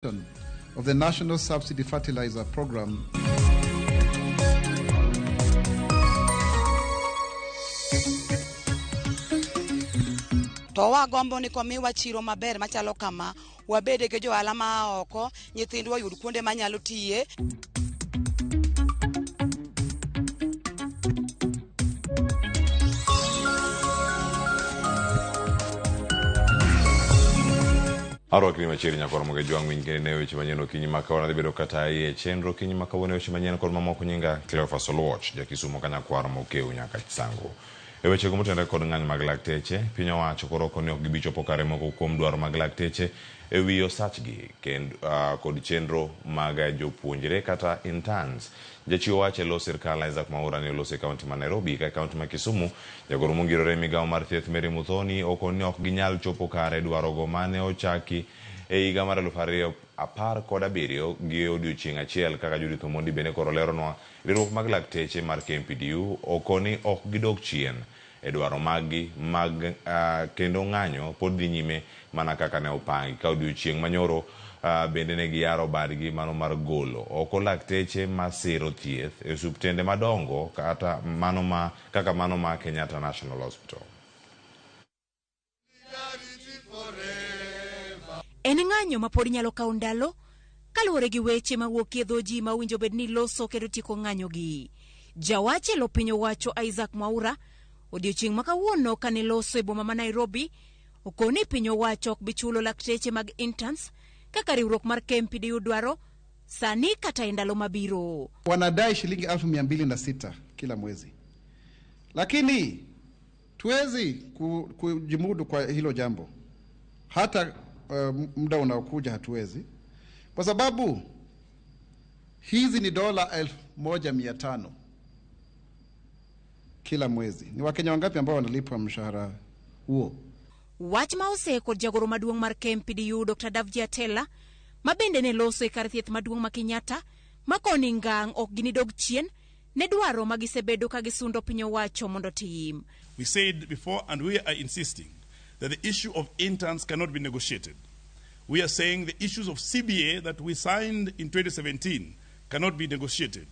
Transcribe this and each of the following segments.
Of the National Subsidy Fertilizer Program. To wagombo ni komiwa chiro maber machalo kama, wabede gi johala maa oko, nyithindwa oyud kuonde manyalo tiye. Arwakni machiegni nyakwar Moge Jwang' winj kendo ne weche manyien okinyi ma kawuono adhi bedo kata iye chenro okinyi ma kawuono weche manyien kod mamoko nyinga Cleophas Oluoch ja Kisumo ka nyakwar Mokeu nyaka Chisango. E wechego motenore kod ng'anyo mag lakteche, piny owacho koro oko ni ok gibi chopo kare moko kuom dwaro mag lakteche e wi osachgi kendo kod chenro mag jopuonjre kata interns. Jachiw wach e lo sirkal Isaac Mwaura ne oloso e kaunti ma Nairobi ka e kaunti ma Kisumu jagoro mongirore e migawo mar thieth Mary Muthoni okoni ni ok ginyal chopo kare dwarogo mane ochaki e higa mar 2017 gi odiochieng' achiel kaka Judith Omondi bende koro leronwa riwruok mag lakteche mar KMPDU okoni ok gidok chien e dwaro maggi mag kendo ng'anyo pod dhi nyime mana kaka ne opangi ka odiochieng' manyoro bende ne giyaro badgi mano mar golo oko lakteche masiro thieth e osiptende madongo kata mano ma kaka mano ma Kenyatta National Hospital. En ng'anyo ma pod nyalo kawo ndalo kaluwore gi weche mawuok e dho ji ma owinjo bed ni loso kendo tieko ng'anyo gi. Jawach e lo piny owacho Isaac Mwaura odiochieng' ma kawuono kane loso e boma ma Nairobi okoni piny owacho ok bi chulo lakteche mag interns kaka riwruok mar KMPDU dwaro sani kata e ndalo mabiro. Wanadai shilingi 206,000 kila mwezi, lakini tuwezi kujimudu kwa hilo jambo hata muda unaokuja hatuwezi, kwa sababu hizi ni dola 1,500 kila mwezi. Ni Wakenya wangapi ambao wanalipwa mshahara huo? Wach ma oseko jagoro maduong' mar KMPDU Dr. Davji Atela ma bende ne loso e kar thieth maduong' ma Kenyatta ma koni ngang' ok ginidog chien ne dwaro ma gisebedo ka gisundo piny owacho mondo tim. We said before and we are insisting that the issue of interns cannot be negotiated. We are saying the issues of CBA that we signed in 2017 cannot be negotiated.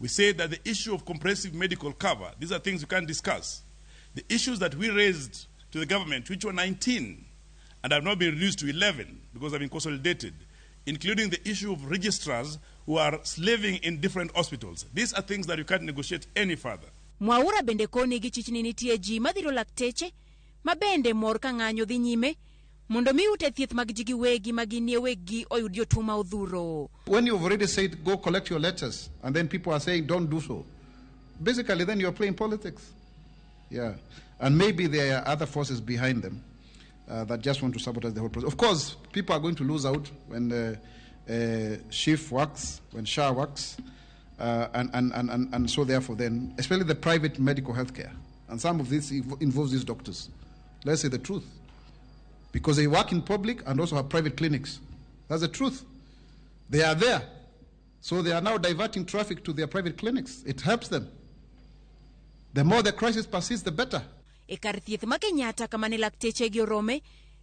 We say that the issue of comprehensive medical cover, these are things we can't discuss. The issues that we raised to the government, which were 19 and have now been reduced to 11 because they've been consolidated, including the issue of registrars who are slaving in different hospitals. These are things that you can't negotiate any further. Mwaura bende koni gi chichni nitie ji madhiro lakteche ma bende mor ka ng'anyo dhi nyime mondo mi ute thieth mag ji giwegi ma ginie weggi oyud jotuo ma odhuro. When you've already said go collect your letters and then people are saying don't do so, basically then you're playing politics. Yeah. And maybe there are other forces behind them that just want to sabotage the whole process. Of course, people are going to lose out when SHIF works, when SHA works, and so therefore then, especially the private medical health care. And some of this involves these doctors. Let's say the truth. Because they work in public and also have private clinics. That's the truth. They are there. So they are now diverting traffic to their private clinics. It helps them. The more the crisis persists, the better. E kar thieth ma Kenyatta kama ne lakteche gi orome,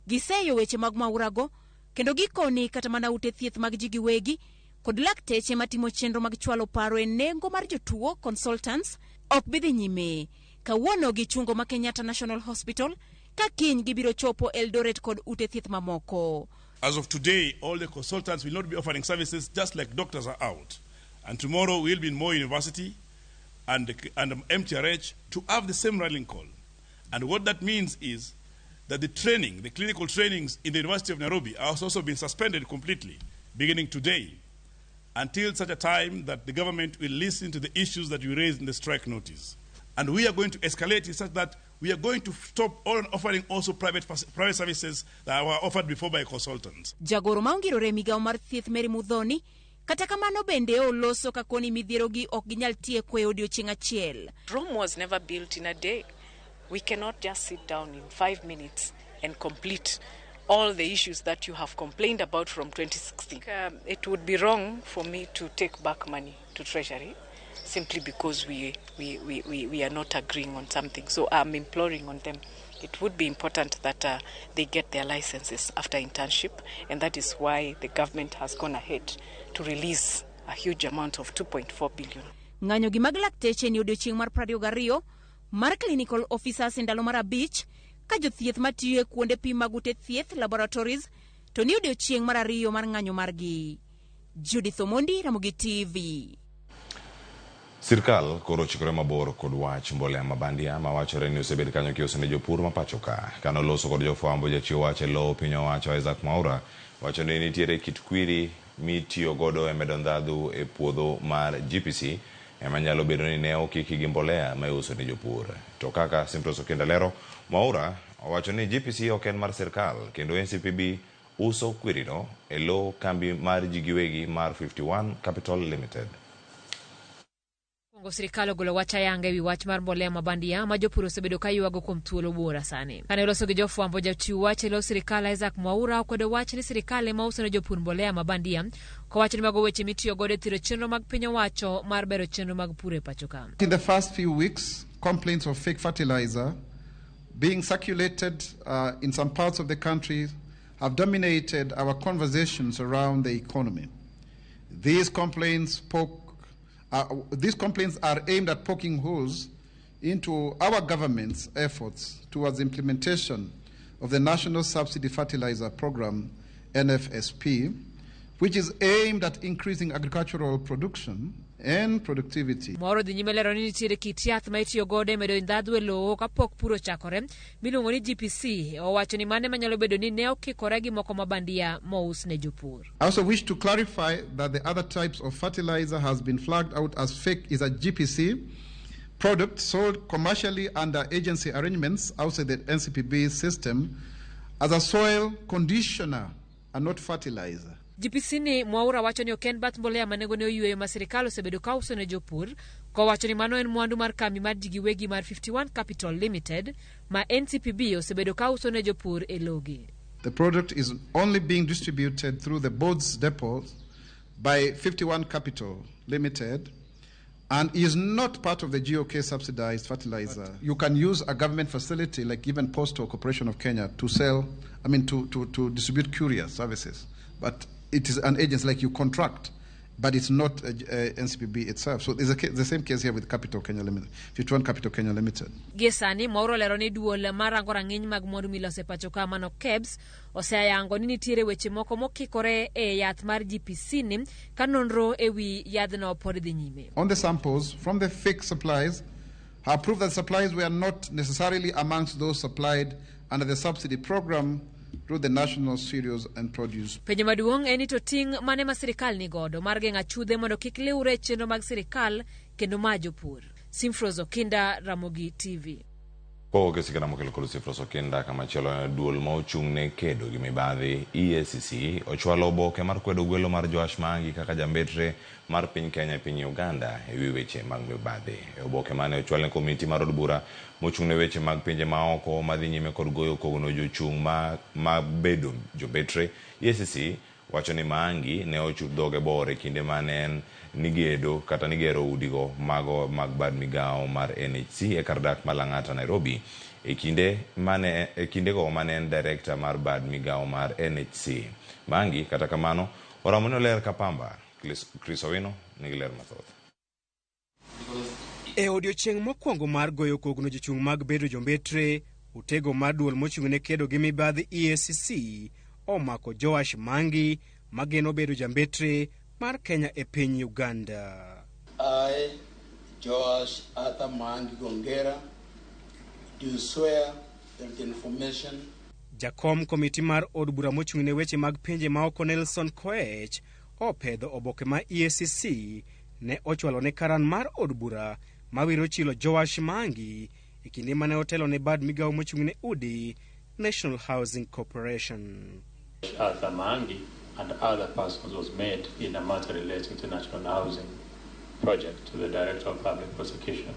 giseyo weche mag Mwaurago kendo gikoni kata mana ute thieth mag ji giwegi kod lakteche matimo chenro mag chwalo paro e nengo mar jotuo consultants ok bi dhi nyime. Kawuono gichungo ma Kenyatta National Hospital ka kiny gibiro chopo Eldoret kod ute thieth mamoko. As of today, all the consultants will not be offering services just like doctors are out. And tomorrow we'll be in Moi University and MTRH to have the same rallying call. And what that means is that the training, the clinical trainings in the University of Nairobi are also been suspended completely, beginning today, until such a time that the government will listen to the issues that we raised in the strike notice. And we are going to escalate it such that we are going to stop all offering also private services that were offered before by consultants. Jagoro ma ongirore e migawo mar thieth Mary Muthoni kata kamano bende oloso ka koni midhierogi ok ginyal tieko e odiochieng' achiel. Rome was never built in a day. We cannot just sit down in 5 minutes and complete all the issues that you have complained about from 2016. It would be wrong for me to take back money to Treasury simply because we are not agreeing on something. So I'm imploring on them. It would be important that they get their licenses after internship, and that is why the government has gone ahead to release a huge amount of 2.4 billion. Ng'anyo gi mag lakteche ni odiochieng' mar 22 mar clinical officers e ndalo mar 5 ka jothieth matiyo e kuonde pim mag ute thieth laboratories to ni odiochieng' mar 2 mar ng'anyo margi. Judith Omondi, Ramogi TV. Sirkal koro ochikore mabor kod wach mbolea mabandia mawachore ni osebed kanyo kiuso ne jopur ma pacho ka. Kane oloso kod jofwambo, jachiw wach e lo piny owacho Isaac Mwaura wacho ni nitiere kit kwiri mitiyo godo e medo ndhadhu e puodho mar GPC ema nyalo bedo ni ne okiki gi mbolea ma iuso ne jopur. To kaka Simtos Okinda lero, Mwaura owacho ni GPC ok en mar sirkal kendo NCPB uso kwirino e lo kambi mar ji giwegi mar 51 Capital Limited. Sirikal ogolo wach ayanga ewi wach mar mbolea mabandia ma jopur osebedo ka ywago kuom thuolo buora sani. Kane oloso gi jofwambo, jachiw wach e lo sirikal Isaac Mwaura okwedo wach ni sirikal ema uso ne jopur mbolea mabandia kowacho ni mago weche mitiyo godo e thiro chenro mag piny owacho mar bero chenro mag pur e pacho ka. In the first few weeks, complaints of fake fertilizer being circulated in some parts of the country have dominated our conversations around the economy. These complaints are aimed at poking holes into our government's efforts towards implementation of the National Subsidy Fertilizer Program, NFSP, which is aimed at increasing agricultural production and productivity. Mwaura dhi nyime lero ni nitiere kit yath ma itiyo godo e medo ndhadhu e lowo kapok pur ochakore miluongo ni GPC. Owacho ni mane manyalo bedo ni ne okikore gi moko mabandia mous ne jopur. I also wish to clarify that the other types of fertilizer has been flagged out as fake is a GPC product sold commercially under agency arrangements outside the NCPB system as a soil conditioner and not fertilizer. GPC ni Mwaura wacho ni ok en bath mbolea ma nengone oyweyo ma sirikal osebedo ka uso ne jopur, kowacho ni mano en mwandu mar kambi mar ji giwegi mar 51 Capital Limited ma NCPB osebedo ka uso ne jopur e logi. The product is only being distributed through the board's depots by 51 Capital Limited and is not part of the GOK subsidized fertilizer. You can use a government facility like even Postal Corporation of Kenya to sell, I mean to distribute courier services. But it is an agency like you contract, but it's not NCPB itself. So there's the same case here with Capital Kenya Limited, 51 Capital Kenya Limited. Gie sani Mwaura olero ni duol marango rang'iny mag mwandu miloso e pacho ka mano KEBS oseyango ni nitiere weche moko mokikore e yath mar GPC ni ka nonro ewi yadhno pod dhi nyime. On the samples from the fake supplies have proved that supplies were not necessarily amongst those supplied under the subsidy program through the National Cereals and Produce. Penjo maduong' en ni to ting' mane ma sirikal ni godo mar geng'o achudhe mondo kik liwre e chenro mag sirikal kendo ma jopur. Simfros Okinda, Ramogi TV. Kowuok e sigana mokelo kod Simfros Okinda, kamachielo en duol ma ochung' ne kedo gi mibadhi EACC ochwalo oboke mar kwedo gwelo mar Joash Maangi kaka jambetre mar piny Kenya e piny Uganda ewi weche mag mibadhi. E oboke mane ochwal ne komiti mar od bura mochung' ne weche mag pinje maoko madhi nyime kod goyo kogno jochung' ma bedo jombetre, EACC wacho ni Maangi ne ochut dhoge bor e kinde mane en nigedo kata nigero udigo mago mag bad migao mar NHC e kar dak ma Lang'ata, Nairobi e kindego mane en director mar bad migao mar NHC. Maangi kata kamano oramo ni oler ka pamba. Chris Owino nigi ler mathoth. E odiochieng' mokwongo mar goyo kogno jochung' mag bedo jombetre, utego mar duol mochung' ne kedo gi mibadhi EACC omako Joash Maangi mageno bedo jambetre mar Kenya e piny Uganda. I, Joash Arthur Maangi Gongera, do swear that the information. Jakom komiti mar od bura mochung' ne weche mag pinje maoko Nelson Koech opedho oboke ma EACC ne ochwalo ne karan mar od bura mawiro chilo Joash Maangi e kinde mane otelo ne bad migawo mochung' ne udi National Housing Corporation. Arthur Maangi and other persons was made in a matter relating to National Housing Project to the Director of Public Prosecution.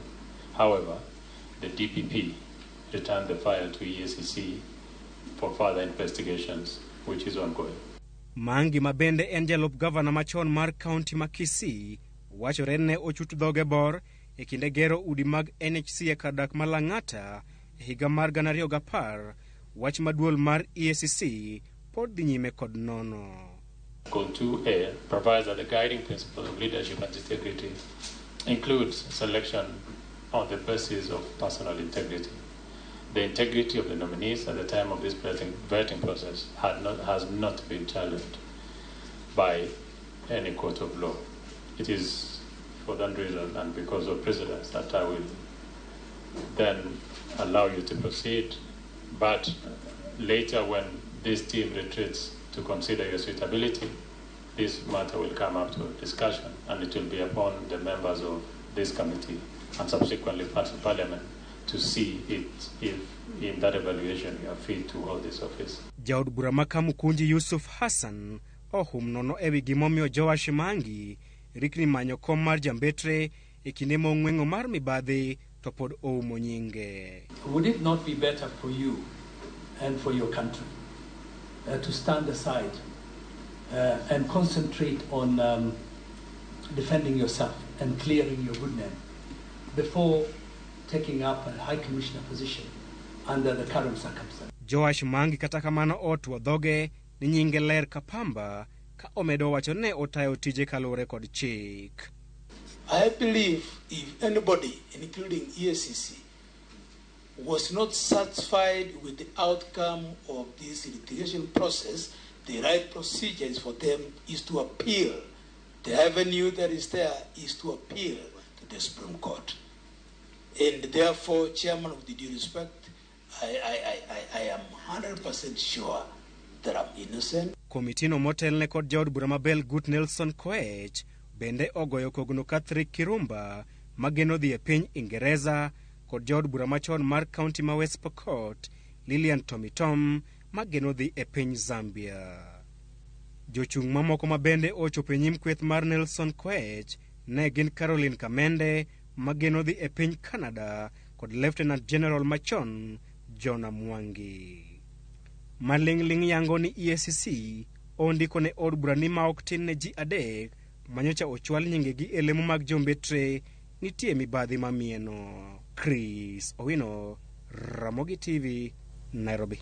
However, the DPP returned the file to EACC for further investigations, which is ongoing. Maangi ma bende en jalup gavana machon mar kaunti ma Kisii wachore ne ochut dhoge bor e kinde gero udi mag NHC e kar dak ma Lang'ata e higa mar 2010, wach ma duol mar EACC pod dhi nyime kod nono. Article 2A provides that the guiding principles of leadership and integrity includes selection on the basis of personal integrity. The integrity of the nominees at the time of this vetting process has not been challenged by any court of law. It is for that reason and because of precedence that I will then allow you to proceed, but later when this team retreats to consider your suitability, this matter will come up to discussion, and it will be upon the members of this committee and subsequently Parliament to see it if in that evaluation you are fit to hold this office. Jaod bura ma Kamukunji Yusuf Hassan ohum nono ewi gimomiyo Joash Mangi rikni manyo kom mar jambetre e kinde ma ong'weng'o mar mibadhi to pod oumo nyinge. Would it not be better for you and for your country to stand aside and concentrate on defending yourself and clearing your good name before taking up a High Commissioner position under the current circumstances? Joash Mangi kata kamano otwo dhoge ni nyinge ler ka pamba ka omedo wacho ne otayo tije kaluwore kod chik. I believe if anybody, including EACC, was not satisfied with the outcome of this litigation process, the right procedure is for them is to appeal. The avenue that is there is to appeal to the Supreme Court. And therefore, Chairman, with due respect, I am 100% sure that I'm innocent. Komitino motelne kod jaod bura ma Belgut Nelson Koech bende ogoyo kogno Catherine Kirumba mageno dhi e piny Ingereza kod jaod bura machon mar kaunti ma West Pokot Lilian Tomitom mageno dhi e piny Zambia. Jochung' mamoko ma bende ochopo e nyim kweth mar Nelson Koech ne gin Caroline Kamende mageno dhi e piny Canada kod Lieutenant General machon Jonah Mwangi. Maling'ling yango ni EACC ondiko ne od bura ni ma ok tin ne ji adek manyocha ochwal nyingegi e lemo mag jombetre nitie mibadhi mamieno. Chris Owino, Ramogi TV, Nairobi.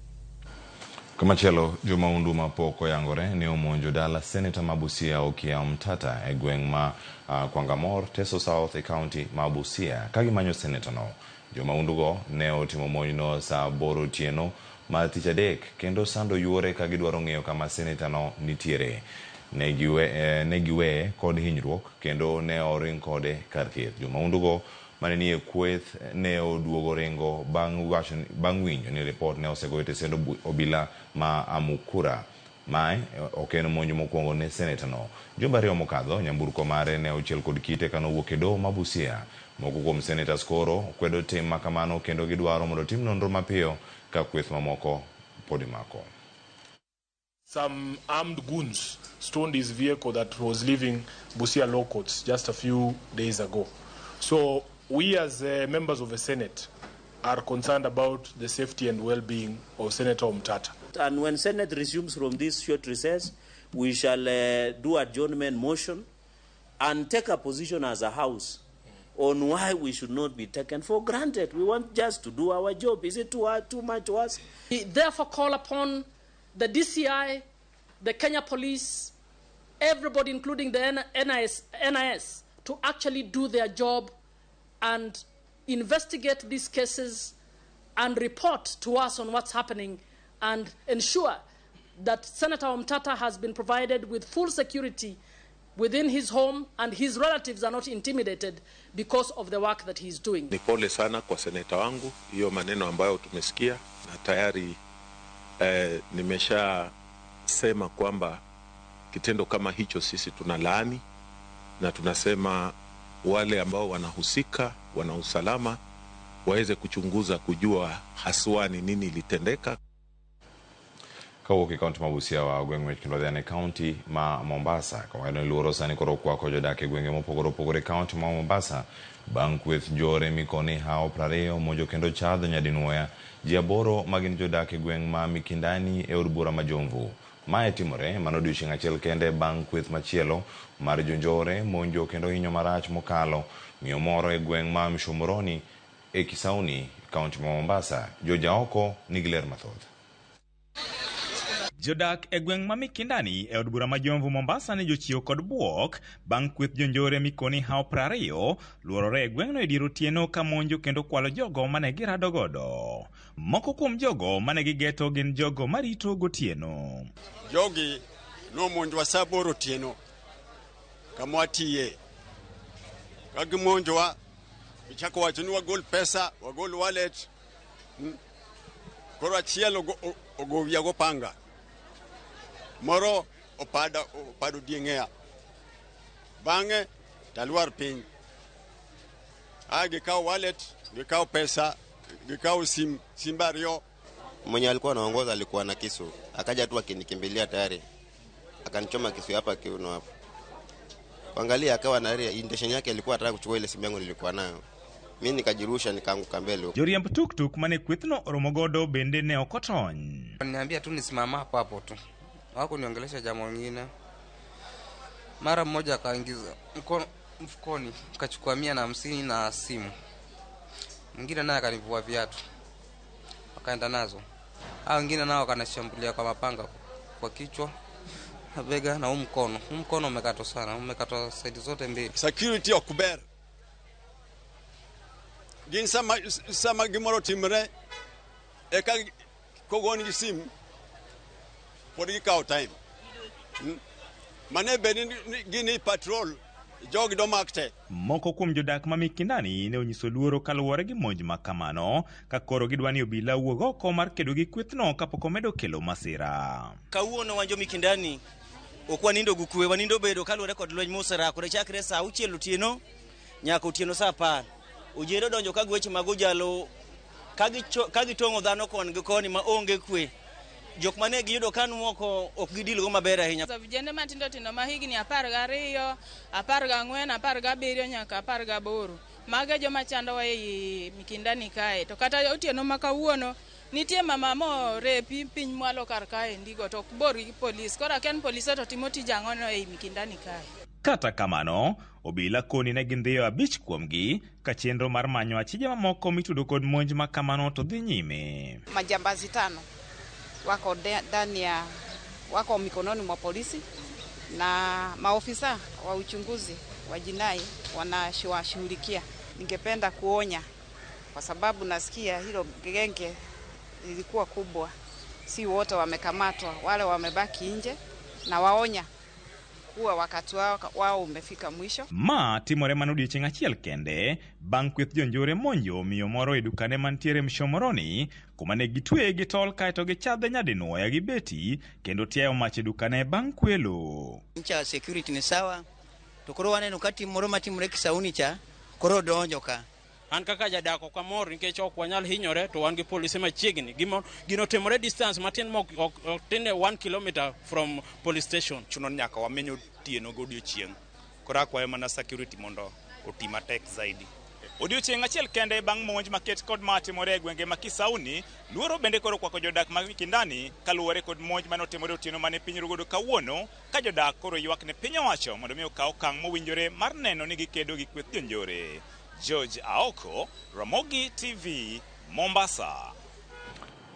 Kamachielo, jomaundu mapok oyangore ne omonjo dala seneta ma Busia Okiya Omtata e gweng' ma Kwangamor, Teso South e kaunti ma Busia ka gimanyo seneta no. Jomaundugo ne otimo monjno saa 8 otieno mar tich adek kendo sando yuore ka gidwaro ng'eyo kama seneta no nitiere. Ne giweye kod hinyruok kendo ne oring kode kar thieth. Jomaundugo mane nie kweth ne oduogo ringo bang' winjo ni ripot ne osegoyo e tesend obila ma Amukura. Mae ok en monj mokwongo ne seneta no. Jumbe ariyo mokadho, nyamburko mare ne ochiel kod kite kanowuok e doho ma Busia. Moko kuom senators koro kwedo tim makamano kendo gidwaro mondo tim nonro mapiyo ka kweth mamoko pod imako. Some armed goons stoned his vehicle that was leaving Busia Law Courts just a few days ago. So we as members of the Senate are concerned about the safety and well-being of Senator Omtata. And when Senate resumes from this short recess, we shall do adjournment motion and take a position as a house on why we should not be taken for granted. We want just to do our job. Is it too much to us? We therefore call upon the DCI, the Kenya Police, everybody, including the NIS, to actually do their job and investigate these cases and report to us on what's happening and ensure that Senator Omtata has been provided with full security within his home and his relatives are not intimidated because of the work that he's doing. Ni pole sana kwa seneta wangu, hiyo maneno ambayo tumesikia na tayari nimesha sema kwamba kitendo kama hicho sisi tunalaani na tunasema wale ambao wanahusika, wana usalama waweze kuchunguza kujua haswa ni nini ilitendeka. Kawuok e kaunti ma Busia wa gweng' wech kendo dhian e kaunti ma Mombasa. Kawayudo ni luoro sani koro okwako jodak e gwenge mopogore opogore e kaunti ma Mombasa bang' kweth njore mikoni hao 20 omonjo kendo chadho nyadinwoya ji 8 magin jodak e gweng' ma Mikindani e od bura ma Jomvu. Mae timore mano odiochieng' achiel kende bang' kweth machielo mar jonjore monjo kendo hinyo marach mokalo miyo moro e gweng' ma Mshomoroni e Kisauni kaunti ma Mombasa. George Aoko nigi ler mathoth. Jodak e gweng' ma Mikindani e od bura ma Jomvu Mombasa ne jochiwo kod buok bang' kweth jonjore mikoni hawo 20 luorore e gweng'no e dier otieno ka monjo kendo kwalo jogo mane girado godo. Moko kuom jogo mane gigeto gin jogo marito gotieno. Jogi nomonjowa saa 8 otieno kama watiye. Ka gimonjowa, gichako wacho ni wagol pesa, wagol wallet. Koro achiel ogo wiya go panga. Moro opado dieng'eya. Bang'e talwar piny. Gikawo wallet, gikawo pesa, gikawo simba ariyo. Mwenye alikuwa anaongoza alikuwa na kisu. Akaja tu akinikimbilia tayari. Akanichoma kisu hapa kiuno hapo. Kuangalia akawa na intention yake alikuwa anataka kuchukua ile simu yangu nilikuwa nayo. Mimi nikajirusha nikaanguka mbele. Joriemb tuktuk mane kwethno oromo godo bende ne ok otony. Niambia tu nisimama hapo hapo tu. Hawakuniongelesha jambo lingine. Mara mmoja akaingiza mkono mfukoni, akachukua 150 na simu. Mwingine naye akanivua viatu. Akaenda nazo. Hao wengine nao wakanashambulia kwa mapanga kwa kichwa, bega na huu mkono. Huu mkono umekatwa sana, umekatwa side zote mbili. Security ok ber. Gin sama gimoro timre eka kogoni gi sim pod gikawo time. Mane bed ni gini patrol jogi domak te. Moko kuom jodak ma Mikindani ne onyiso luoro kaluwore gi monj ma kamano, ka koro gidwa ni obila wuog oko mar kedo gi kwethno kapok omedo kelo masira. Kawuono wan jo Mikindani ok wanindo gi kwe, wanindo bedo kaluwore kod lweny moserakore chakre saa 6 otieno nyaka otieno saa 10. Ojende odonjo ka gi weche mag ojalo, ka gitong'o dhano koni gi koni ma onge kwe. Jok mane giyudo ka moko ok gidilgo maber ahinya. Vijende matindo tindo ma higni 12, 14, 17 nyaka 18. Mago joma chandowa ei Mikindani kae. To kata otieno ma kawuono nitie mama morepi piny mwalo kar kae ndigo to ok bor gi polis. Koro akia ni polise to timo tij ang'ono ei Mikindani kae. Kata kamano, obila koni ne gindhiyo 5 kuomgi ka chenro mar manyo achije mamoko mitudo kod monj ma kamano to dhi nyime. Majambazi 5 wako ndani ya wako mikononi mwa polisi na maofisa wa uchunguzi wa jinai wanashughulikia. Ningependa kuonya kwa sababu nasikia hilo genge lilikuwa kubwa, si wote wamekamatwa, wale wamebaki nje, na waonya kuwa wakati wao umefika mwisho. Ma timore mana odiechieng' achiel kende bang' kweth jonjore monjo miyo moro e dukane mantiere Mshomoroni kuma ne gitweye gi tol kaeto gichadhe nyadinwoya gi beti kendo tiayo mach e dukane bang' kwelo. Cha security ni sawa, to koro waneno ka tim moro matimore Kisauni cha koro donjo ka. An kaka jadak ok amor nikech ok wanyal hinyore to wan gi polise machiegni. Gino timore distance matin mok ok tin 1 kilometer from police station. Chuno ni nyaka wameny otieno godiochieng'. Koro akwayo mana security mondo oti matek zaidi. Odiochieng' achiel kende bang' monj maket kod matimore e gwenge ma Kisauni, luoro bende koro kwako jodak mag Mikindani kaluwore kod monj mane otimore otieno mane piny rugodo kawuono, ka jodak koro ywak ne piny owacho mondo mi okaw okang' mowinjore mar neno ni gikedo gi kweth jonjore. George Aoko, Ramogi TV, Mombasa.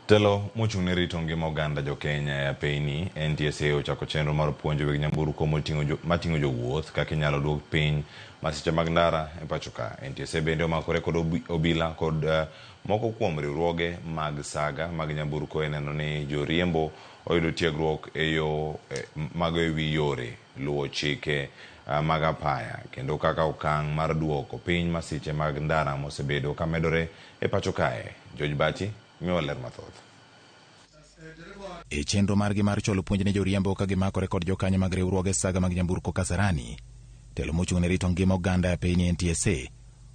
Telo mochung' ne rito ngima oganda jo-Kenya e apeyni, NTSA ochako chenro mar puonjo weg nyamburko mating'o jowuoth kaka inyalo duok piny masiche mag ndara e pacho ka. NTSA bende omakore kod obila kod moko kuom riwruoge mag saga mag nyamburko e neno ni joriembo oyudo tiegruok e yo mag ewi yore, luwo chike mag apaya kendo kaka okang' mar duoko piny masiche mag ndara mosebedo ka medore e pacho kae. George Bachi miwa ler mathoth. E chenro margi mar chwalo puonj ne joriembo ka gimakore kod jokanyo mag riwruoge saga mag nyamburko Kasarani, telo mochung' ne rito ngima oganda e piny NTSA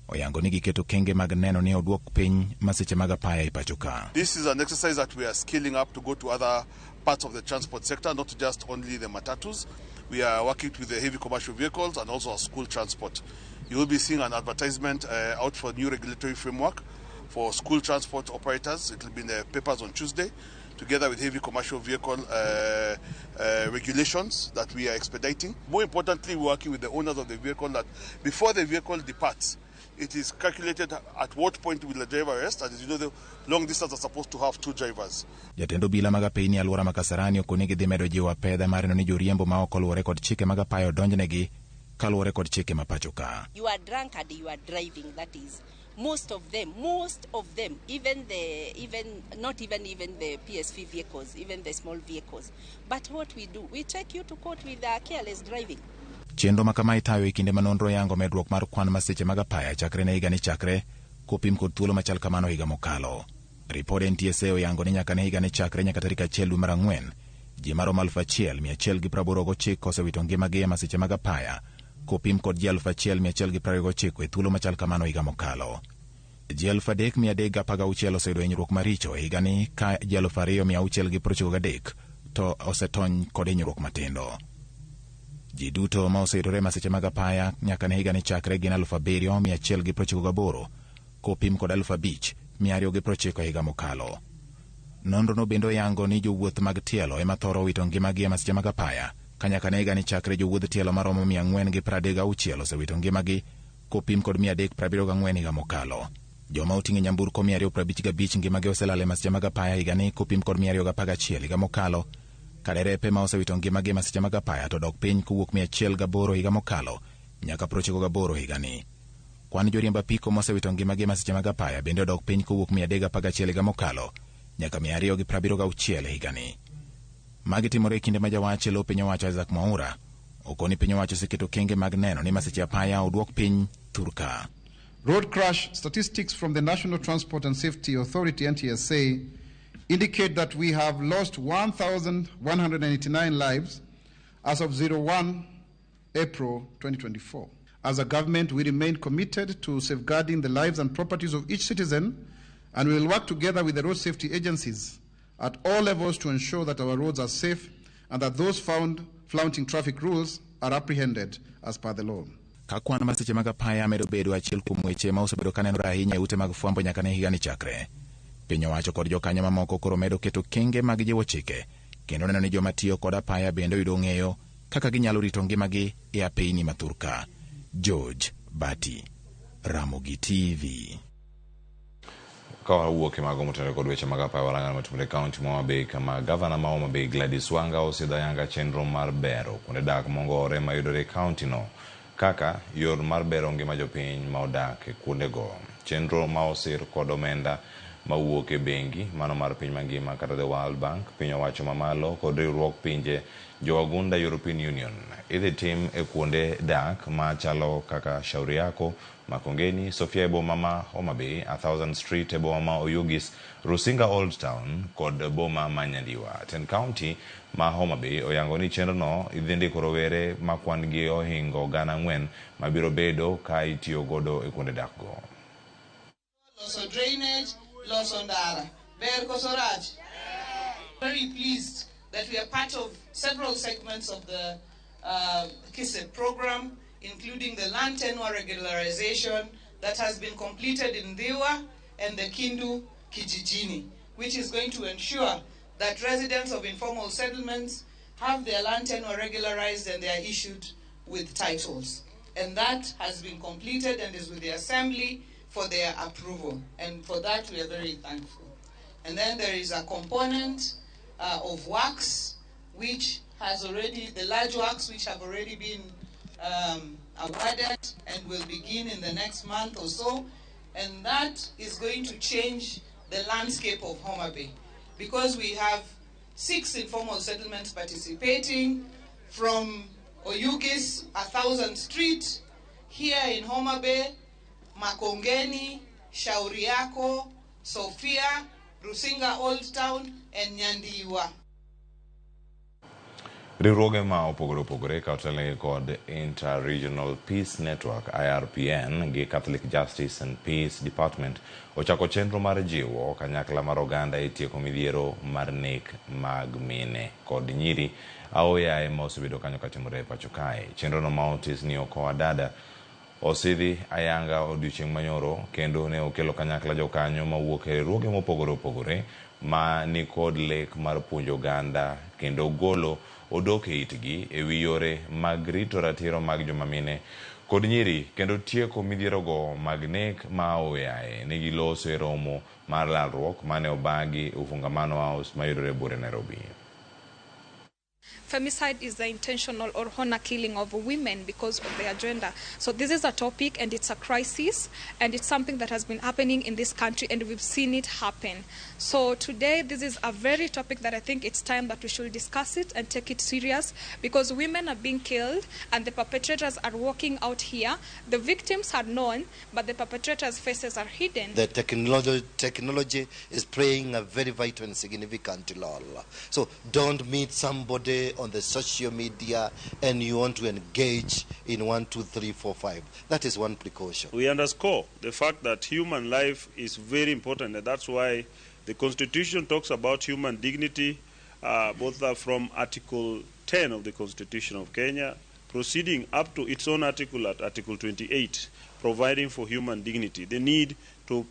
oyango ni giketo kenge mag neno ni oduok piny masiche mag apaya e pacho ka. This is an exercise that we are scaling up to go to other parts of the transport sector, not just only the matatus. We are working with the heavy commercial vehicles and also our school transport. You will be seeing an advertisement out for new regulatory framework for school transport operators. It will be in the papers on Tuesday, together with heavy commercial vehicle regulations that we are expediting. More importantly, we're working with the owners of the vehicle that before the vehicle departs, It is calculated at what point will the driver rest. And as you know, the long distance are supposed to have two drivers. Jatend obila mag apeyni e alwora ma Kasarani okoni gidhi medo jiwo apedha mar neno ni joriembo ma ok oluwore kod chike mag apaya odonjnegi kaluwore kod chike ma pacho ka. You are drunk and you are driving, that is. Most of them, even the, even, not even, even the PSV vehicles, even the small vehicles. But what we do, we take you to court with careless driving. Chenro ma kama itayo e kinde ma nonro yango medruok mar kwan masiche mag apaya chakre ne higa ni chakre kopim kod thuolo machal kamano higa mokalo. Ripod NTSA oyango ni nyaka ne higa ni chakre nyaka tarik 1 dwe mar 4, ji maromo 1189 osewito ngimagi e masiche mag apaya kopim kod ji 1129 e thuolo machal kamano higa mokalo. Ji 3316 oseyudo hinyruok maricho e higani ka ji 2693 to osetony kod hinyruok matindo. Ji duto ma oseyudore e masiche mag apaya nyaka ne higani chakre gin 7198 kopim kod 5290 e higa mokalo. Nonrono bende oyango ni jowuoth mag tielo ema thoro wito ngimagi e masiche mag apaya ka nyaka ne higani chakre jowuodh tielo maromo 436 osewito ngimagi kopim kod 374 higa mokalo. Joma oting'o nyamburko 255 ngimagi oselal e masiche mag apaya higani kopim kod 211 higa mokalo. Ka derepe ma osewito ngimagi e masiche mag apaya to dok piny kowuok 108 higa mokalo nyaka 98 higani. Kwan joriemb apiko mosewito ngimagi e masiche mag apaya bende odok piny kowuok 311 higa mokalo nyaka 276 higani. Magi timore e kinde ma jawach e lo piny owacho Isaac Mwaura okoni piny owacho oseketo okenge mag neno ni masiche apaya oduok piny thurka. Road crash statistics from the National Transport and Safety Authority NTSA indicate that we have lost 1,189 lives as of 01 April 2024. As a government, we remain committed to safeguarding the lives and properties of each citizen, and we will work together with the road safety agencies at all levels to ensure that our roads are safe and that those found flaunting traffic rules are apprehended as per the law. Ka kwan masiche mag apaya medo bedo achiel kuom weche ma osebedo kanenore ahinya e ute mag fwambo nyaka ne higani chakre. Piny owacho kod jokanyo mamoko koro medo keto kenge mag jiwo chike kendo neno ni joma tiyo kod apaya bende oyudo ng'eyo kaka ginyalo rito ngimagi e apeyni ma thurka. George Bati, Ramogi TV. Ka wawuok e mago motenore kod weche mag apaya, warang'ano matimore e kaunti ma Homa Bay kama gavana ma Homa Bay Gladys Wanga osidho ayanga chenro mar bero kuonde dak mongore mayudore e kaunti no kaka yor mar bero ngima jopiny ma odak e kuondego. Chenro ma osir kod omenda mawuok e bengi mano mar piny mangima kata the World Bank, piny owacho mamalo kod riwruok pinje jowagunda European Union idhi tim e kuonde dak machalo kaka Shauri Yako, Makongeni, Sofia e boma ma Homa Bay, 1000 Street e boma ma Oyugis, Rusinga Old Town kod boma ma Nyandiwa. Ten County ma Homa Bay oyango ni chenro no idhi ndiko rowere ma kwan gi ohingo 4,000 mabiro bedo ka itiyo godo e kuonde dak go. Loso drainage, loso ndara. Ber koso rach? Very pleased that we are part of several segments of the KISEP program, including the land tenure regularization that has been completed in Dhiwa and the Kindu Kijijini, which is going to ensure that residents of informal settlements have their land tenure regularized and they are issued with titles. And that has been completed and is with the Assembly for their approval. And for that, we are very thankful. And then there is a component of works, which has already, the large works which have already been awarded and will begin in the next month or so. And that is going to change the landscape of Homa Bay, because we have 6 informal settlements participating from Oyugis, 1000 Street, here in Homa Bay, Makongeni, Shauri Yako, Sofia, Rusinga Old Town, and Nyandiwa. Riwruoge ma opogore opogore ka otelnegi kod Inter-Regional Peace Network IRPN gi Catholic Justice and Peace Department ochako chenro mar jiwo kanyakla mar oganda e tieko midhiero mar nek mag mine kod nyiri aoyaye ma osebedo kanyo katimore e pacho kae. Chenro no ma otis ni Okoa Dada osidhi ayanga odiochieng' manyoro kendo ne okelo kanyakla jokanyo mawuok e riwruoge mopogore opogore ma nikod lek mar puonjo oganda kendo golo odok e itgi e wi yore mag rito ratiro mag joma mine kod nyiri kendo tieko midhierogo mag nek ma oyaye. Ne giloso e romo mar lalruok mane obagi Ufungamano House mayudore buore Nairobi. Femicide is the intentional or honor killing of women because of their gender. So this is a topic, and it's a crisis, and it's something that has been happening in this country, and we've seen it happen. So today, this is a very topic that I think it's time that we should discuss it and take it serious, because women are being killed and the perpetrators are walking out here. The victims are known, but the perpetrators' faces are hidden. The technology is playing a very vital and significant role. So don't meet somebody on the social media and you want to engage in 1, 2, 3, 4, 5. That is one precaution. We underscore the fact that human life is very important, and that's why the Constitution talks about human dignity, both from Article 10 of the Constitution of Kenya, proceeding up to its own article at Article 28, providing for human dignity, the need to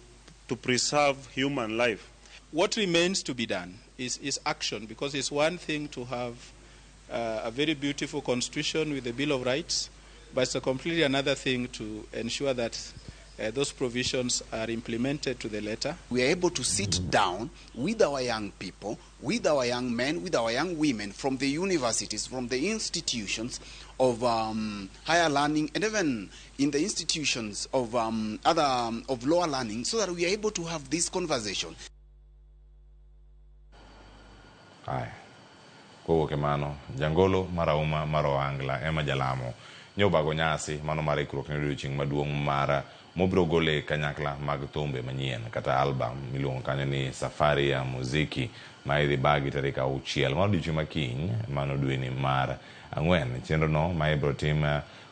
preserve human life. What remains to be done is action, because it's one thing to have a very beautiful constitution with a Bill of Rights, but it's a completely another thing to ensure that those provisions are implemented to the letter. We are able to sit down with our young people, with our young men, with our young women from the universities, from the institutions of higher learning, and even in the institutions of of lower learning, so that we are able to have this conversation. Aya. Kowuok e mano, jangolo marahuma mar Ohangla Emma Jalamo nyobago nyasi mano mar ikruok ne odiochieng' maduong' mar mobiro gole kanyakla mag thumbe manyien kata album miluongo kanyo ni Safari ya Muziki ma idhi bagi tarik 6 mar odiochieng' ma kiny mano dweni mar 4. Chenro no ma ibiro tim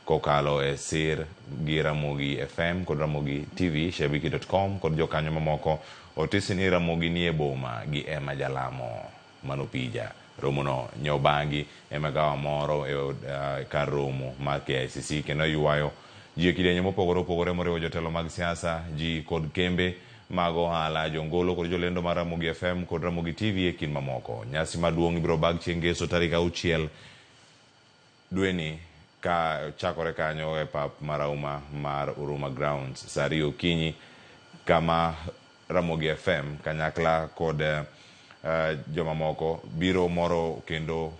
kokalo e sir gi Ramogi FM kod Ramogi TV, shabiki.com kod jokanyo mamoko otisi ni Ramogi nie boma gi Emma Jalamo mano pija. Romono nyobangi e magawa moro e kar romo mar KICC kendo ywayo ji e kidienje mopogore opogore moriwo jotelo mag siasa, ji kod kembe mag ohala, jongolo kod jolendo mar Ramogi FM kod Ramogi TV e kind mamoko. Nyasi maduong' ibiro bag chieng' Ngeso tarik 6 dweni ka chakore kanyo e pap marahuma mar Huruma Grounds saa 2 okinyi kama Ramogi FM kanyakla kod jomamoko biro moro kendo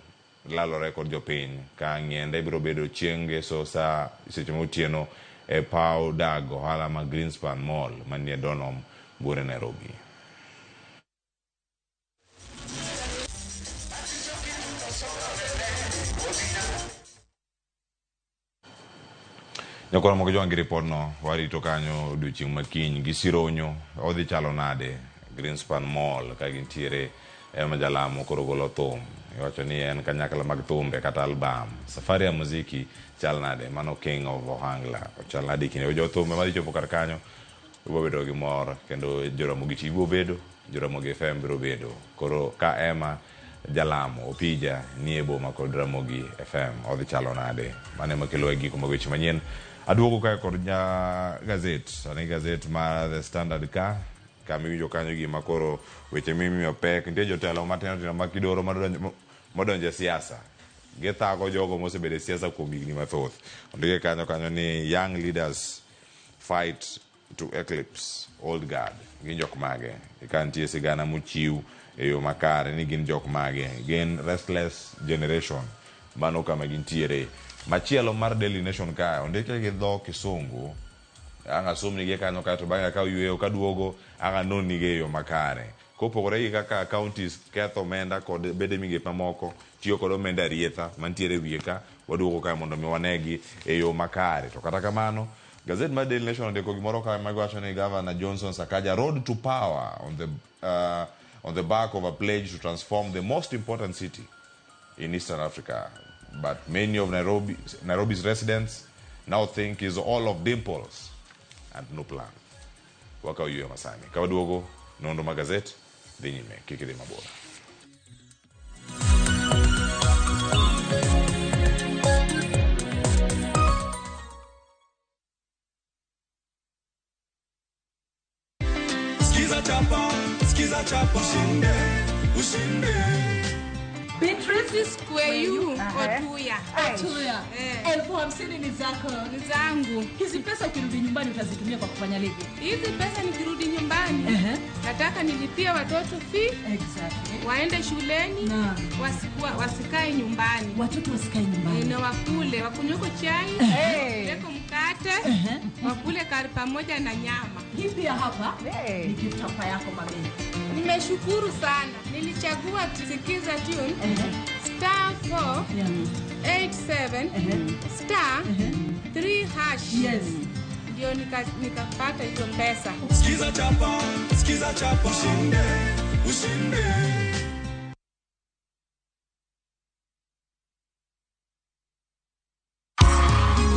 lalore kod jopiny ka ng'iende biro bedo chieng' Ngeso saa seche motieno e paw dag ohala ma Greenspan Mall manie Donholm buore Nairobi. Nyakwar moko jowangi ripodno warito kanyo odiochieng' makiny gi sironyo odhi chalo nade Greenspan Mall ka gintiere Emma Jalamo koro golo thum. Iwacho ni en kanyakla mag thumbe kata album. Safari ya Muziki chal nade? Mano King of Ohangla ochal nade kinde jo thumbe madhi chopo kar kanyo ibiro bedo gi mor kendo Joramogi TV biro bedo, Joramogi FM biro bedo. Koro ka Emma Jalamo Opija nie boma kod Ramogi FM odhi chalo nade? Mano ema kelo e giko mag weche manyien. Aduogo kae kod gazet, sani gazet mar The Standard ka kama iwinjo kanyo gima koro weche mimiyo pek. Nitie jotelo matindo tindo ma kidoro modonjo e siasa, githago jogo mosebedo e siasa kuom higni mathoth. Ondike kanyo ni young leaders fight to eclipse old guard. Gin jok mage? Ka nitie sigana mochiw e yo makare ni gin jok mage? Gin restless generation, mano kama gintiere. Machielo mar Daily Nation kae ondike gi dho Kisungu, ang' asomnigi kanyo kaeto bang'e akaw yweyo kaduogo ang' anonnigi e yo makare. Kopogore gi kaka counties ketho omenda kod bede migepe mamoko tiyo kod omenda arietha mantiere e wiye ka, waduogo kae mondo mi wanegi e yo makare. To kata kamano, gazet mar Daily Nation ondiko gimoro kae magiwacho ni Governor Johnson Sakaja rode to power on the back of a pledge to transform the most important city in Eastern Africa. But many of Nairobi's residents now think is all of dimples and no plan. Wakaw yweyo masani. Ka waduogo, nonro mag gazet dhi nyime, kik idhi mabor. Skiza chapa, ushinde, ushinde. Beatrice Kweyu Otuya. Otuya. 50,000 ni zako. Ni zangu. Hizi pesa ukirudi nyumbani utazitumia kwa kufanya lipi? Hizi pesa nikirudi nyumbani nataka nilipie watoto fee. Exactly. Waende shuleni, wasikae nyumbani. Watoto wasikae nyumbani. Na wakule, wakunywe chai, leko mkate, wakule kari pamoja na nyama. Hii pia hapa ni gift hapa yako mami. Nimeshukuru sana. Nilichagua Sikiza tune star 4 87 star 3 hash. Yes. Ndio nikapata hizo pesa. Sikiza chapa, sikiza chapa, ushinde, ushinde.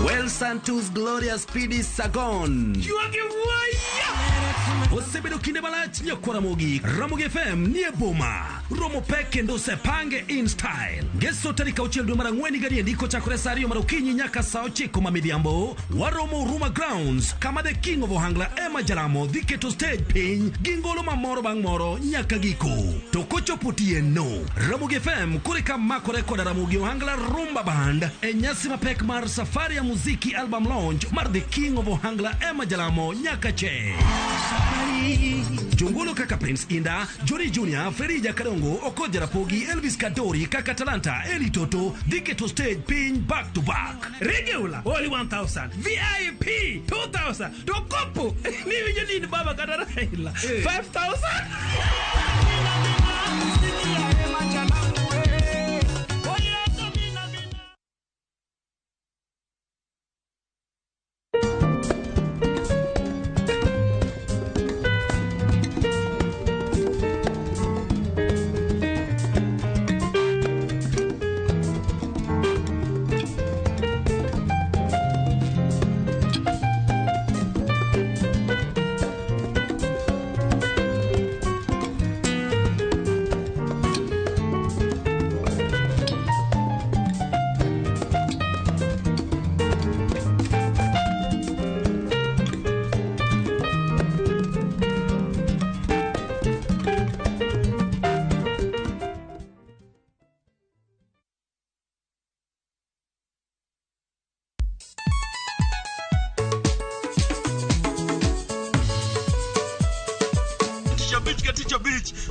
Well, Santos Glorious PD Sagon. Osebedo kinde malach nyakwa Ramogi. Ramogi FM nie boma. Romo pek kendo osepange in style. Ngeso tarik 6 dwe mar 4 gadi ndiko chakore saa 2 mar okinyi nyaka saa 9 ma midhiambo. Waromo Huruma Grounds kama the king of Ohangla Emma Jalamo dhi keto stage piny gi ngolo mamoro bang' moro nyaka giko. To kochopo otieno, Ramogi FM koreka makore koda Ramogi Ohangla Rumba Band e nyasi mapek mar safari ya muziki album launch mar the king of Ohangla Emma Jalamo nyaka che. Jongolo kaka Prince Inda, Johnny Jr, Ferija Kadongo, Okoja Rapogi, Elvis Kadori, Kaka Talanta, Eli Toto, dhi keto stage piny back to back. Regular only 1,000, VIP 2,000, to kopo ni winjo ni baba kata Raila 5,000.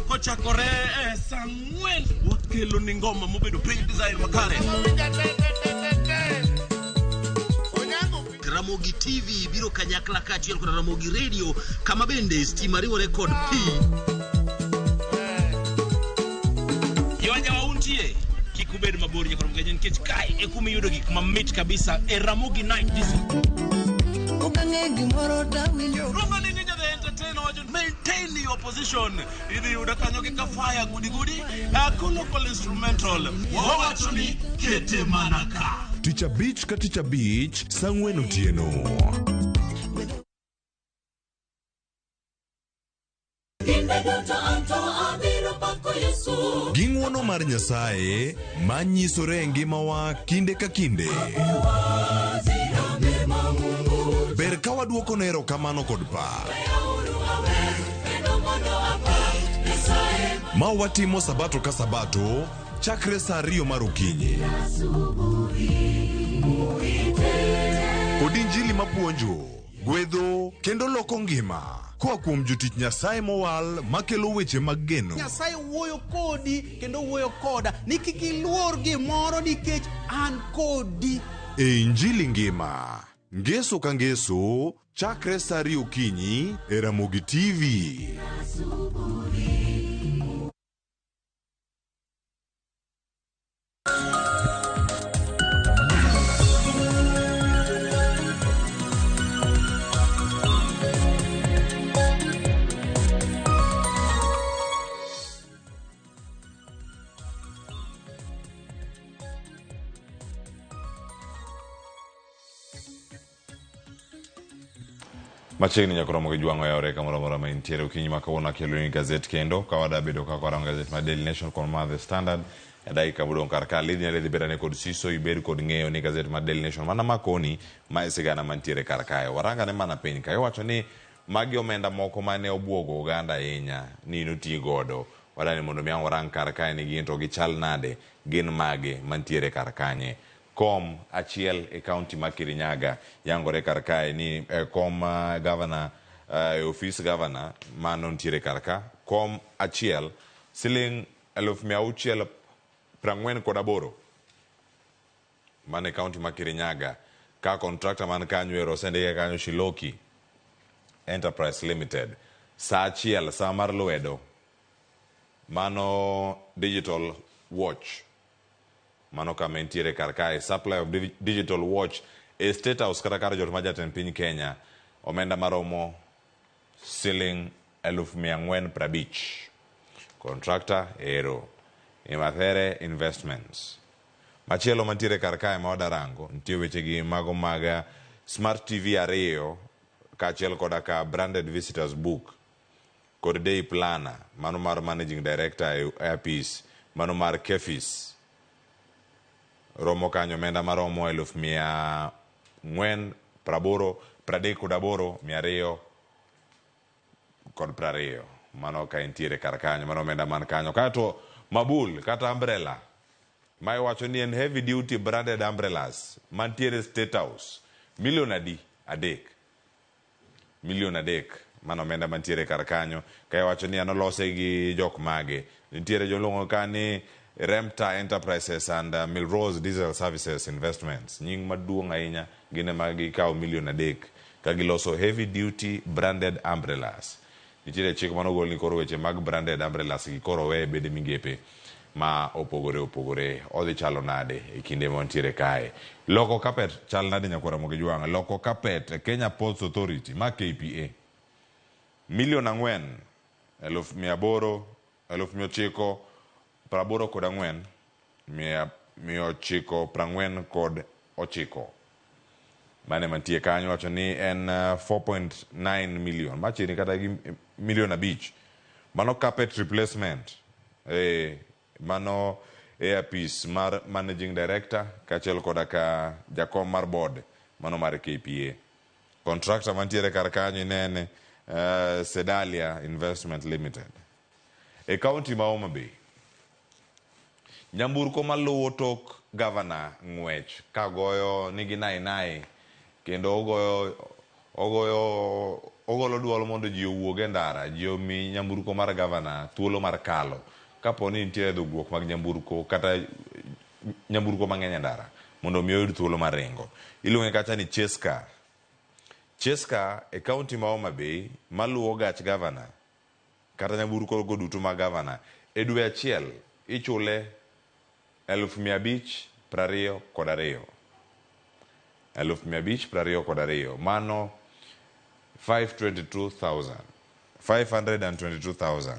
Kochakore saa 4 wakelo ni ngoma mobedo piny design makare. Ramogi TV biro kanyakla kaachiel kod Ramogi Radio kama bende stima riwore kod pi. Yoja wauntie kik ubed mabor nyaka Ramogi nikech kae e kuma iyudo gik mamit kabisa e Ramogi Night Disco. Rumba ni Ninja the Entertainer wacho maintain your position. Idhi yudo kanyo gi kafaya gudi gudi local instrumental. Wawacho ni kete manaka. Tich abich ka tich abich saa 4 otieno. Gi ng'uono mar Nyasaye manyisore e ngimawa kinde ka kinde. Ber ka waduoko ne erokamano kod pak. Ma watimo sabato ka sabato chakre saa 2 mar okinyi. Kod injili mapuonjo, gwedho kendo loko ngima koa kuom jotich Nyasaye mowal makelo weche mag geno. Nyasaye wuoyo kodi kendo wuoyo koda ni kik iluor gimoro nikech an kodi. E injili ngima, ngeso ka ngeso chakre saa 2 okinyi e Ramogi TV. Machiegni nyaka Ramogi Jwang'o yawre kamoro amora ma intiere okinyi ma kawuono akeloni gazet kendo kawada bedo kaka warango gazet mar Daily Nation kod mar The Standard e dakika modong' kar ka lidhi nyalo dhi bedane kod siso ibed kod ng'eyo ni gazet mar Daily Nation mana makoni ma e sigana mantiere kar kae. Warangane mana piny kae iwacho ni magi omenda moko mane obwogo oganda ahinya ni noti godo Wadani mondo mi ang' warang kar kae ni gin to gichal nade, gin mage mantiere kar kanye. Kom achiel e kaunti ma Kirinyaga yangore kar kae ni kom governor, e ofis governor mano ntiere kar ka. Kom achiel siling 648,000 mane kaunti ma Kirinyaga ka contractor man kanyo ero osendike kanyo Shiloki Enterprise Limited. Saa achiel, saa mar lwedo mano digital watch mano kama entiere kar kae, supply of digital watch e State House kata kar jot ma jatend piny Kenya, omenda maromo siling 450,000. Contractor ero Imathere Investments. Machielo mantiere kar kae ma wadarango nitie wechegi mago mag Smart TV 2 kaachiel koda ka branded visitors book kod day planner mano mar managing director e Airpeace mano mar Kefis romo kanyo omenda maromo 438,220. Mano ka entiere kar kanyo, mano omenda man kanyo. Kaeto mabul kata umbrella ma iwacho ni en heavy duty branded umbrellas mantiere State House milion adi? 3 milion 3 mano omenda mantiere kar kanyo. Ka iwacho ni anolose gi jok mage, nitiere joluongo ka ni Remta Enterprises and Milrose Diesel Services Investments, nying maduong' ahinya, gin ema gikawo milion 3 ka giloso heavy duty branded umbrellas. Nitiere chik manogol ni koro weche mag branded umbrellas gi koro we bede migepe ma opogore opogore. Odhi chalo nade e kinde mantiere kae? Loko carpet chal nade nyakwar Ramogi Jwang'? Loko carpet e Kenya Ports Authority ma KPA milion 4 800 984 949. Mane mantie kanyo wacho ni en 4.9 million machiegni kata gi milion 5. Mano carpet replacement mano earpiece mar managing director kaachiel koda ka jakom mar board mano mar KPA. Contractor mantiere kar kanyo inene Sedalia Investment Limited. E kaunti ma Homa Bay, nyamburko maluwo tok gavana ng'wech kagoyo nigi nai nai kendo ogoyo ogolo duol mondo ji owuog e ndara, ji omi nyamburko mar gavana thuolo mar kalo kapo ni nitiere dhugruok mag nyamburko kata nyamburko mang'eny e ndara mondo mi oyud thuolo mar ringo. Iluonge kacha ni chase car. Chase car e kaunti ma Homa Bay maluwo gach gavana kata nyamburko go duto mag gavana e dwe achiel ichule 522,000. 522,000 mano 522,000 522,000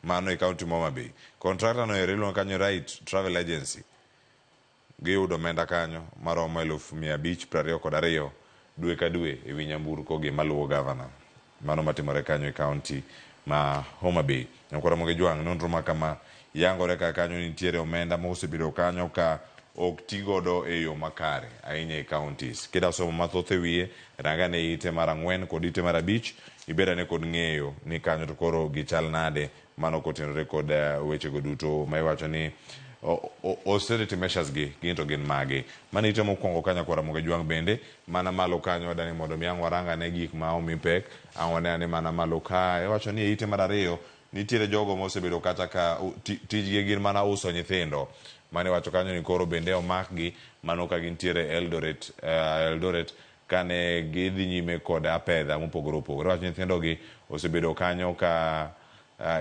mano e kaunti ma Homa Bay. Contractor no ero iluongo kanyo Right Travel Agency, giyudo omenda kanyo maromo 522,000 dwe ka dwe ewi nyamburko gi maluwo gavana. Mano matimore kanyo e kaunti ma Homa Bay. Nyakwar Ramogi Jwang', nonro ma kama yangore ka kanyo nitiere omenda ma osebedo kanyo ka ok ti godo e yo makare ahinya e counties. Kida somo mathoth e wiye, rangane ite mar 4 kod ite mar 5, ibedane kod ng'eyo ni kanyo to koro gichal nade mano kotenore kod wechego duto ma iwacho ni austerity measures gi gin to gin mage. Mano ite mokwongo ka nyakwar Ramogi Jwang' bende mana malo kanyo wadani mondo mi ang' warang ane gik ma omi pek, ang' wane ane mana malo ka iwacho ni e ite mar 2 nitiere jogo mosebedo kata ka tijgi gin mana uso nyithindo. Mane wacho kanyo ni koro bende omakgi mano ka gintiere Eldoret, Eldoret kane gidhi nyime kod apedha mopogore opogore. Wacho nyithindogi osebedo kanyo ka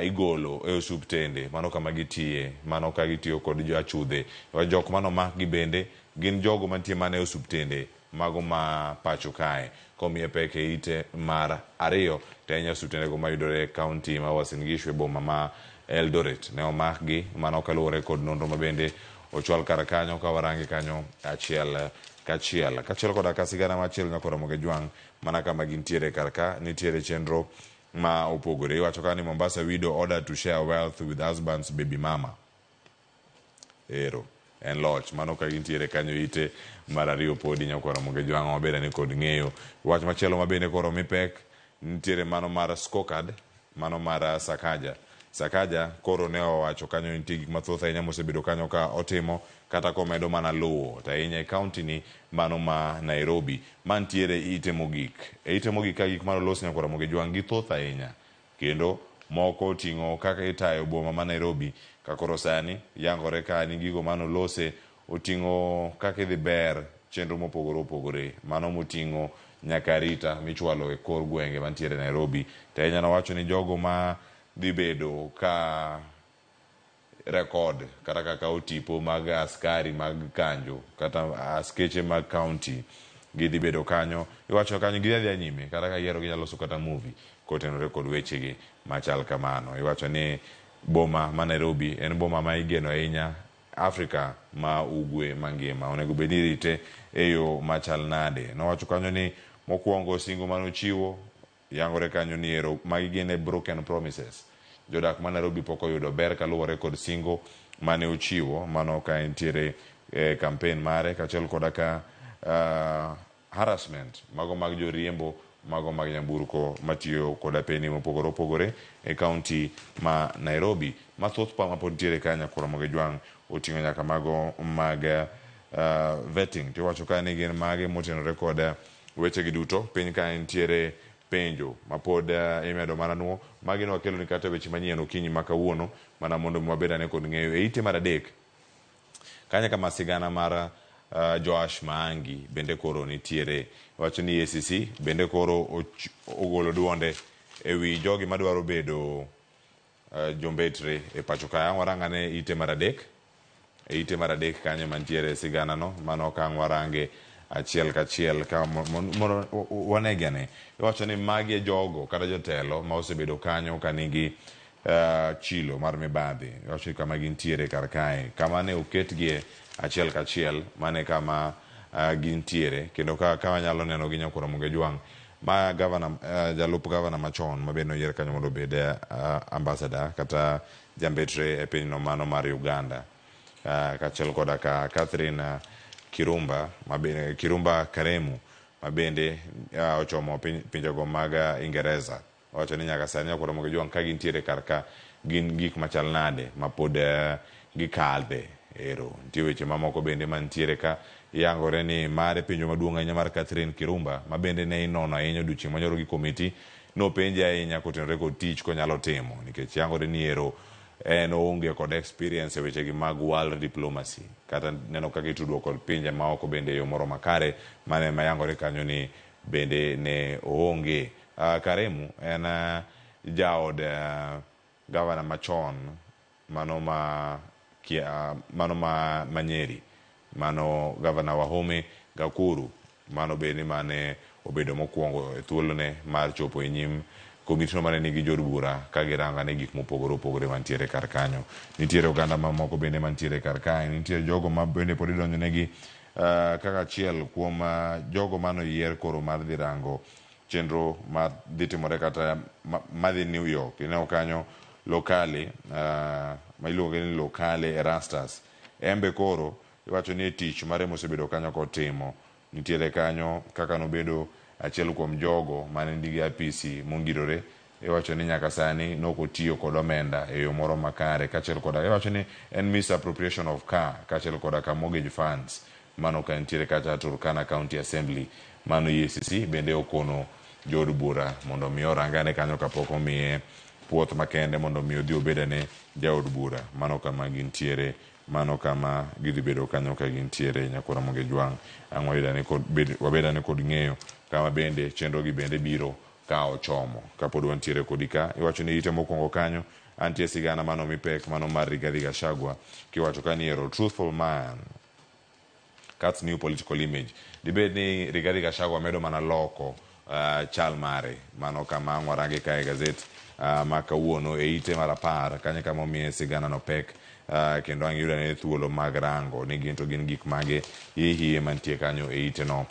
igolo e osuptende mano kama gitiye, mano ka gitiyo kod jo achudhe. Jok mano omakgi bende gin jogo mantie mana e osuptende mago ma pacho kae. Komiye pek e ite mar 2 to en osuptende go mayudore e kaunti ma Uasin Gishu e boma ma Eldoret. Ne omakgi mano kaluwore kod nonro ma bende ochwal kar kanyo ka warange kanyo achiel kachiel. Kachiel koda ka sigana machielo nyakwar Ramogi Jwang' mana kama gintiere kar ka nitiere chenro ma opogore. Iwacho ka ni Mombasa widow ordered to share wealth with husband's baby mama. Ero en loch mano ka gintiere kanyo ite mar 2 podi nyakwar Ramogi Jwang' wabed ane kod ng'eyo. Wach machielo ma bende koro mi pek nitiere mano mar scorecard mano mar Sakaja. Sakaja koro ne owacho kanyo nitie gik mathoth ahinya mosebedo kanyo ka otimo kata komedo mana luwo to ahinya e kaunti ni mano ma Nairobi mantiere ite mogik. E ite mogik ka gik mane olos nyakwa Ramogi Jwang' gi thoth ahinya kendo moko oting'o kaka itayo boma ma Nairobi ka koro sani yangore ka ni gigo mane olose oting'o kaka idhi ber chenro mopogore opogore mano moting'o nyaka arita michwalo e kor gwenge mantiere Nairobi. To ahinya nowacho ni jogo ma dhi bedo ka record kata ka kawo tipo mag askari mag kanjo kata askeche mag county gidhi bedo kanyo. Iwacho kanyo gidhi adhiya nyime kata ka giyiero ginyalo loso kata movie kotenore kod wechegi machal kamano. Iwacho ni boma ma Nairobi en boma ma igeno ahinya Afrika ma ugwe mangima. Onego bed ni irite e yo machal nade. Nowacho kanyo ni mokwongo singo manochiwo yangore kanyo ni ero magi gin e broken promises. Jodak ma Nairobi pok oyudo ber kaluwore kod singo mane ochiwo mano ka entiere e campaign mare kaachiel koda ka harassment mago mag joriembo mago mag nyamburko matiyo kod apeni mopogore opogore e kaunti ma Nairobi. Mathoth pa mapod nitiere ka nyakwar Ramogi Jwang' oting'o nyaka mago mag vetting. Tiwacho ka ni gin mage motenore kod wechegi duto. Piny ka nitiere penjo mapod imedo mana nuo. Magi ne wakeloni kata weche manyien okinyi ma kawuono mana mondo mi wabed ane kod ng'eyo e ite mar adek. Kanyo kama sigana mar Joash Maangi bende koro nitiere. Wacho ni EACC bende koro ogolo duonde ewi jogi madwaro bedo jombetre e pacho kae. Ang' warang ane ite mar adek. E ite mar adek kanyo mantiere sigana no mano ka ang' warange achiel kachiel ka mondo wanegi ane. Iwacho ni magi e jogo kata jotelo ma osebedo kanyo ka nigi chilo mar mibadhi. Iwacho ni kama gintiere kar kae. Kama ne oketgie achiel kachiel mane kama gintiere kendo ka wanyalo neno gi nyakwar Ramogi Jwang' ma gavana jalup gavana machon ma bende noyier kanyo mondo obed ambassador kata jambetre e pinyno mano mar Uganda. Kaachiel koda ka Catherine Kirumba Kirumba Karemu ma bende ochomo pinjego mag Ingereza. Owacho ni nyaka sani nyakwar Ramogi Jwang' ka gintiere kar ka gin gik machal nade ma pod gikadhe ero. Nitie weche mamoko bende mantiere ka yangore ni mare penjo maduong' ahinya mar Catherine Kirumba ma bende ne inono ahinya odiochieng' manyoro gi komiti nopenje ahinya kotenore kod tich konyalo timo nikech yangore ni ero en oonge kod experience e wechegi mag world diplomacy kata neno kaka itudruok kod pinje maoko bende e yo moro makare mane mayangore kanyo ni bende ne oonge. Karemu en jaod gavana machon mano ma Nyeri mano gavana Wahome Gakuru mano bende mane obedo mokwongo e thuolone mar chopo e nyim komitino mane nigi jood bura ka girango ane gik mopogore opogore mantiere kar kanyo. Nitiere oganda mamoko bende mantiere kar kae. Nitiere jogo ma bende pod idonjonegi kaka achiel kuom jogo manoyier koro mar dhi rango chenro ma dhi timore kata madhi New York. Ineno kanyo Lokale ma iluonge ni Lokale Erastus. Embe koro iwacho ni e tich mare mosebedo kanyo kotimo. Nitiere kanyo kaka nobedo achiel kuom jogo mane nigi apisi mongirore. Iwacho ni nyaka sani nokotiyo kod omenda e yo moro makare kaachiel koda iwacho ni en misappropriation of car kaachiel koda ka mortgage funds mano ka nitiere kacha Turkana County Assembly. Mano EACC bende okono jood bura mondo mi orangane kanyo kapok omiye puoth makende mondo mi odhi obed ane jaod bura. Mano kama gintiere, mano kama gidhi bedo kanyo ka gintiere nyakwar Ramogi Jwang'. Ang' wabed ane kod ng'eyo kama bende chenro gi bende biro ka ochomo. Kapod wantiere kodi ka, iwacho ni ite mokwongo kanyo antie sigana mano mi pek mano mar Rigathi Gachagua kiwacho ka ni ero truthful man cuts new political image. Dibed ni Rigathi Gachagua medo mana loko chal mare mano kama ang' warange kae e gazet ma kawuono e ite mar 10 kanyo kama omiye sigana no pek kendo ang' yudo ane thuolo mag rango ni gin to gin gik mage hie mantie kanyo e ite no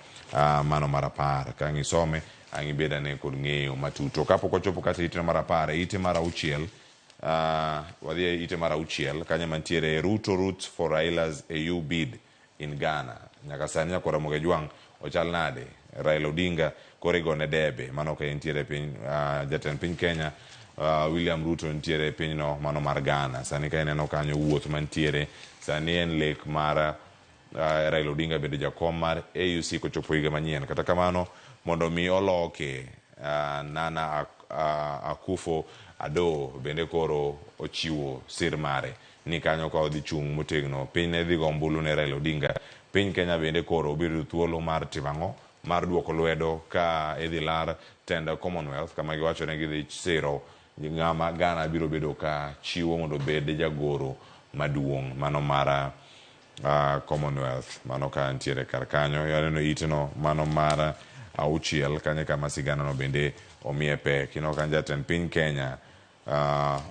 mano mar 10 ka ang' isome ang' ibed ane kod ng'eyo matut. To kapok wachopo kata ite mar 10 e ite mar 6 wadhi e ite mar 6 kanyo mantiere Ruto roots for Raila's AU bid in Ghana. Nyaka sani nyakwar Ramogi Jwang' ochal nade? Raila Odinga koro igone debe mano ka entiere piny jatend piny Kenya William Ruto nitiere e pinyno mano mar Ghana. Sani ka ineno kanyo wuoth mantiere sani en lek mar Raila Odinga bedo jakom mar AUC kochopo higa manyien. Kata kamano mondo mi oloke Nana Akufo Addo bende koro ochiwo sir mare ni kanyo ka odhi chung' motegno piny ne dhi go ombulu ne Raila Odinga. Piny Kenya bende koro biro yudo thuolo mar timo ang'o? Mar duoko lwedo ka idhi lar tend Commonwealth kama giwacho ni gidhi siro ng'ama Ghana biro bedo ka chiwo mondo obed jagoro maduong' mano mar Commonwealth. Mano ka nitiere kar kanyo. Aneno iteno mano mar auchiel kanyo kama sigana no bende omiye pek. Ineno ka jatend piny Kenya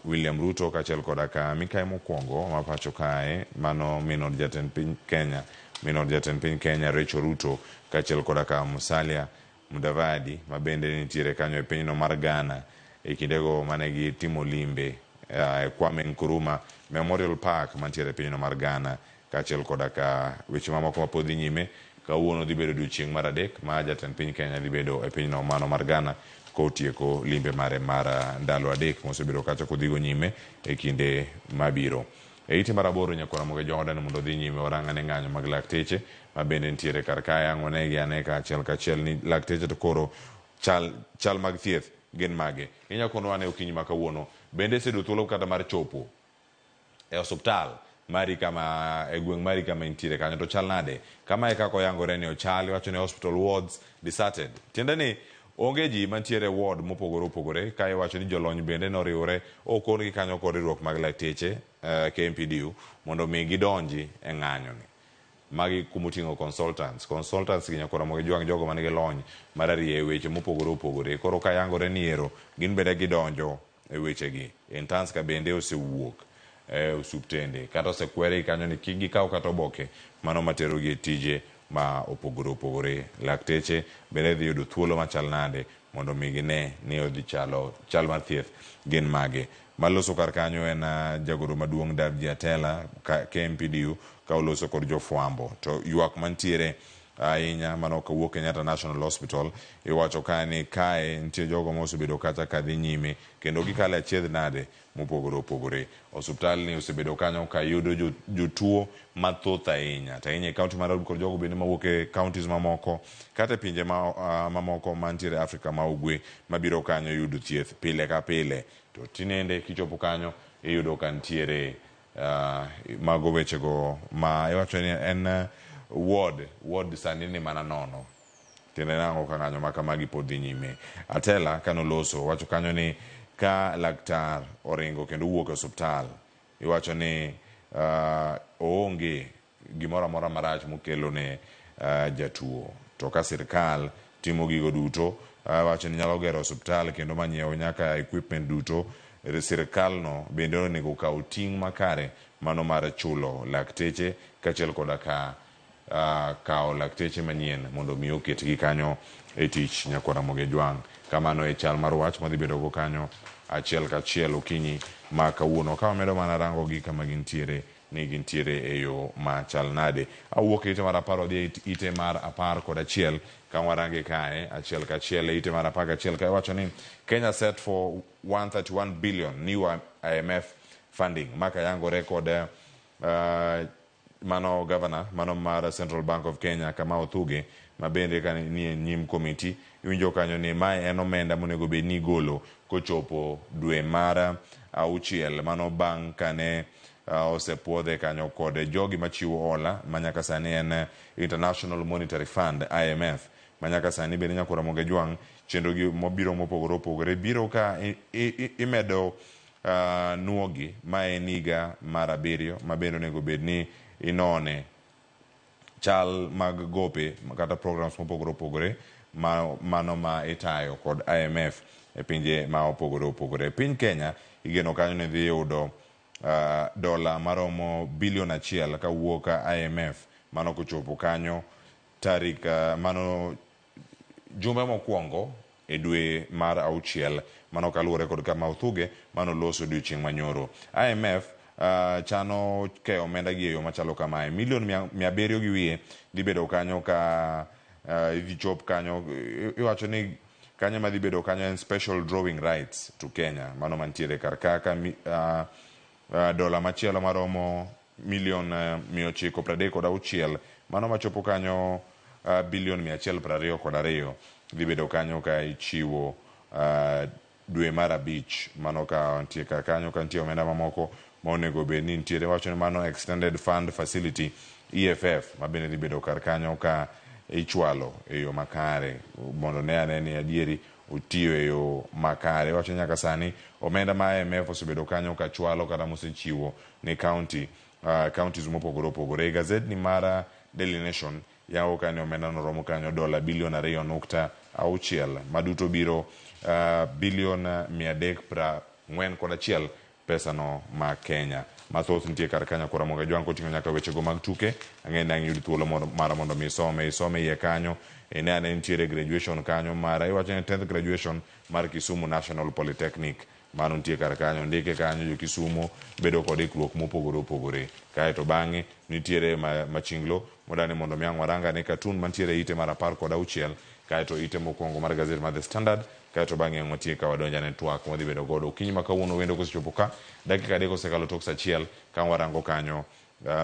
William Ruto kaachiel koda ka mikayi mokwongo ma pacho kae mano min od jatend piny Kenya min od jatend piny Kenya Rachel Ruto kaachiel koda ka Musalia Mudavadi ma bende nitiere kanyo e pinyno mar Ghana e kindego mane gitimo limbe e Kwame Nkrumah Memorial Park mantiere e pinyno mar Ghana kaachiel koda ka weche mamoko mapod dhi nyime. Kawuono dhi bedo odiochieng' mar adek ma jatend piny Kenya dhi bedo e pinyno mano mar Ghana kotieko limbe mare mar ndalo adek mosebedo kacha kodhigo nyime e kinde mabiro. E ite mar aboro nyakwar Ramogi Jordan mondo odhi nyime warang ane ng'anyo mag lakteche ma bende nitiere kar kae. Ang' wanegi ane kaachiel kachiel ni lakteche to koro chal mag thieth gin mage. Inyalo konowa ane okinyi ma kawuono bende iseyudo thuolo kata mar chopo e osuptal mari kama e gweng' mari kama intiere kanyo to chal nade? Kamae kaka oyangore ni ochal, iwacho ni hospital wards deserted. Tiende ni onge ji mantiere e ward mopogore opogore ka iwacho ni jolony bende noriwore okon gi kanyo kod riwruok mag lakteche KMPDU mondo mi gidonji e ng'anyo ni. Magi kumoting'o consultants. Consultants gi nyakwar Ramogi Jwang' jogo manigi lony mar arieyo weche mopogore opogore. Koro ka yangore ni ero gin bende gidonjo e wechegi. Interns ka bende osewuok e osuptende kata osekwergi kanyo ni kik gikaw kata oboke mano materogi e tije ma opogore opogore. Lakteche bende dhi yudo thuolo machal nade mondo mi gine ni odhi chalo chal mar thieth gin mage. Maloso kar kanyo en jagoro maduong' Davji Atela KMPDU ka oloso kod jofwambo. To ywak mantiere ahinya mano kawuok Kenyatta National Hospital iwacho ka ni kae nitie jogo mosebedo kacha kadhi nyime kendo gikalo e achiedh nade mopogore opogore. Osuptal ni osebedo kanyo ka yudo jotuo mathoth ahinya to ahinya e kaunti mar Nairobi kod jogo bende mawuok e counties mamoko kata e pinje mamoko mantiere Afrika ma ugwe mabiro kanyo yudo thieth pile ka pile. To tinende kichopo kanyo iyudo ka nitiere mago wechego ma iwacho ni en ward sani ni mana nono. Tiende nang'o ka ng'anyo ma kamagi pod dhi nyime. Atela kanoloso wacho kanyo ni ka laktar oringo kendo owuok e osuptal iwacho ni oonge gimoro amora marach mokelo ne jatuo. To ka sirkal timo gigo duto wacho ni nyalo gero osuptal kendo manyiew nyaka equipment duto, sirkal no bende onego okaw ting' makare mano mar chulo lakteche kaachiel koda ka kawo lakteche manyien mondo mi oketgi kanyo e tich nyakwar Ramogi Jwang'. Kamano e chal mar wach madhi bedo go kanyo achiel kachiel okinyi ma kawuono. Ka wamedo mana rango gi kama gintiere ni gintiere e yo machal nade. Awuok e ite mar 10 wadhi e ite mar 11 ka warange kae achiel kachiel e ite mar 11 ka iwacho ni Kenya set for 131 billion new IMF funding. Maka yangore kod mano governor mano mar Central Bank of Kenya Kamau Thuge ma bende ka ni e nyim komiti iwinjo kanyo ni mae en omenda monego bed ni igolo kochopo dwe mar auchiel mano bang' kane osepuodhe kanyo kod jogi machiwo hola ma nyaka sani en International Monetary Fund IMF ma nyaka sani bende nyakwar Ramogi Jwang' chenro gi mobiro mopogore opogore biro ka imedo nuogi ma en higa mar 7 ma bende onego bed ni inone chal mag gope kata programs mopogore opogore mano ma itayo kod IMF e pinje ma opogore opogore. Piny Kenya igeno kanyo ni dhi yudo dola maromo bilion 1 kawuok IMF mano kochopo kanyo tarik mano jumbe mokwongo e dwe mar auchiel mano kaluwore kod Kamau Thuge mano loso odiochieng' manyoro. IMF chano keyo omenda gi e yo machalo kamae. Milion 700 gi wiye dhi bedo kanyo ka idhi chop kanyo iwacho ni Kanyo madhi bedo kanyo en special drawing rights to Kenya. Mano mantiere kar kaka dola machielo maromo milion 936, mano machopo kanyo bilion 122 dhi bedo kanyo ka ichiwo dwe mar 5. Mano ka nitie kar kanyo ka nitie omenda mamoko ma onego bed ni nitiere. Wacho ni mano Extended Fund Facility EFF ma bende dhi bedo kar kanyo ka ichwalo e yo makare mondo ne ane ni adieri otiyo e yo makare. Wacho nyaka sani omenda ma IMF osebedo kanyo ka chwalo kata mosechiwo ne county counties mopogore opogore. E gazet ni mar Daily Nation yawo ka ni omenda no romo kanyo dola bilion 2.6 maduto biro bilion 341 pesa no ma Kenya. Mathoth nitie kar kanyo koro Ramogi Ajwang' koting'o nyaka wechego mag tuke. Ang'e ni ang' iyud thuolo mar mondo mi isome isome iye kanyo. Ine ane nitiere graduation kanyo mar iwacho ni 10th graduation mar Kisumu National Polytechnic. Mano nitie kar kanyo, ndike kanyo jo Kisumu bedo kod ikruok mopogore opogore. Kaeto bang'e nitiere machinglo modani mondo mi ang' waranga ne cartoon mantiere ite mar 16, kaeto ite mokwongo mar gazet mar The Standard. Kaeto bang'e ang' watiek ka wadonjo ne twak mwadhi bedo godo okinyi ma kawuono. Wendo kosechopo ka dakika 3 osekalo tok sa 1 ka warango kanyo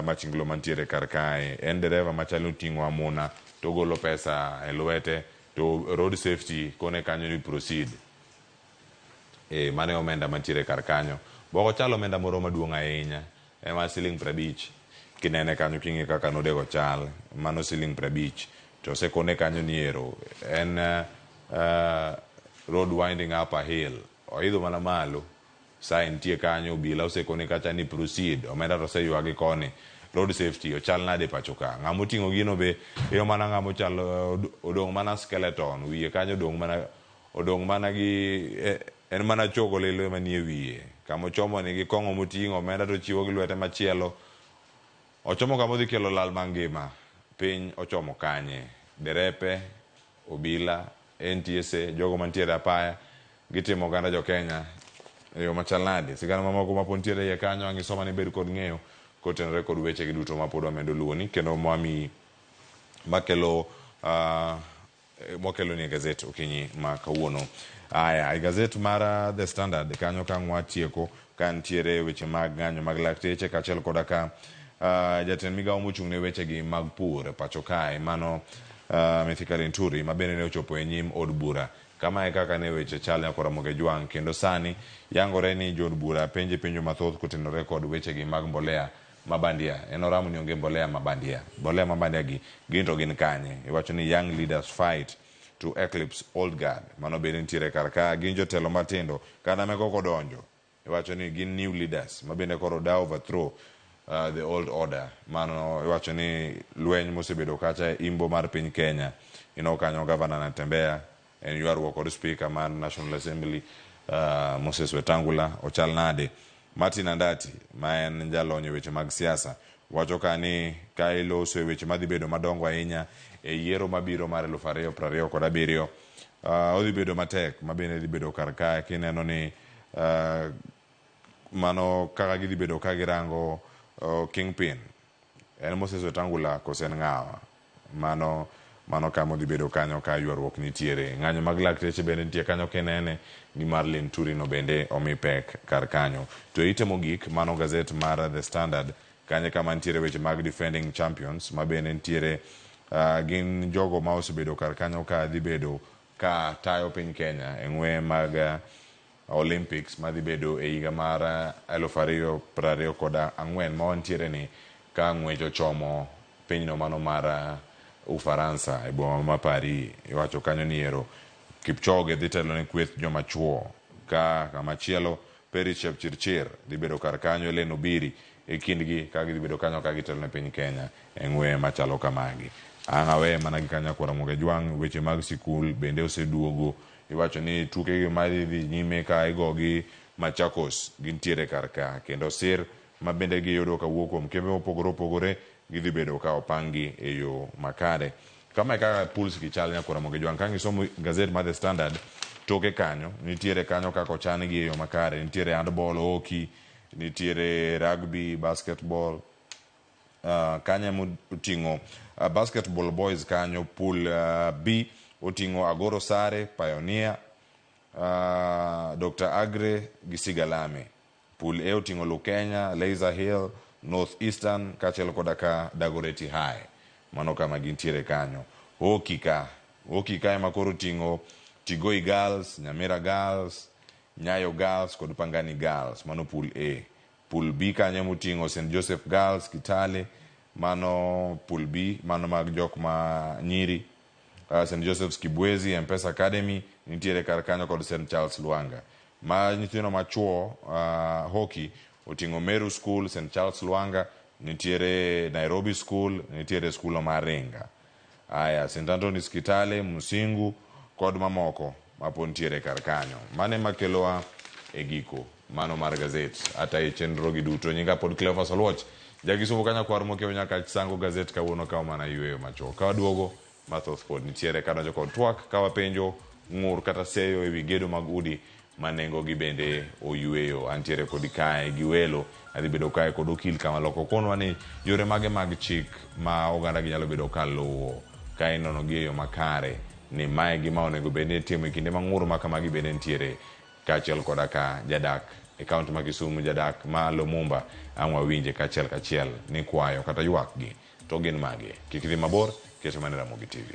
machinglo mantiere kar kae en dereva machalo oting'o amuna to ogolo pesa e lwete to road safety kone kanyo ni proceed. Mano e omenda mantiere kar kanyo. Bok ochalo omenda moro maduong' ahinya, en mana siling 50. Kinene kanyo king'iyo kaka nodego chal, mano siling 50. To osekone kanyo ni ero en road winding up a hill, oidho mana malo. Sign nitie kanyo, obila osekone kacha ni proceed, omenda to oseywagi koni. Road safety ochal nade pacho ka? Ng'ama oting'o gino be iyudo mana ng'ama ochal odong' mana skeleton, wiye kanyo odong' mana gi en mana chogo lilo ema nie wiye. Kama ochomo ni gi kong'o moting'o, omenda to ochiwo gi lwete machielo. Ochomo kama odhi kelo lal mangima. Piny ochomo kanye? Derepe, obila, NTSA, jogo mantiere apaya, gitimo oganda jo Kenya e yo machal nade? Sigana mamoko mapod nitiere iye kanyo ang' isoma ni bed kod ng'eyo kotenore kod weche gi duto mapod wamedo luwoni kendo mwamiyi makelo mwakelo ni e gazet okinyi ma kawuono. Aya, e gazet mar The Standard kanyo ka watieko ka nitiere weche mag ng'anyo mag lakteche kaachiel koda ka jatend migawo mochung' ne wechegi mag pur pacho kae mano Mithika Linturi ma bende ne ochopo e nyim od bura. Kama e kaka ne weche chal nyaka Ramogi Ajwang' kendo sani yangore ni jood bura penje penjo mathoth kotenore kod wechegi mag mbolea mabandia. En oramo ni onge mbolea mabandia. Mbolea mabandia gi gin to gin kanye? Iwacho ni young leaders fight to eclipse old guard. Mano bende nitiere kar ka gin jotelo matindo kata meko kodonjo. Iwacho ni gin new leaders ma bende koro da overthrow the old order. Mano iwacho ni lweny mosebedo kacha imbo mar piny Kenya. Ineno kanyo Governor Natembeya en ywaruok kod speaker mar National Assembly Moses Wetangula ochal nade. Martin Andati ma en jalony e weche mag siasa wacho ka ni ka iloso e weche madhi bedo madongo ahinya e yiero mabiro mar 2027 odhi bedo matek ma bende dhi bedo kar kae kineno ni mano kaka gidhi bedo ka girango kingpin en Moses Wetangula kose en ng'awa mano mano kama odhi bedo kanyo ka ywaruok nitiere. Ng'anyo mag lakteche bende nitie kanyo kinene gi mar Linturi no bende omi pek kar kanyo. To ite mogik mano gazet mar The Standard kanye kama nitiere weche mag defending champions ma bende nitiere gin jogo ma osebedo kar kanyo ka dhi bedo ka tayo piny Kenya e ng'we mag Olympics madhi bedo e higa mar 2024 ma wantiere ni ka ng'wech ochomo pinyno mano mar Ufaransa e boma ma Paris. Iwacho kanyo ni ero Kipchoge dhi telo ne kweth joma chuo ka kamachielo Peris Chepchirchir dhi bedo kar kanyo, Hellen Obiri e kindgi ka gidhi bedo kanyo ka gitelo ne piny Kenya e ng'we machalo kamagi. Ang' aweye mana gi kanyo kwara Ramogi Ajwang', weche mag sikul bende oseduogo. Iwacho ni tukegi madhi dhi nyime ka igogi Machakos gintiere kar ka kendo sir ma bende giyudo kawuok kuom kembe mopogore opogore gidhi bedo ka opangi e yo makare. Kama e kaka pools gi chal nyakwar Ramogi Ajwang'. Ka isomo gazet mar The Standard, toke kanyo nitiere kanyo kaka ochan gi e yo makare. Nitiere handball, hockey, nitiere rugby, basketball. Kanyo emoting'o basketball boys kanyo pool B oting'o Agoro Sare, Pioneer, Dr. Agre gi Sigalame. Pool A oting'o Lukenya, Laser Hill, North Eastern kaachiel koda ka Dagoretti High. Mano kama gintiere kanyo. Hockey ka ema koro oting'o Tigoi Girls, Nyamira Girls, Nyayo Girls kod Pangani Girls. Mano pool A. Pool B kanyo moting'o St. Joseph Girls, Kitale. Mano pool B, mano mag jok ma nyiri. St. Joseph's Kibwezi, M-Pesa Academy, nitiere kar kanyo kod St. Charles Luanga. Ma nyithindo machuo hockey oting'o Meru School, St. Charles Luanga, nitiere Nairobi School, nitiere skul mar Ringa. Aya, St. Anthony's Kitale, Musingu kod mamoko mapod nitiere kar kanyo. Mane makelowa e giko mano mar gazet ata e chenro gi duto. Nyinga pod Cleophas Oluoch. Jakisumu kanya kwar mokiewo nyaka sango gazet kawuono kawo mana yueyo machuok. Ka waduogo mathoth pod nitiere kadonjo kod twak ka wapenjo ng'ur kata seyo ewi gedo mag udi ma nengo gi bende oyueyo. Antiere kodi kae gi welo, adhi bedo kae kod okil kama loko konwa ni yore mage mag chik ma oganda gi nyalo bedo ka luwo ka inono gi e yo makare ni mae gima onego bed ni itimo e kinde ma ng'ur ma kamagi bende nitiere kaachiel koda ka jadak e kaunti ma Kisumu, jadak ma Lumumba ang' wawinje kachiel kachiel ni kwayo kata ywak gi to gin mage. Kik idhi mabor, keto mana Ramogi TV.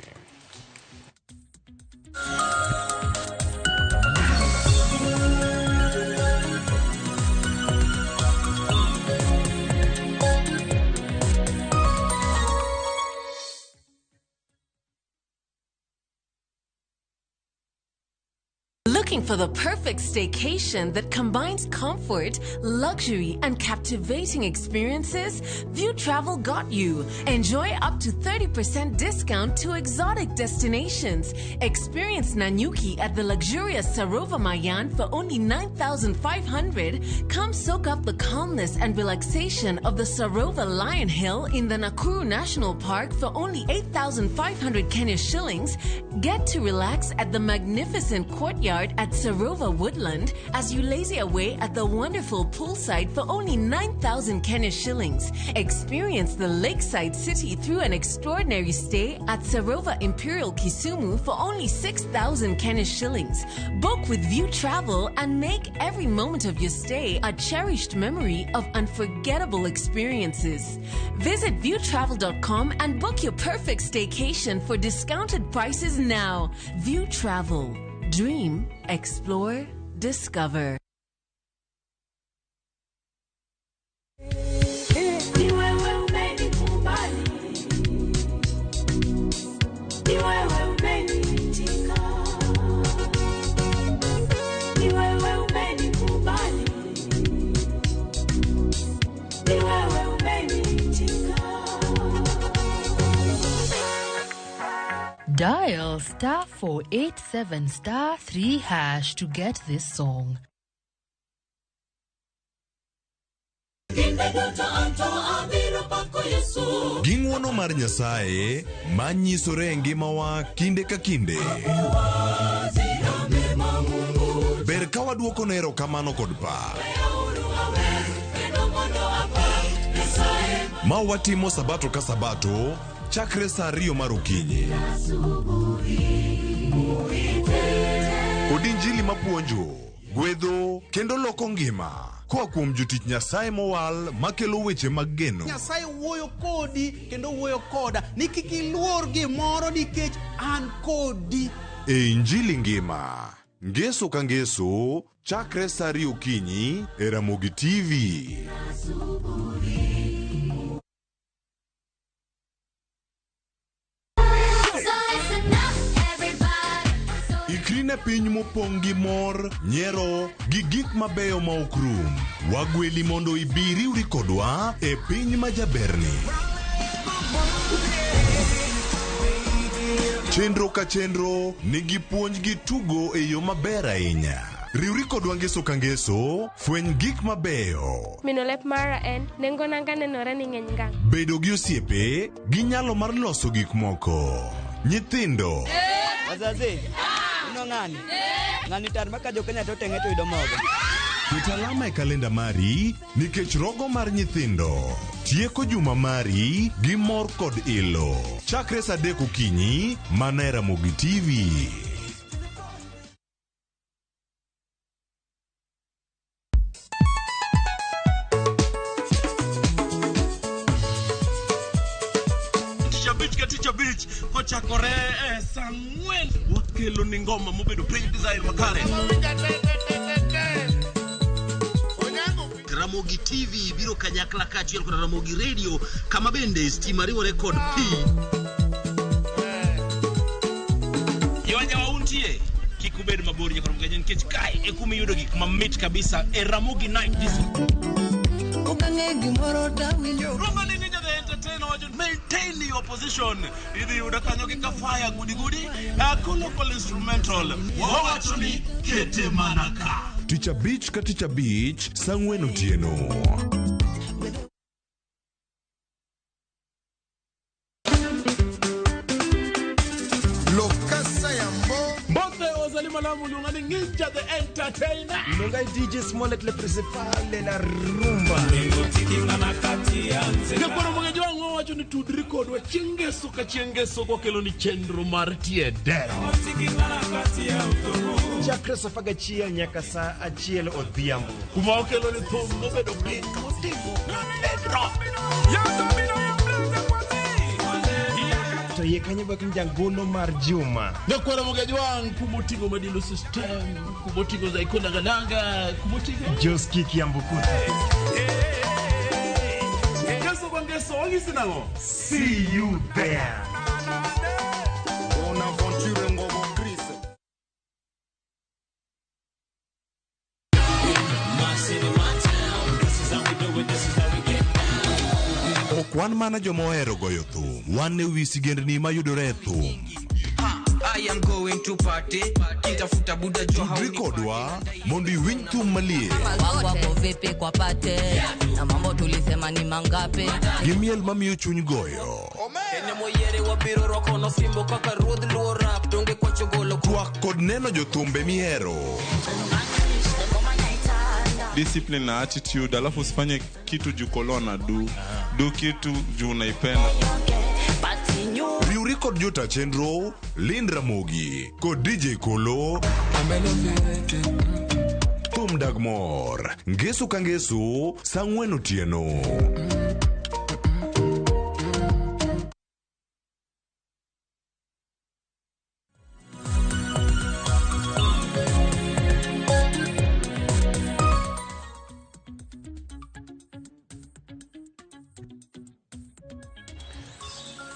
Looking for the perfect staycation that combines comfort, luxury, and captivating experiences? View Travel got you. Enjoy up to 30% discount to exotic destinations. Experience Nanyuki at the luxurious Sarova Mayan for only 9,500. Come soak up the calmness and relaxation of the Sarova Lion Hill in the Nakuru National Park for only 8,500 Kenya shillings. Get to relax at the magnificent courtyard at Sarova Woodland as you lazy away at the wonderful poolside for only 9,000 Kenya shillings. Experience the lakeside city through an extraordinary stay at Sarova Imperial Kisumu for only 6,000 Kenya shillings. Book with View Travel and make every moment of your stay a cherished memory of unforgettable experiences. Visit viewtravel.com and book your perfect staycation for discounted prices now. View Travel. Dream, explore, discover. Dial star 487 star 3 hash to get this song. Gi ng'uono mar Nyasaye manyisore e ngimawa kinde ka kinde. Ber ka waduoko ne erokamano kod pak. Ma watimo sabato ka sabato chakre saa 2 mar okinyi. Kod injili mapuonjo, gwedho kendo loko ngima koa kuom jotich Nyasaye mowal makelo weche mag geno. Nyasaye wuoyo kodi kendo wuoyo koda ni kik iluor gimoro nikech an kodi. E Injili ngima, ngeso ka ngeso, chakre saa 2 okinyi e Ramogi TV. Ikri ne piny mopong' gi mor, nyiero, gi gik mabeyo ma ok rum. Wagweli mondo ibi riwri kodwa e piny ma jaberni. Chenro ka chenro nigi puonj gi tugo e yo maber ahinya. Riwri kodwa ngeso ka ngeso, fweny gik mabeyo. Mino lep mara en, nengo nanga nenore ni ng'eny ngang'. Bedo gi osiepe, gi nyalo mar loso gik moko. Nyithindo. Wazazi. Ng'ani. Ng'ani tar maka jo Kenya to teng'e to yudo mogo. Ket alama e kalenda mari nikech rogo mar nyithindo. Tieko juma mari gi mor kod ilo. Chakre saa 3 okinyi mana e Ramogi TV. Tich abich ka tich abich kochakore e saa 4 wakelo ni ngoma mobedo piny design makare. Ramogi TV biro kanyakla kaachiel kod Ramogi Radio kama bende stima riwore kod pi. Jowanjawa untie kik ubed mabor nyakoro mgaje nikech kae e kuma iyudo gik mamit kabisa e Ramogi Night Disco. Okang'e gimoro tawinjo. Roma ni Ninja the Entertainer wacho maintain your position. Idhi yudo kanyo gi kafaya gudi gudi local instrumental. Wawacho ni kete mana ka. Tich abich ka tich abich saa 4 otieno. Lokasa Yambo. Mbothe ozali malamu luonga ni Ninja the Entertainer. Luonga DJ Smollett le principal de la rumba. Nyakwaro Mogejo wang'o wacho ni tudri kodwa chieng' ngeso ka chieng' ngeso kokelo ni chenro mar tie dero. Chakre saa 11 nyaka saa 1 odhiambo. Kuma okelo ni thum mobedo piny motimo pedro. To yie kanyo bak ni jangolo mar Juma. Nyakwaro Mogejo wang' kumoting'o Madilu System, kumoting'o Zaiko Langalanga, kumoting'o Joski Kiambukuta. Ngeso kwa ngeso wang'isi nang'o? See you there. Bonaventure Ngobo Chris. Ok wan mana joma ohero goyo thum, wan e wi sigendni mayudore e thum. I am going to party. Kitafuta buda jua Tudri kodwa mondo iwinj thum maliet Wangu wako vipi kwa pate na mambo tulisema ni mangapi? gi miel mamiyo chuny goyo. Kenya moyiere wabiro rwako nosimbo kaka ruodh luo rap donge kwachogolo Twak kod neno jothumbe mihero. Discipline na attitude, alafu usifanye kitu juu kolona du kitu juu unaipenda. Riwri kod jota chenro Lind Ramogi kod DJ Kolo. Thum dag mor ngeso ka ngeso saa 4 otieno.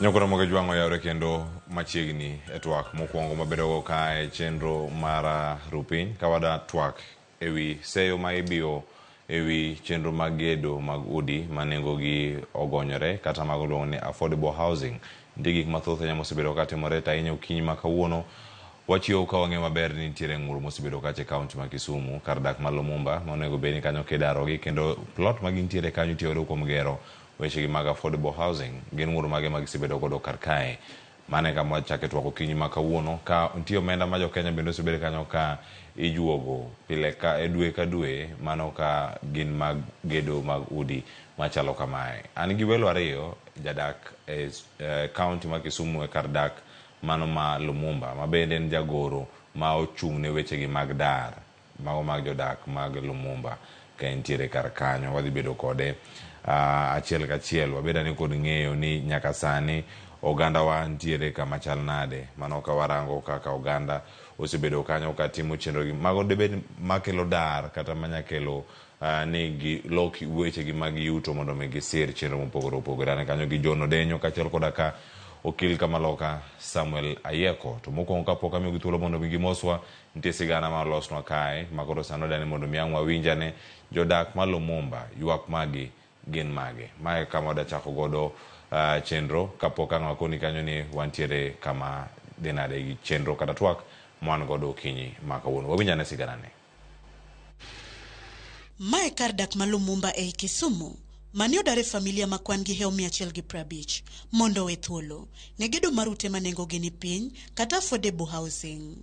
Nyakwaro Mogejo wang' oyawre kendo machiegni e twak mokwongo mabedogo ka e chenro mar rupiny ka wada twak ewi seyo ma ibiyo ewi chenro mag gedo mag udi ma nengogi ogonyore kata mago luongo ni affordable housing. Nitie gik mathoth ahinya mosebedo katimore to ahinya okinyi ma kawuono wachiwo ka wang'eyo maber ni nitiere ng'ur mosebedo kacha e kaunti ma Kisumu kar dak ma Lumumba ma onego bed ni kanyo kidarogi kendo plot ma gintiere kanyo itiyogo kuom gero wechegi mag affordable housing. Gin ng'ur mage ma gisebedo godo kar kae. Mano e kama wachake twak okinyi ma kawuono ka nitie omenda ma jokenya bende osebedo kanyo ka ijuogo pile ka e dwe ka dwe mano ka gin mag gedo mag udi machalo kamae. An gi welo ariyo jadak e kaunti ma Kisumu e kar dak mano ma Lumumba ma bende en jagoro ma ochung' ne wechegi mag dar mago mag jodak mag Lumumba ka entiere kar kanyo. Wadhi bedo kode achiel kachiel wabed ane kod ng'eyo ni nyaka sani oganda wa ntiere kama chal nade. Mano ka warango kaka oganda osebedo kanyo ka timo chenro gi mago debed makelo dar kata manyakelo ni gilok wechegi mag yuto mondo mi gisir chenro mopogore opogore. Ane kanyo gi John Odenyo kaachiel koda ka okil kamaloka Samuel Ayieko. To mokwongo kapok amiyogi thuolo mondo mi gimoswa, nitie sigana ma olosnwa kae ma koro sani wadani mondo mi ang' wawinjane jodak ma Lumumba ywak magi gin mage. Mae kama wadachako godo chenro kapok ang' wakoni kanyo ni wantiere kama dhi nade gi chenro kata twak mwan godo okinyi ma kawuono. Wawinjane siganane. Mae kar dak ma Lumumba ei Kisumu mane odar e familia ma kwan gi hewo 150 mondo owe thuolo ne gedo mar ute ma nengogi ni piny kata affordable housing.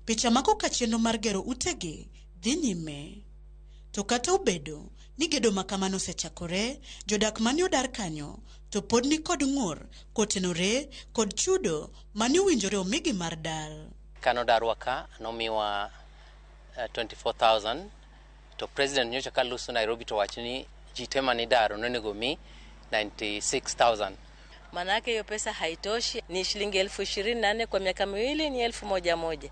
Picha mako ka chenro mar gero utegi dhi nyime. To kata obedo ni gedo ma kamano osechakore, jodak mane odar kanyo to pod ni kod ng'ur kotenore kod chudo mane owinjore omigi mar dar. Kanodarwa ka nomiwa 24,000 to president nyocha ka loso Nairobi to wacho ni ji te mane idaro nonego mi 96,000. Maanake hiyo pesa haitoshi, ni shilingi 24,000 kwa miaka miwili ni 1,000,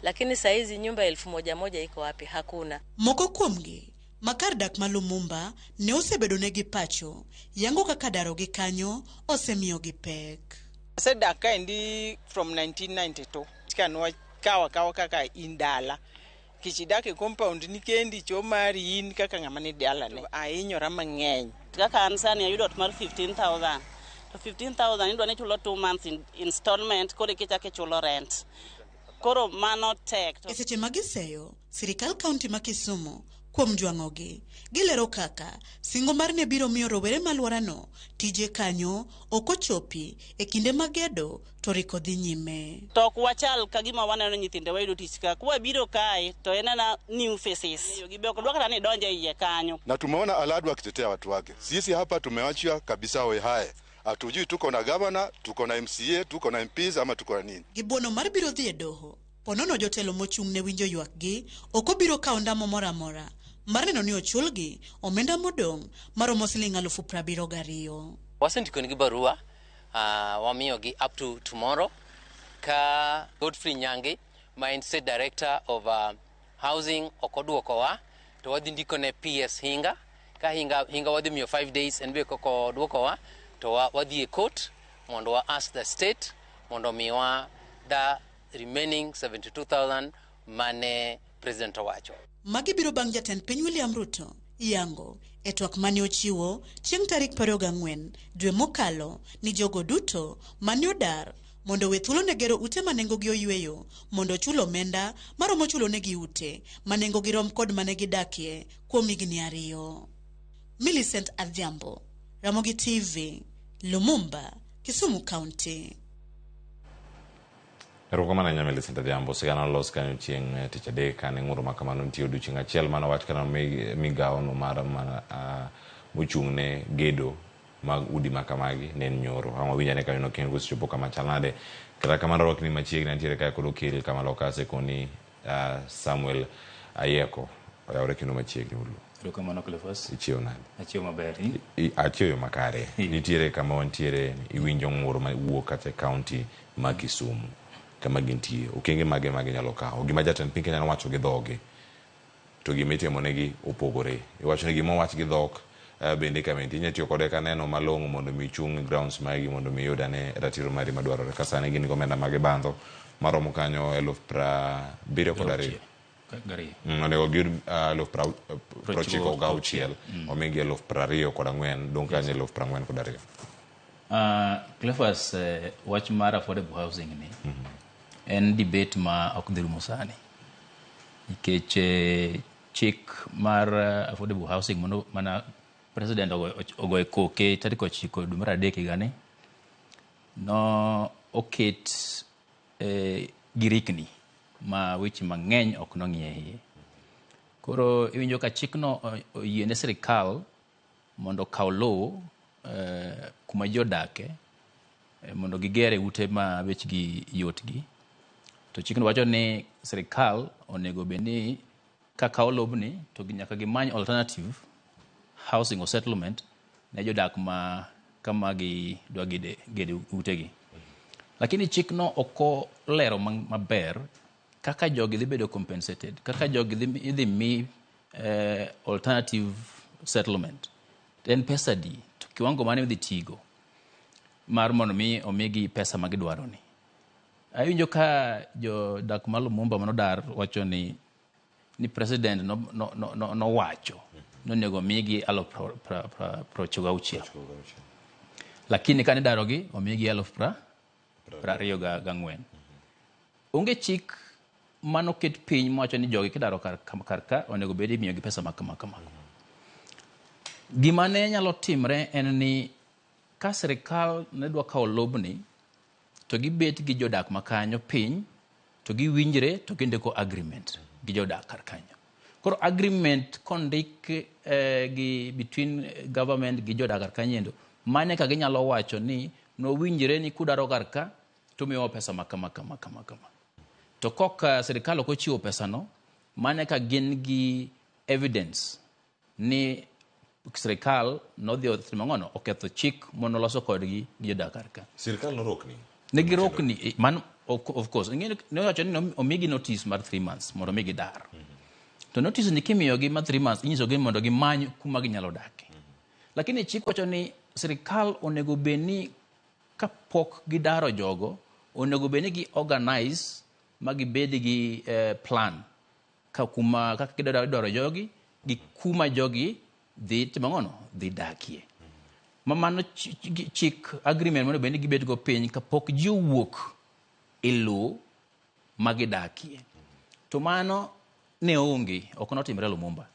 lakini saa hizi nyumba 1,000 iko wapi? Hakuna. Moko kuomgi ma kar dak ma Lumumba ne osebedo negi pacho, yango kaka darogi kanyo osemiyogi pek. Asedak kaendi from 1992 kanwa kawa kawa kaka in dala kech idak e compound ni kendi cho mari in kaka ng'ama ni dalane ahinyora mang'eny. Kaka an sani ayudo ot mar 15,000 to 15,000 idwa ni ichulo 2 months in installment koro ikichako ichulo rent. Koro mano tek. E seche ma giseyo sirikal kaunti ma Kisumu kuom jwang'ogi, gilero kaka singo mar ne biro miyo rowere ma alworano tije kanyo ok ochopi e kinde ma gedo to riko dhi nyime. To ok wachal ka gima waneno nyithindewa yudo tich ka. Kwabiro kae to en ana new faces. Gibe ok dwa kata ni donje iye kanyo. Na tumeona Aladwa akitetea watu wake. Sisi hapa tumewachia kabisa hoehae. Hatujui tuko na governor, tuko na MCA, tuko na MPs ama tuko na nini. Gibuono mar biro dhi e doho. Ponono jotelo mochung' ne winjo ywakgi ok obiro kawo ndamo moro amora mar neno ni ochulgi omenda modong' maromo siling 72,000. Wasendikonegi barua, wamiyogi up to tomorrow ka Godfrey Nyangi ma en State Director of Housing ok oduokowa to wadhi ndikone PS Hinga ka Hinga wadhi miyo 5 days en be kok oduokowa to wadhi e court mondo wa ask the state mondo omiwa the remaining 72,000 mane president owacho. Magi biro bang' jatend piny William Ruto yango e twak mane ochiwo chieng' tarik 24 dwe mokalo ni jogo duto mane odar mondo we thuolo ne gero ute ma nengogi oyweyo mondo ochul omenda maromo chulo negi ute ma nengogi rom kod mane gidakie kuom higni 2. Millicent Adhiambo, Ramogi TV, Lumumba, Kisumu County. Erokamano ahinya Millicent Adhiambo, sigana olos kanyo chieng' tich adek kane ng'uro ma kamano nitie odiochieng' achiel mane owach kana migawo no mar mochung' ne gedo mag udi ma kamagi ne en nyoro. Ang' wawinj ane kanyo no kendo kosechopo kama chal nade. Kata kamano rwakni machiegni antiere kae kod okil kama loka asekoni Samuel Ayieko. Oyawore kendo machiegni ulu. Erokamano Cleophas. Ichiewo nade? Achiewo maber. Achiewo makare. Nitiere kama wantiere iwinjo ng'ur ma wuok kata e kaunti ma Kisumu kama gintie. Okenge mage ma ginyalo kawo. Gima jatend piny Kenya nowacho gi dhoge to gima itimonegi opogore. Iwacho ni gima owach gi dhok bende kama intie inyalo tiyo kode ka neno malong'o mondo mi ichung grounds magi mondo mi iyud ane ratiro mari madwarore. Ka sani gin gi omenda ma gibandho maromo kanyo 72,000. Onego giyud 96,000 omigi 24,000 dong' kanyo 42,000. Cleophas, wach mar affordable housing ni en debate ma ok dhi rumo sani nikech chik mar affordable housing mondo mana president ogoye koke tarik 9 dwe mar 3 higani no oket girikni ma weche mang'eny ok nong'iye iye. Koro iwinjo ka chikno oyiene sirikal mondo okaw lowo kuma ji odake mondo gigere ute ma bechgi yotgi. To chikno wacho ni sirikal onego bed ni ka kawo lobni to nyaka gimany alternative housing or settlement ne jodak ma kama gidwa gede utegi. Lakini chikno ok olero maber kaka jogi dhi bedo compensated, kaka jogi idhi mi alternative settlement. En pesa di to kiwango mane idhi tigo mar mondo mi omigi pesa ma gidwaro ni. Awinjo ka jodak ma Lumumba manodar wacho ni president nowacho nonego omigi 96,000. Lakini kane darogi omigi 24,000. Onge chik manoket piny mawacho ni jogi kidaro kar ka onego bed imiyogi pesa ma kama kama. Gima ne nyalo timre en ni ka sirikal ne dwa kawo lobni to gibet gi jodak makanyo piny to giwinjre to gindiko agreement gi jodak kar kanyo. Koro agreement kondik gi between government gi jodak kar kanyo, mane ka ginyalo wacho ni nowinjre ni kudaro kar ka to miyowa pesa ma kama kama kama kama. To kok sirikal ok ochiwo pesano, mane ka gin gi evidence ni sirikal nodhi otimo ang'ono, oketho chik monoloso kodgi gi jodak kar ka. Sirikal norokni. Ne girokni, man of course, ne owacho ni omigi notice mar 3 months mondo mi gidar. To notice ni kimiyogi mar 3 months, inyisogi mondo gimany kuma ginyalo dake. Lakini chik wacho ni sirikal onego bed ni kapok gidaro jogo, onego bed ni gi organize ma gibed gi plan ka kuma kaka gidwaro daro jogi gi kuma jogi dhi timo ang'ono, dhi dakie. Ma mano chik agreement mondo bed ni gibed go piny kapok ji owuok e lowo ma gidakie. To mano ne onge, ok notimre Lumumba.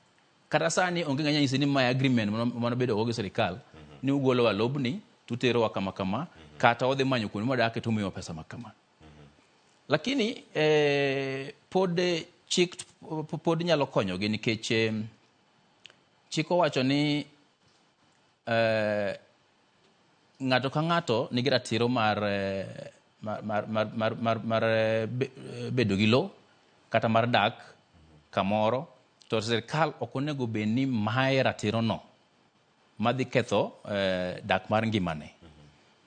Kata sani onge ng'anya nyisi ni mae agreement mano bedo go gi sirikal ni ugolowa lobni tuterowa kama kama, kata wadhi manyo kuonde mwadake to umiyowa pesa ma kama. Lakini pod chik pod nyalo konyogi nikech chik owacho ni ng'ato ka ng'ato nigi ratiro mar bedo gi lowo kata mar dak kamoro, to sirikal ok onego bed ni maye ratiro no madhi ketho dak mar ngimane.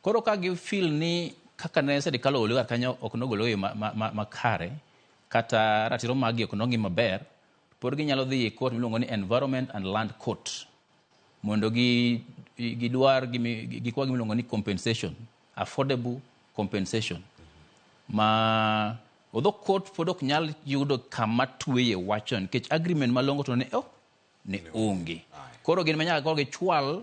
Koro ka gi feel ni kaka ne sirikal ogolo kar kanyo ok nogolo e makare, kata ratiro maggi ok nong'i maber, pod ginyalo dhi e court miluongo ni Environment and Land Court mondo gidwar gikwa gimiluongo ni compensation, affordable compensation. Ma although court pod ok nyal yudo kama tweye wacho nikech agreement malong'o to ne onge. Koro gin manyaka koro gichwal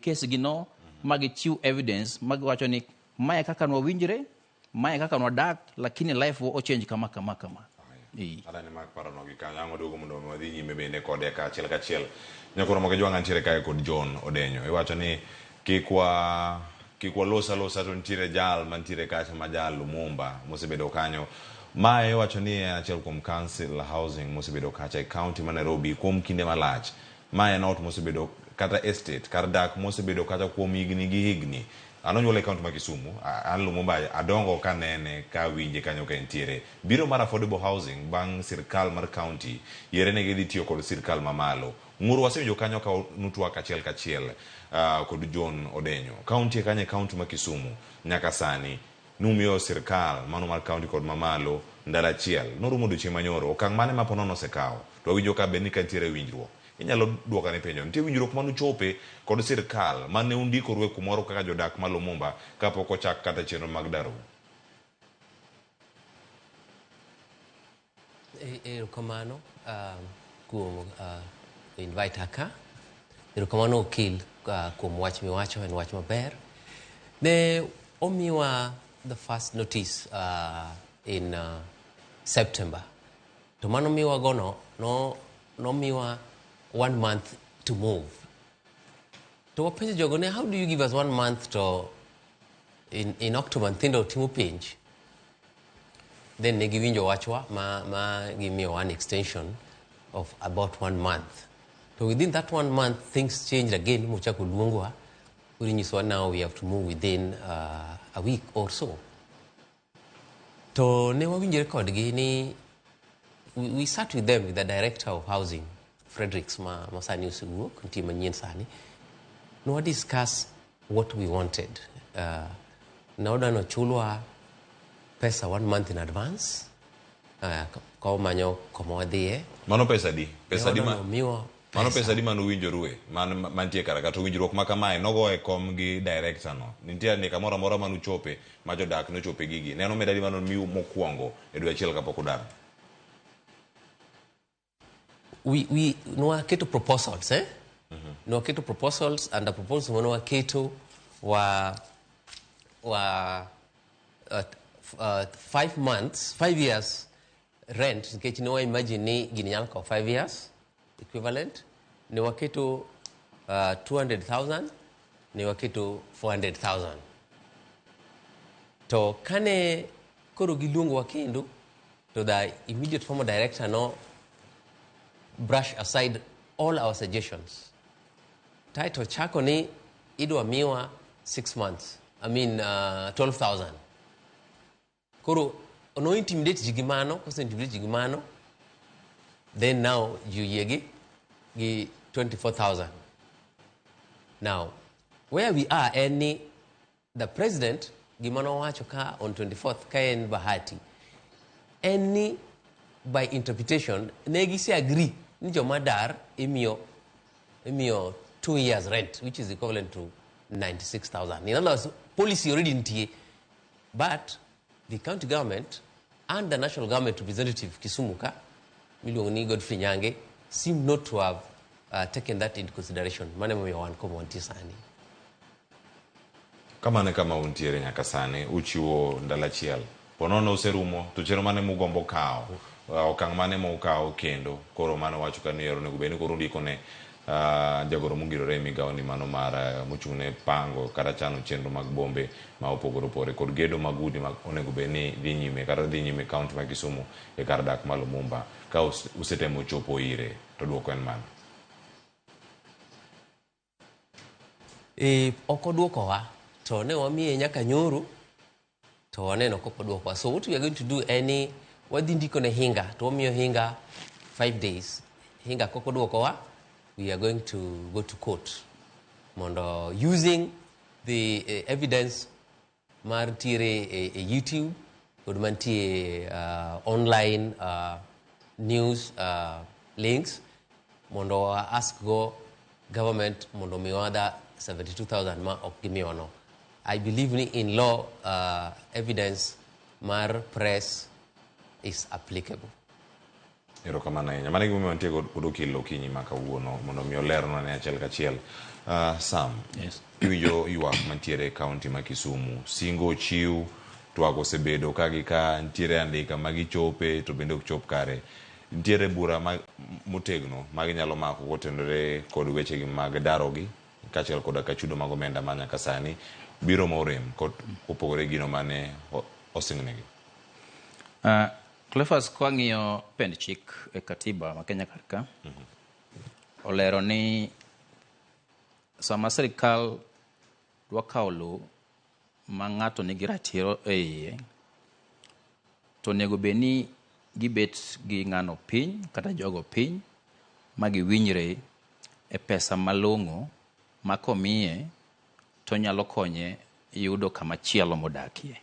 case gi no ma gichiw evidence ma giwacho ni mae kaka nwawinjre, mae kaka nwadak, lakini life wo ochange kama kama kama. Adani mak parono gi kanyo, ang' waduogo mondo wadhi nyime bende kode kachiel kachiel. Nyakoro moke jwang' antiere kae kod John Odenyo. Iwacho ni kik walosa losa to nitiere jal mantiere kacha ma jal Lumumba mosebedo kanyo. Mae iwacho ni en achiel kuom council housing mosebedo kacha e county ma Nairobi kuom kinde malach. Mae en ot mosebedo kata estate kar dak mosebedo kacha kuom higni gi higni. An onyuol e county ma Kisumu, an Lumumba adongo kanene ka winje kanyo ka entiere. Biro mar affordable housing bang' sirkal mar county yiere ne gidhi tiyo kod sirkal mamalo. Ng'ur wasewinjo kanyo ka nutwak achiel kachiel kod John Odenyo. County kanyo e county ma Kisumu nyaka sani numiyo sirkal mano mar county kod mamalo ndalo achiel. Norumo odiochieng' manyoro, okang' mane ma ponono osekawo? To wawinjo ka bed ni ka nitiere winjruok. Inyalo duoka ne penjo. Nitie winjruok manuchope kod sirkal mane undikorue kumoro kaka jodak ma Lumumba kapok ochak kata chenro mag daro. Erokamano kuom invite ka. Erokamano okil kuom wach miwacho, en wach maber. Ne omiwa the first notice in September. To mano miwa gono no nomiwa 1 month to move. To wapenjo jogo ne, how do you give us 1 month to in October nyithindo timo penj? Then ne giwinjo wachwa ma gimiyo an extension of about 1 month. So within that 1 month, things changed again. Mochako luongwa, koro inyisowa now we have to move within a week or so. To ne wawinjore kodgi ni we sat with them, with the director of housing, Fredericks, ma sani osewuok, nitie manyien sani. Ne wa discuss what we wanted. Ne wadwa ni ochulwa pesa 1 month in advance, ka wamanyo kama wadhiye. Mano pesa di? Pesa di ma Miwa Mano pesa di manuwinjorue, mantie kar ka, to winjruok ma kamae nogo e kom gi director no. Nitie andika moro amora manuchope, ma jodak nochope gigi. Ne en omenda di manomiu mokwongo e dwe achiel kapok udar? We nwaketo proposals, eh? Nwaketo proposals, and the proposals mane waketo wa 5 months, 5 years rent, nikech ne wa imagine ni gini nyalo kawo 5 years equivalent. Ne waketo 200,000, ne waketo 400,000. To kane koro giluongowa kendo, to the immediate former director no brush aside all our suggestions. Title chako ni idwa miwa 6 months. I mean 12,000. Koro no intimidate ji gi mano, kose intimidate ji gi mano, then now ji oyie gi 24,000. Now, where we are en ni the president gima nowacho ka on 24th ka en Bahati en ni by interpretation ne gise agree ni joma dar imiyo 2 years rent, which is equivalent to 96,000. In other words, policy already nitie, but the county government and the national government representative Kisumu ka miluongo ni Godfrey Nyange seem not to have taken that into consideration. Mano emomiyo wan koma wantie sani. Kamano e kama untiere nyaka sani, uchiwo ndalo achiel. Ponono oserumo, to chenro mane mugombo kawo, okang' mane mukawo kendo, koro mano wacho ka ni onego bed ni koro undiko ne jagoro mongirore e migawo ni mano mar mochung' ne pango kata chano chenro mag bombe ma opogore opogore kod gedo mag udi ma onego bed ni dhi nyime kata dhi nyime kaunti ma Kisumu e kar dak ma Lumumba. Ka usetemo chopo ire to duoko en mane? Ok oduokowa, to ne wamiye nyaka nyoro to waneno kok oduokowa. So what we are going to do en ni wadhi ndiko ne Hinga to wamiyo Hinga 5 days. Hinga kok oduokowa, we are going to go to court mondo using the evidence mar ntiere e YouTube kod mantie online news links mondo wa ask go government mondo omiwa the 72,000 ma ok gimiyowa no. I believe ni in law evidence mar press is applicable. Erokamano ahinya. Mano e gimomiyo wantie kod okil okinyi ma kawuono mondo mi olernwa ne achiel kachiel. Sam, Yes. Iwinjo ywak mantiere e kaunti ma Kisumu. Singo ochiw, twak osebedo ka gi ka, nitiere andika ma gichope to bende ok chop kare. Nitiere bura ma motegno ma ginyalo mako kotenore kod wechegi mag darogi kaachiel koda ka chudo mag omenda ma nyaka sani biro morem kod opogore gi gino mane osingnegi. Cleophas, kwang'iyo pend chik e katiba ma Kenya kar ka, olero ni sama sirikal dwa kawo lowo ma ng'ato nigi ratiro e iye, to onego bed ni gibet gi ng'ano piny kata jogo piny ma giwinjre e pesa malong'o ma komiye to nyalo konye yudo kama chielo modakie.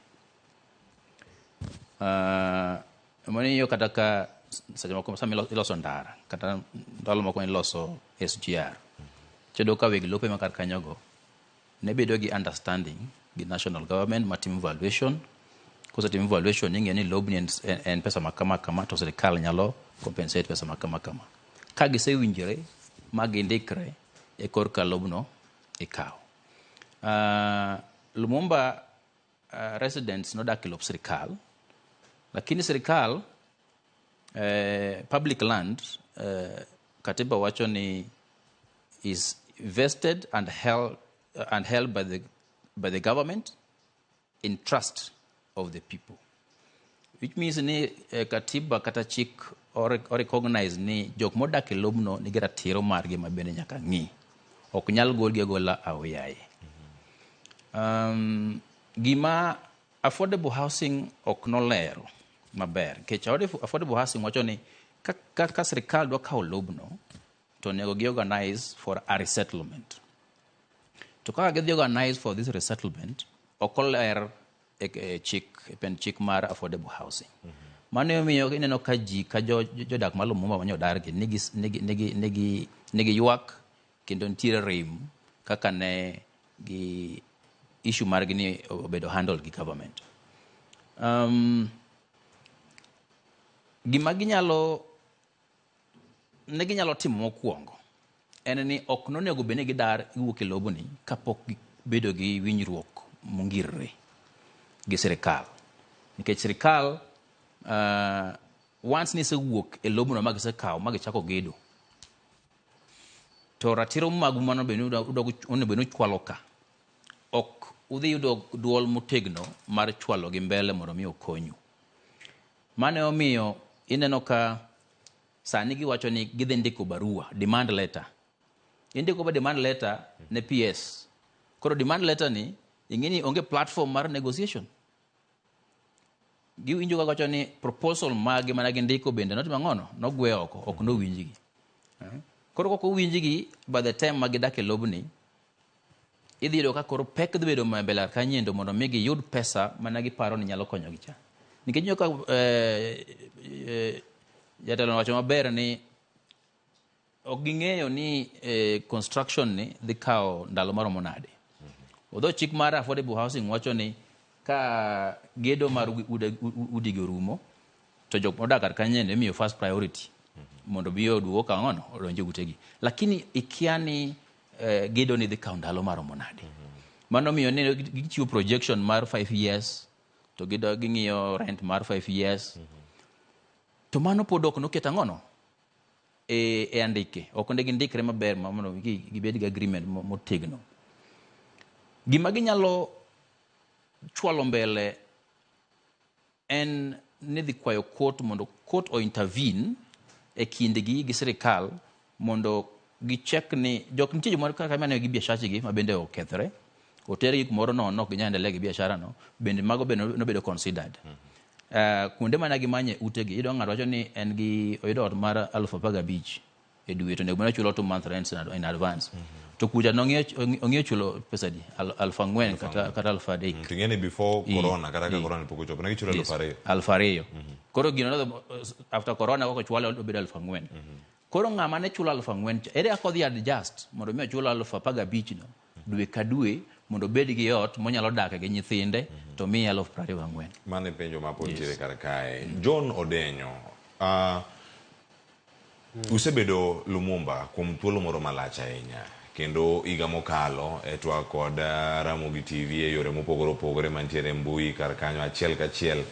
Emomiyo kata ka seche moko sama iloso ndara kata ndalo moko iloso SGR, tiyudo ka weg lope ma kar kanyogo ne bedo gi understanding gi national government matimo valuation. Kosetim valuation ing'eyo ni lobni en pesa ma kama kama to sirikal nyalo compensate pesa ma kama kama. Ka gisewinjore ma gindikre e korka lobno ikawo. Lumumba residents nodak e lop sirikal, lakini sirikal public land katiba wacho ni is vested and held by the government in trust of the people, which means ni katiba kata chik or recognize ni jok modak e lobno nigi ratiro margi ma bende nyaka ng'i, ok nyal golgi agola aoyaye. Gima affordable housing ok nolero maber, nikech affordable housing wacho ni ka sirikal dwa kawo lobno to onego gi organize for a resettlement. To kaka gidhi organize for this resettlement ok oler e chik, e pend chik mar affordable housing. Mano emomiyo ineno ka ji ka jodak ma Lumumba manyo dargi nigi ywak kendo nitiere rem kaka ne gi issue margi ni obedo handled gi government. Gima ne ginyalo timo mokwongo en ni ok nonego bed ni gidar giwuok e lobni kapok gibedo gi winjruok mongirore gi sirikal. Nikech sirikal once nisewuok e lobno ma gisekawo ma gichako gedo, to ratiro magu mano bende onego bed ni uchwalo ka ok udhi yudo duol motegno mar chwalo gi mbele mondo mi okonyu. Mano emomiyo ineno ka Sani giwacho ni gidhi ndiko barua, demand letter. Indiko ba demand letter ne PS. Koro demand letter ni, ing'e ni onge platform mar negotiation. Giwinjo kaka wacho ni proposal magi mana gindiko bende notimo ang'ono? Nogwe oko, ok nowinjgi. Koro kok owinjgi by the time ma gidak e lobni, idhi yudo ka koro pek dhi bedo mbele kanyendo mondo mi giyud pesa mana giparo ni nyalo konyogi cha. Nikech ineno ka jatelo nowacho maber ni ok ging'eyo ni construction ni dhi kawo ndalo maromo nade. Although chik mar affordable housing wacho ni ka gedo mar udigi orumo, to jok modak kar kanyo imiyo first priority mondo bi oduog okaw ang'ono odonj e utegi. Lakini ikia ni gedo ni dhi kawo ndalo maromo nade. Mano miyo ni gichiwo projection mar 5 years to ging'iyo rent mar 5 years. To mano pod ok noket ang'ono e andike. Ok ne gindikre maber mondo gibed gi agreement motegno. Gima ginyalo chwalo mbele en ni dhi kwayo court mondo court o intervene e kindgi gi sirikal mondo gicheck ni jok nitie jomoro kaka mane gi biashachgi ma bende okethore, otergi kumoro nono ok ginyal endelea gi biashara no, bende mago bende nobedo considered. Kuonde mana gimanye utegi, iyudo ng'ato wacho ni en gi oyudo ot mar 15,000 e dwe to onego bed ni ochulo 2 month rents in advance. To kucha nong'iyo chulo pesa di 4,000 kata 3,000. Ting'e ni before corona kata ka corona pok ochopo ne gichulo 2,000. 2,000. Koro gino after corona koko chwale obedo 4,000. Koro ng'ama ne chulo 4,000 cha ere kaka odhi adjust mondo mi ochul 15,000 no dwe ka dwe mondo obed gi ot monyalo dake gi nyithinde to miye 24,000. Mano e penjo ma pod nitiere kar kae. John Odenyo, usebedo Lumumba kuom thuolo moro malach ahinya kendo higa mokalo e twak kod Ramogi TV e yore mopogore opogore mantiere e mbui kar kanyo achiel kachiel.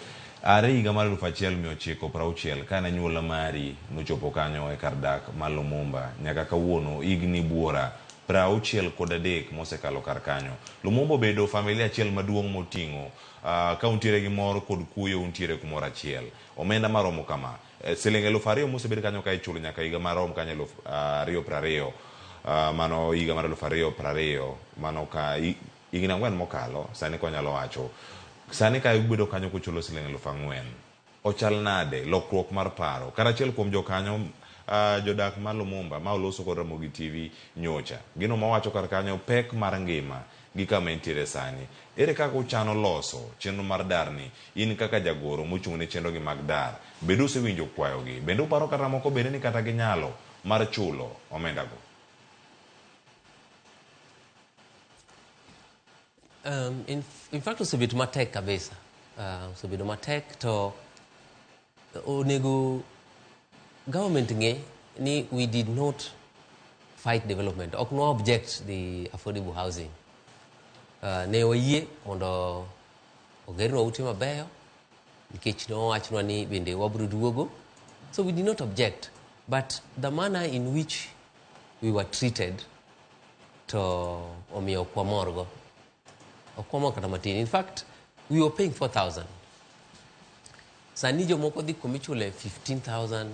Are higa mar 1960 kane anyuola mari nochopo kanyo e kar dak ma Lumumba nyaka kawuono higni buora 63 mosekalo kar kanyo. Lumumba obedo familia achiel maduong' moting'o ka untiere gi mor kod kuyo untiere kumoro achiel. Omenda maromo kama siling 2,000 mosebed kanyo ka ichulo nyaka higa marom kanyo 2020, mano higa mar 2020, mano ka higni 4 mokalo sani konyalo wacho sani ka ubedo kanyo kuchulo siling 4,000 ochal nade lokruok mar paro kar achiel kuom jokanyo jodak mar Lumumba ma oloso kod Ramogi TV nyocha gino mawacho kar kanyo pek mar ngima gi kama entiere sani. Ere kaka uchano loso chenro mar darni in kaka jagoro mochung' ne chenro gi mag dar bende usewinjo kwayogi bende uparo kata moko bende ni kata ginyalo mar chulo omendago? In fact osebedo matek kabisa. Osebedo matek to onego government ng'e ni we did not fight development. Ok no object the affordable housing. Ne wayie mondo ogernwa ute mabeyo nikech nowachnwa ni bende wabiro duogo. So we did not object. But the manner in which we were treated to omiyo ok wamorgo. Ok wamor kata matin. In fact, we were paying 4,000. Sani jomoko dhi kumichule 15,000,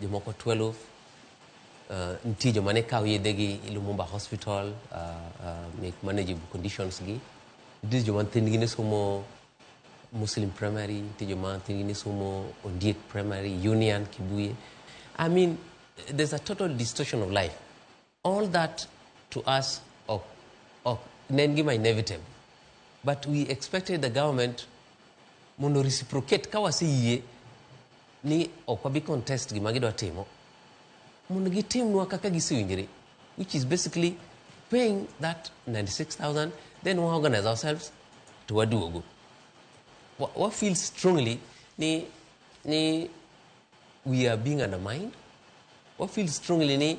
jomoko 12. Nitie joma ne kawo yedhegi Lumumba Hospital, mek manageable conditions gi. Nitie joma nyithindgi ne somo Muslim Primary, nitie joma nyithindgi ne somo Ondiek Primary, Union, Kibuye. I mean, there's a total distortion of life. All that to us ok ne en gima inevitable. But we expected the government mondo reciprocate ka waseyie ni ok wabi contest gima gidwa timo, mondo gitimnwa kaka gisewinjore, which is basically paying that 96,000, then we organize ourselves to waduogo. Wa feel strongly ni we are being undermined. Wa feel strongly ni,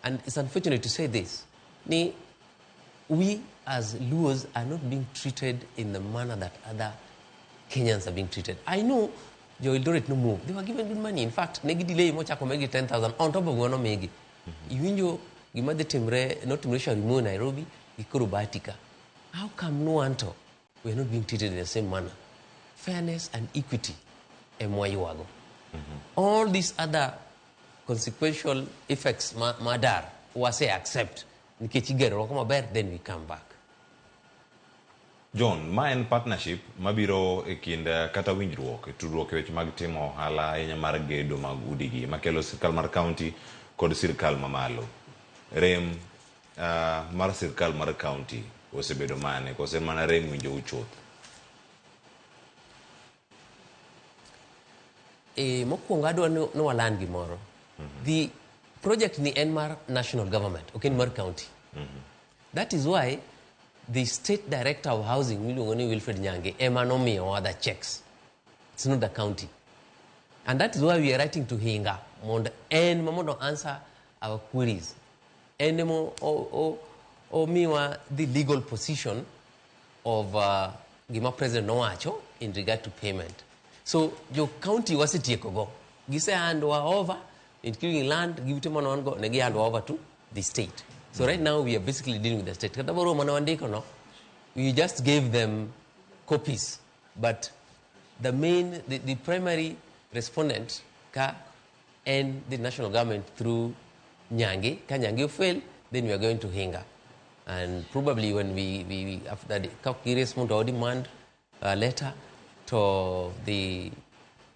and it's unfortunate to say this, ni we as Luos are not being treated in the manner that other Kenyans are being treated. I know Jo Eldoret no move. They were given good money. In fact, negi delay mochako megi 10,000 on top of gono megi. Iwinjo gima dhi timre, notimre Shauri Moi Nairobi, gi koro Bahatika. How come no anto we are not being treated in the same manner? Fairness and equity emwa ywago. All these other consequential effects ma dar wase accept nikech igerowa kama ber, then we come back. John, ma en partnership mabiro e kind kata winjruok e tudruok e weche mag timo ohala ahinya mar gedo mag udigi makelo sirkal mar county kod sirkal mamalo. Rem mar sirkal mar county osebedo mane kose mana rem winjou chuth? Mokwongo adwa ni waland gimoro. The project ni en mar national government, ok en mar county. That is why the state director of housing miluongo ni Wilfred Nyange ema nomiyowa the checks. It's not the county. And that is why we are writing to Hinga mondo en ma mondo answer our queries. En ema omiwa the legal position of gima president nowacho in regard to payment. So jo county wasetieko go. Gise hand wa over, including land, gi ute mane wan go, ne gi hand wa over to the state. So right now we are basically dealing with the state. Kata barua mane wandiko no, we just gave them copies. But the primary respondent ka and the national government through Nyange. Ka Nyange fail, then we are going to Hinga. And probably when we after the ka respond to our demand letter to the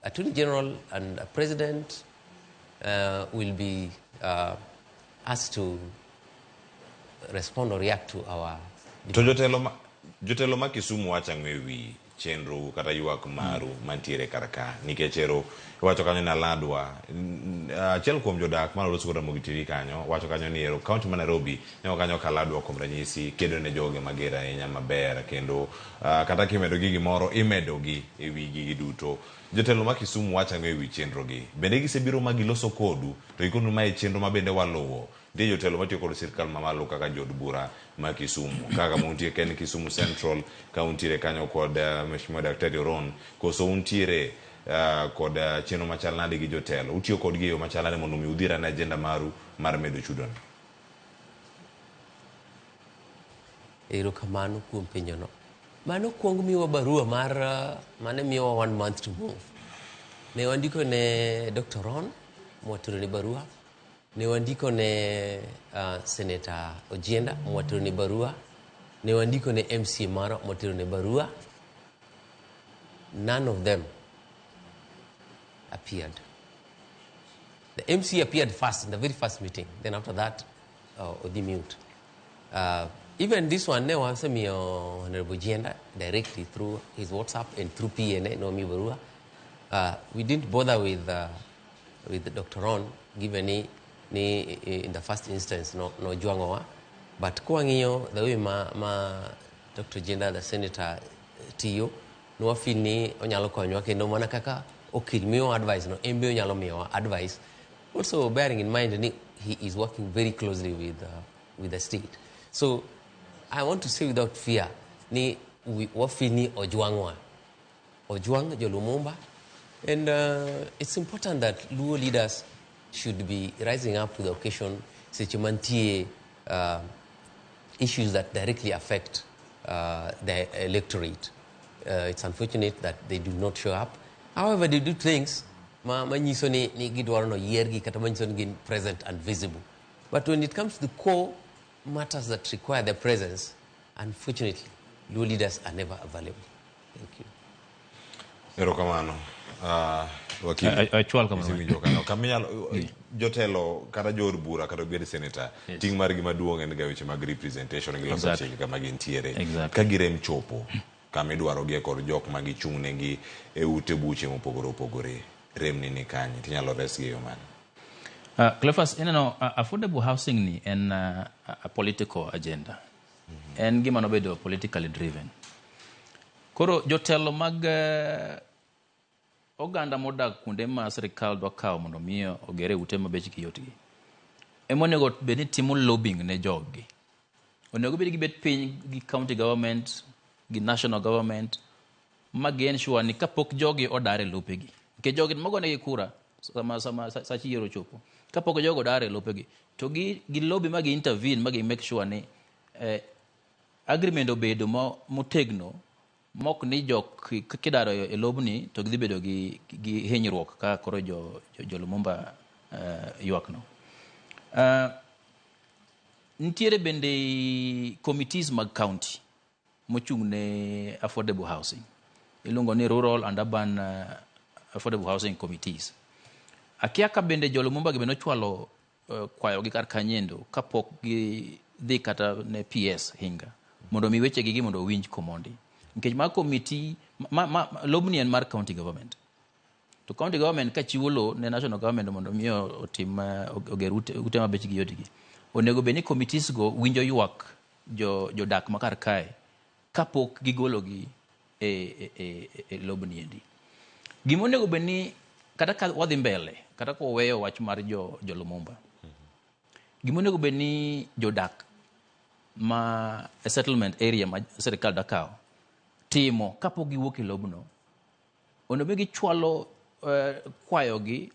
Attorney General and the President will be asked to respond or react to our To jotelo ma Kisumu wacho ang'o ewi chenro kata ywak maru mantiere kar ka? Nikech ero iwacho kanyo ni Aladwa, achiel kuom jodak mane oloso kod Ramogi TV kanyo wacho kanyo ni ero county ma Nairobi neno kanyo ka Aladwa kuom ranyisi kedo ne joge mager ahinya maber kendo kata kimedo gi gimoro imedo gi ewi gigi duto. Jotelo ma Kisumu wacho ang'o ewi chenro gi? Bende gisebiro ma giloso kodu to gikonu mae chenro ma bende waluwo? Nitie jotelo matiyo kod sirkal mamalo kaka jood bura ma Kisumu, kaka muntie ken Kisumu Central, ka untiere kanyo kod Mheshimiwa Daktari Oron, koso untiere kod chenro machal nade gi jotelo? Utiyo kodgi e yo machal nade mondo mi udhir ane agenda maru mar medo chudo ni? Erokamano kuom penjono. Mano kuong miwa barua mar mane miyowa 1 month to move. Ne wandiko ne Dr. Ron, mwatero ne barua. Ne wandiko ne Senator Ojienda, mwatero ne barua. Ne wandiko ne MCA mara, mwatero ne barua. None of them appeared. The MCA appeared first in the very first meeting. Then after that, Odi mute. Even this one, ne wasemiyo Honorable Ojienda directly through his WhatsApp and through PNA, no mi barua. We didn't bother with Dr. Ron, given ni in the first instance no jwang'owa. But kwang'iyo the way ma Dr. Ojienda, the senator, tiyo, nwafeel ni onyalo konyowa kendo mana kaka okil miyowa advice no, en be onyalo miyowa advice. Also bearing in mind ni he is working very closely with the state. So I want to say without fear ni wafeel ni ojwang'wa. Ojwang' jo Lumumba. And it's important that Luo leaders should be rising up to the occasion seche mantie issues that directly affect the electorate. It's unfortunate that they do not show up. However, they do things ma nyiso ni gidwaro no yiergi kata manyiso ni gin present and visible. But when it comes to the core matters that require their presence, unfortunately, Luo leaders are never available. Thank you. Erokamano. Wakili. Achwal kamano. Isewinjo kanyo. Kaminyalo, jotelo kata jood bura kata obed senator, ting' margi maduong' en ga weche mag representation gi loso chike kama gintiere. Ka girem chopo kama idwarogie kod jok ma gichung' negi e ute buche mopogore opogore, rem ni kanye tinyalo resgi e yo mane? Cleophas, ineno affordable housing ni en a political agenda. En gima nobedo politically driven. Koro jotelo mag oganda modak kuonde ma sirikal dwa kawo mondo mi ogere ute ma bechgi yotgi, ema onego bed ni timo lobbying ne joggi. Onego bed gibet piny gi county government, gi national government, ma gi ensure ni kapok jogi odar e lopegi. Nikech jogi mogonegi kura sama sach yiero ochopo, kapok jogo odar e lopegi, to gi lobby ma gi intervene ma gi make sure ni agreement obedo motegno Mok ni jok kidaro e lobni to gidhi bedo gi hinyruok kaka koro jo Lumumba ywak no. Nitiere bende committees mag county mochung' ne affordable housing. Iluongo ni Rural and Urban Affordable Housing Committees. Akia ka bende jo Lumumba gi bende ochwalo kwayogi kar kanyendo kapok gidhi kata ne PS Hinga mondo mi wechegi gi mondo owinj komondi. Nikech ma committee lobni en mar county government. To county government ka chiwo lowo ne national government mondo mi otim oger ute ma bechgi yotgi. Onego bed ni committees go winjo ywak jodak ma kar kae kapok gigologi e lobni endi. Gima onego bed ni kata ka wadhi mbele, kata ka waweyo wach mar jo Lumumba, gima onego bed ni jodak ma e settlement area ma sirikal dakawo timo kapok giwuok e lobno, onego bed gichwalo kwayogi,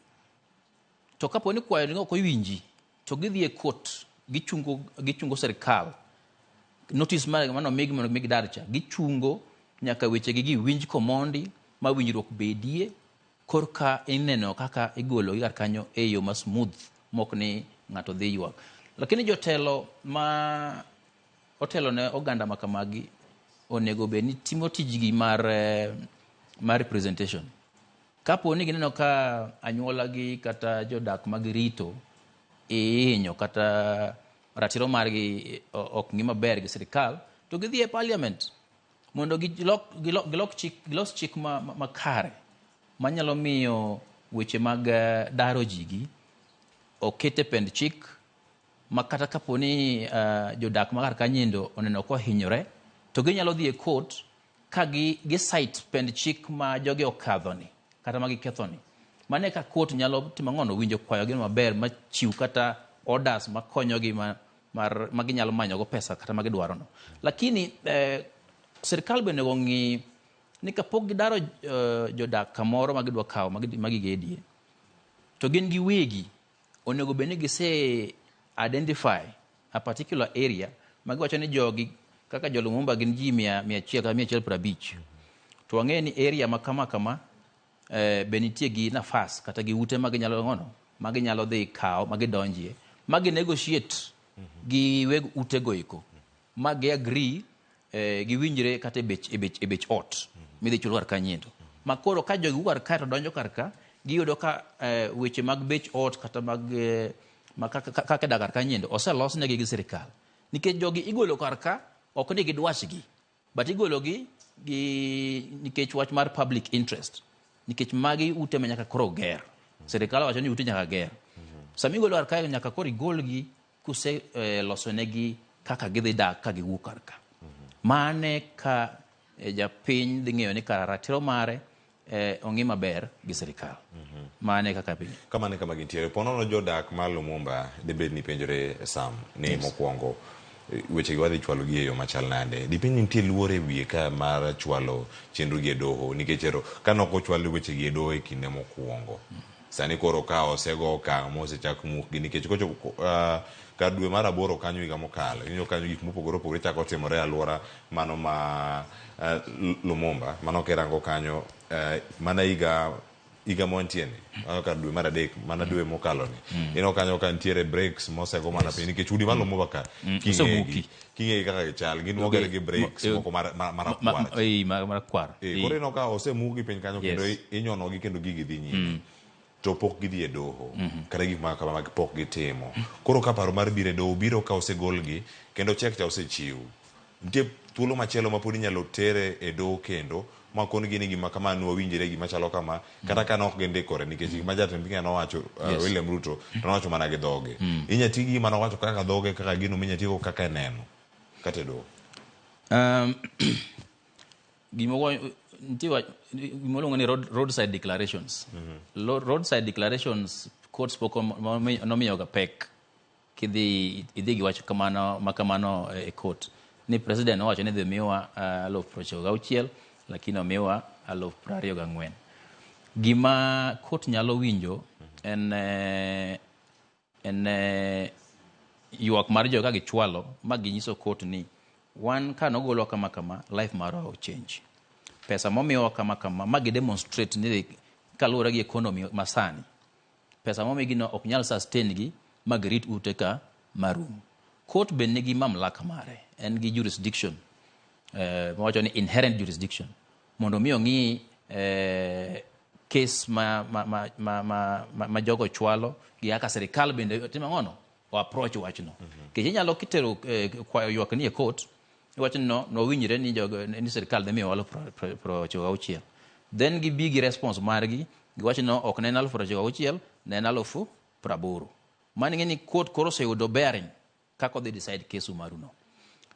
to kapo ni kwayogi ok owinji, to gidhi e court, gichungo sirikal. Notice mano migi mondo mig dar cha, gichungo nyaka wechegi giwinj komondi ma winjruok bedie, korka ineno kaka igologi kar kanyo e yo ma smooth mok ni ng'ato dhi ywak. Lakini jotelo ma otelo ne oganda ma kamagi onego bed ni timo tijgi mar representation. Kapo ni gineno ka anyuolagi kata jodak ma girito ihinyo kata ratiro margi ok ng'i maber gi sirikal, to gidhi e parliament mondo gilos chik makare manyalo miyo weche mag daro jigi oket e pend chik, ma kata kapo ni jodak ma kar kanyindo oneno kohinyore, to ginyalo dhi e court ka gi cite pend chik ma jogi okadhoni kata ma gikethoni. Mano eka court nyalo timo ang'ono, winjo kwayogi maber ma chiw kata orders makonyogi ma ginyalo manyogo pesa kata ma gidwarono. Lakini sirikal bende onego ng'i ni kapok gidaro jodak kamoro ma gidwa kawo ma gigedie, to gin giwegi onego bed ni gise identify a particular area ma giwacho ni jogi kaka jo Lumumba gin ji 100 kata 150. To wang'eyo ni area ma kama kama be nitie gi nafas kata gi ute ma ginyalo ng'ono, ma ginyalo dhi kawo ma gidonjie, ma gi negotiate gi weg utego eko, ma gi agree giwinjre kata e bech ot midhi chul kar kanyiendo. Ma koro ka jogi wuok kar kae to donjo kar ka, giyudo ka weche mag bech ot kata mag kaka dak kar kanyiendo oselosnegi gi sirikal. Nikech jogi igolo kar ka ok ni gidwachgi, but igologi gi nikech wach mar public interest. Nikech magi ute ma nyaka koro ger. Sirikal owacho ni ute nyaka ger. Sama igolo kar kae nyaka koro igolgi kuse losonegi kaka gidhi dak ka giwuok kar ka. Mane ka japiny dhi ng'eyo ni kara ratiro mare ong'i maber gi sirikal. Mane kaka piny. Kamano kama gintiere. Ponono jodak mar Lumumba dibed ni penjore Sam ni mokwongo wechegi wadhi chwalo gi e yo machal nade. Dipiny nitie luoro e wiye ka mar chwalo chenro gi e doho, nikech ero ka nok ochwal wechegi e doho e kinde mokwongo. Sani koro ka osego okang' mosechak mukgi, nikech kochopo kar dwe mar 8 kanyo higa mokalo, ineno kanyo gik mopogore opogore chako timore e alwora mano ma Lumumba, mano kirango kanyo mana higa mwantie ni, mano kar dwe mar 3, mana dwe mokalo ni. Ineno kanyo ka nitiere breaks mosego mana piny, nikech udi mar Lumumba ka king'egi kaka gichal, gin moger gi breaks moko marakwar. Koro ineno ka osemukgi piny kanyo kendo inyonogi kendo gigi dhi nyime. To pok gidhi e doho, kata gik ma kamago pok gitimo. Koro ka paro mar biro e doho biro ka osegolgi kendo chek cha osechiw. Nitie thuolo machielo ma pod inyalo tere e doho kendo ma konigi ni gima kama nwawinjre, gima chalo kama, kata ka nok gindikore, nikech gima jatend piny nowacho William Ruto to nowacho mana gi dhoge. Inya ti gi gima nowacho kaka dhoge, kaka gino minya tigo kaka neno kata e doho. Gima iluongo ni roadside declarations. Roadside declarations courts pok nomiyoga pek kidhi idhi gi wach kamano ma kamano e court ni president nowacho ni dhi miwa 96,000 lakini omiwa 24,000. Gima court nyalo winjo en ywak mar joga gichwalo ma ginyiso court ni wan ka nogolwa kama kama life marwa ochange. Pesa momiyowa kama kama ma gi demonstrate ni kaluwore gi economy masani pesa momigi no ok nyal sustain gi ma girit ute ka marum. Court be nigi mamlaka mare, en gi jurisdiction mawacho ni inherent jurisdiction mondo mi ong'i case ma jogo chwalo gi kaka sirikal bende timo ang'ono o approach wachno. Nikech inyalo kitero kwayo ywak ni e court iwacho ni no nowinjre ni jogo ni sirikal dhi miyowa 96,000. Then gibi gi response margi giwacho no ok ne en 96,000 ne en 80,000. Mano ing'e ni court koro oseyudo bearing kaka odhi decide case maruno.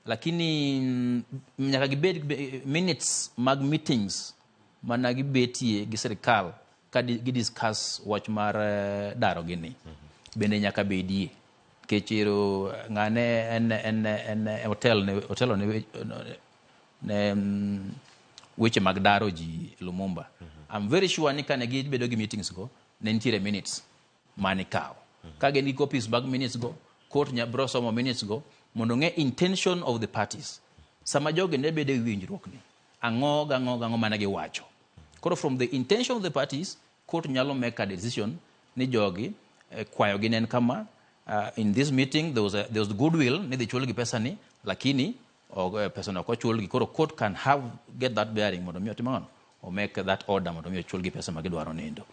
Lakini nyaka gibed minutes mag meetings mana gibetie gi sirikal ka gi discuss wach mar daro gini. Bende nyaka bedie. Nikech ero ng'ane en otelo ne weche mag daro ji Lumumba. I'm very sure ni kane gibedo gi meetings go, ne nitiere minutes mane ikawo. Ka gin gi copies mag minutes go, court biro somo minutes go mondo ong'e intention of the parties. Sama jogi ne bedo e winjruok ni, ang'o gang'o gang'o mane giwacho. Koro from the intention of the parties, court nyalo make a decision ni jogi kwayo gi ne en kama, in this meeting there was goodwill ni dhi chulgi pesa ni, lakini pesa no ok ochulgi. Koro court can have get that bearing mondo mi otim ang'o? O make that order mondo mi ochulgi pesa ma gidwaro nindo.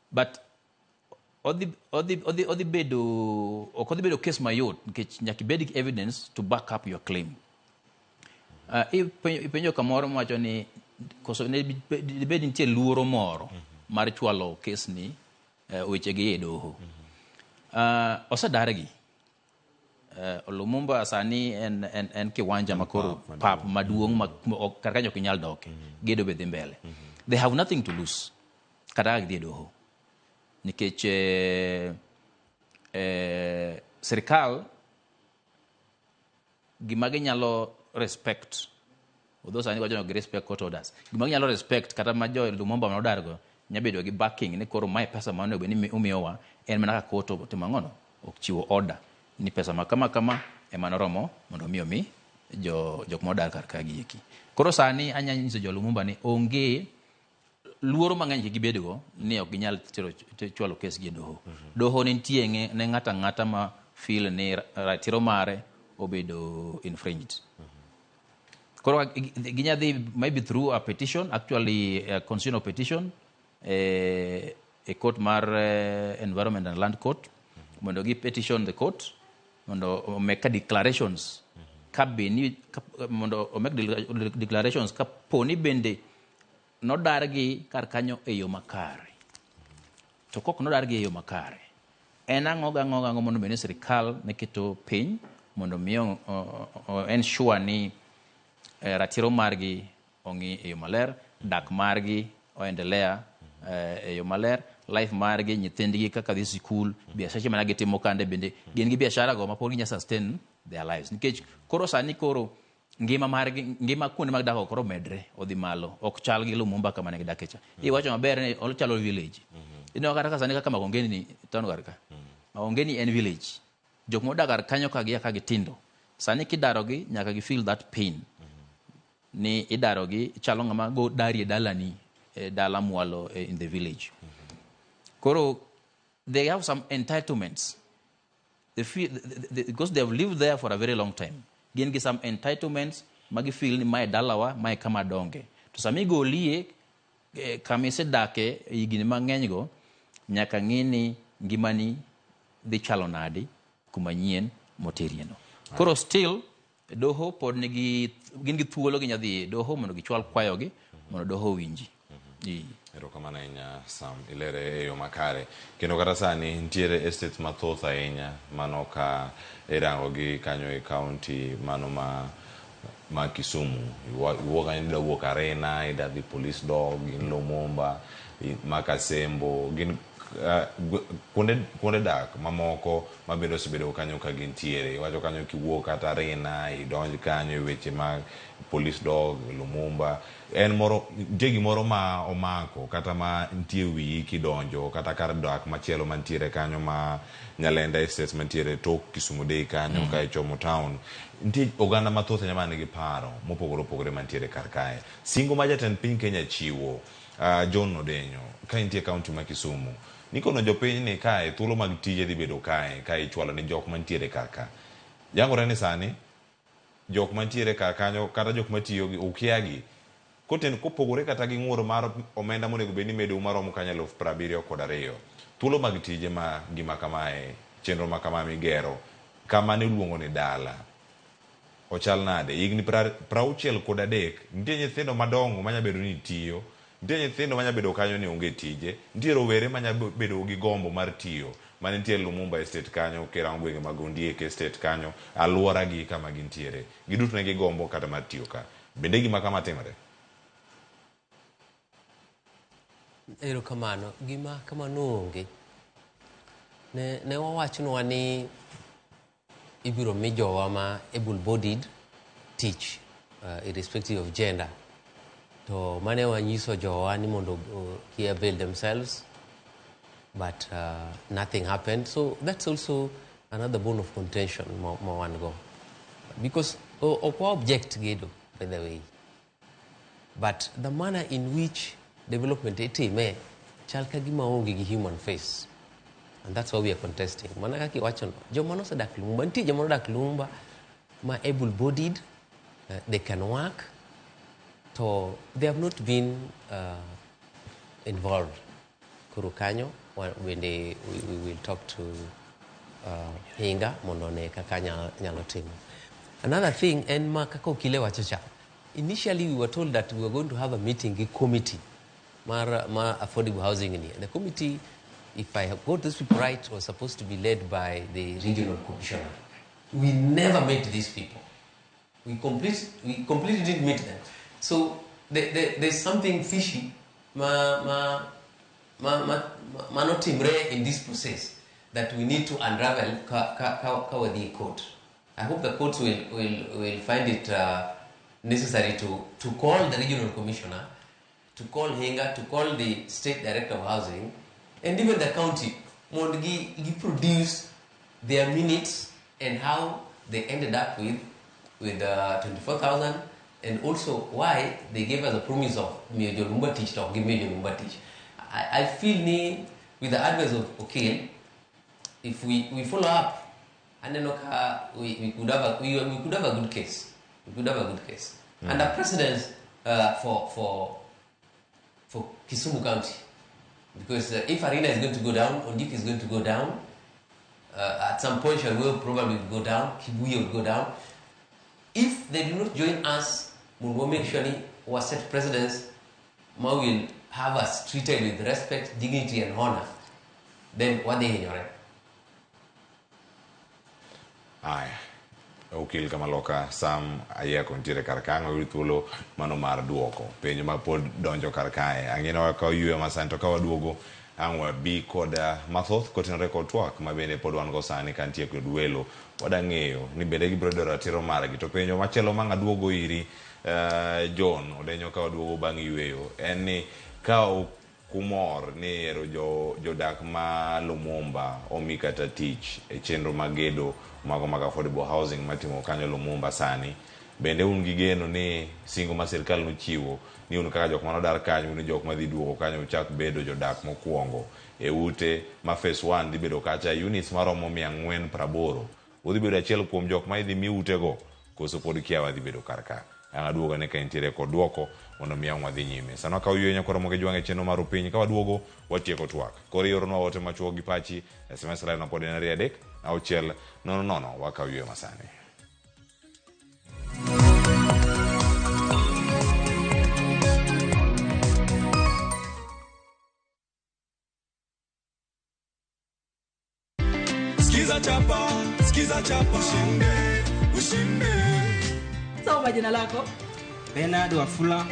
But odhi bedo ok odhi bedo case mayot nikech nyaka ibed gi evidence to back up your claim. Ipenjo kamoro mawacho ni koso ne dibed nitie luoro moro mar chwalo case ni weche gi e doho. Osedargi. Lumumba sani en kiwanja makoro pap maduong' ma kar kanyo ok inyal doke. Gedo be dhi mbele. They have nothing to lose kata ka gidhi e doho. Nikech sirikal gima ginyalo respect, although sani wacho ni ok respect court orders, gima ginyalo respect kata ma jo Lumumba manodargo nya bedo gi backing ni koro mae pesa ma onego bed ni umiyowa en mana ka court otimo ang'ono ochiwo order ni pesa ma kama kama ema noromo mondo mi omi jok modar kar ka gi eki. Koro sani anya nyiso jo Lumumba ni onge luoro mang'eny kik gibedgo ni ok ginyal chwalo kes gi e doho. Doho nitie ne ng'ato ang'ata ma feel ni ratiro mare obedo infringed. Koro ginya dhi maybe through a petition, actually a constitutional petition, e court mar Environment and Land Court, mondo gi petition the court mondo o make declarations ka be ni mondo o make declarations ka po ni bende nodargi kar kanyo e yo makare. To kok nodargi e yo makare, en ang'o gang'o gang'o mondo bed ni sirikal ne keto piny mondo mi o ensure ni ratiro margi ong'i e yo maler, dak margi oendelea e yo maler, life margi, nyithindgi kaka dhi sikul, biashache mana gitimo kande bende gin gi biashara go ma pod ginya sustain their lives. Nikech koro sani koro ngima margi, ngima kuonde mag dak koro medre, odhi malo, ok chal gi Lumumba kama ne gidake cha. Iwacho maber ni ochalo village. Ineno kata ka sani kaka Makongeni ni town kar ka. Makongeni en village. Jok modak kar kanyo ka gia ka gitindo. Sani kidarogi nyaka gi feel that pain. Ni idarogi chalo ng'ama go dari e dalani, e dala mwalo in the village. Koro they have some entitlements. They feel, because they have lived there for a very long time. Gin gi some entitlements ma gi feel ni mae dalawa, mae kama donge. To sama igolie kama isedake higni mang'eny go, nyaka ng'i ni ngimani dhi chalo nadi kuma nyien moterieno. Koro still doho pod nigi gin gi thuolo ginya dhi e doho mondo gichwal kwayogi mondo doho owinji. Erokamano ahinya Sam, ilere e yo makare. Kendo kata sani nitiere estates mathoth ahinya mano ka irango gi kanyo e county mano ma Kisumu. Iwuok kanyo ida wuok Arena, ida dhi Police Dog, gin Lumumba, Makasembo, gin Kuonde dak mamoko mabende osebedo kanyo ka gintiere. Iwacho kanyo kiwuok kata Arena, idonj kanyo e weche mag Police Dog, Lumumba. En moro, nitie gimoro ma omako kata ma nitie wiyi kidonjo kata kar dak machielo mantiere kanyo ma Nyalenda Estates mantiere tok Kisumu Day kanyo ka ichomo town. Nitie oganda mathoth ahinya man nigi paro mopogore opogore mantiere kar kae. Singo ma jatend piny Kenya chiwo, John Odenyo, ka intie county ma Kisumu, nikono jopiny ni kae thuolo mag tije dhi bedo kae ka ichwalo ni jok mantiere kar ka. Yangore ni sani jok mantiere kar kanyo kata jok matiyo gi ukia gi koten kopogore kata gi ng'ur mar omenda monego bed ni medou maromo kanyo 72,000. Thuolo mag tije ma gima kamae, chenro ma kamae migero, kama ne uluongo ni dala, ochal nade? Higni 63, nitie nyithindo madongo manya bedo ni tiyo, nitie nyithindo manya bedo kanyo ni onge tije, nitie rowere manya bedo gi gombo mar tiyo, mane nitie Lumumba Estate kanyo, kirango gwenge mag Ondiek Estate kanyo, aluora gi kama gintiere. Giduto ne gigombo kata mar tiyo ka. Bende gima kama timore? Erokamano, gima kamano onge. Ne wawachnwa ni ibiro mi jowa ma able bodied tich irrespective of gender. To mane wanyiso jowa ni mondo ki avail themselves, but nothing happened. So that's also another bone of contention ma wan go. Because ok wa object gedo, by the way. But the manner in which development itime chal ka gima onge gi human face. And that's why we are contesting. Mana kaka iwachono, joma nosedak Lumumba, nitie joma nodak Lumumba ma able-bodied, they can work, to they have not been involved. Koro kanyo, bende we will talk to Hinga mondo one kaka nyalo timo. Another thing en ma kaka Okile wacho cha. Initially we were told that we were going to have a meeting gi committee mar affordable housing ni. The committee, if I have got this people right, was supposed to be led by the regional commissioner. We never met these people. We completely didn't meet them. So there's something fishy ma notimre in this process that we need to unravel ka wadhi court. I hope the courts will find it necessary to call the regional commissioner, to call Hinga, to call the state director of housing, and even the county, mondo gi produce their minutes and how they ended up with 24,000, and also why they gave us a promise of miyo jo Lumumba tich to ok gimiyo jo Lumumba tich. I feel ni with the advice of Okil, if we follow up, aneno ka we could have a good case. We could have a good case. And a precedence for Kisumu County. Because if Arena is going to go down, Ondiek is going to go down, at some point Sharwe probably will go down, Kibuye will go down. If they do not join us, we'll make sure we set precedence, will have us treated with respect, dignity and honor. Then what they ignore? Aye. Okil Kamaloka, Sam Ayeko nitiere kar ka, ang' oyud thuolo mano mar duoko penjo ma pod donjo kar kae. Ang'e ka oyueyo masani to ka waduogo ang' wabi kod mathoth kotenore kod twak ma bende pod wan go sani ka nitie kod welo. Wada ng'eyo ni bende gibiro yudo ratiro margi. To penjo machielo ma ang' aduogo iri John Odenyo ka waduogo bang' yueyo en ni ka kumor ni ero jodak ma Lumumba omi kata tich e chenro mag gedo mago mag affordable housing matimo kanyo Lumumba sani, bende un gi geno ni singo ma sirikal nochiwo ni un kaka jok manodar kanyo, un jok madhi duogo kanyo uchak bedo jodak mokwongo e ute ma phase 1 dhi bedo kacha units maromo 480, udhi bedo achiel kuom jok ma idhi mi utego koso pod kiawa dhi bedo kar ka? Ang' aduogo ane ka intiere kod duoko mondo mi ang' wadhi nyime. Sano ka oyueyo nyakoro moge jwang' e chenro mar Opiny, ka waduogo watieko twak. Koro ioronwa ote machuok gi pachi, SMS line pod en 2 3 6 0 0, wakaw yweyo masani. Skiza chapa, skiza chapa, ushinde, ushinde. Soma jina lako. Bernard Wafula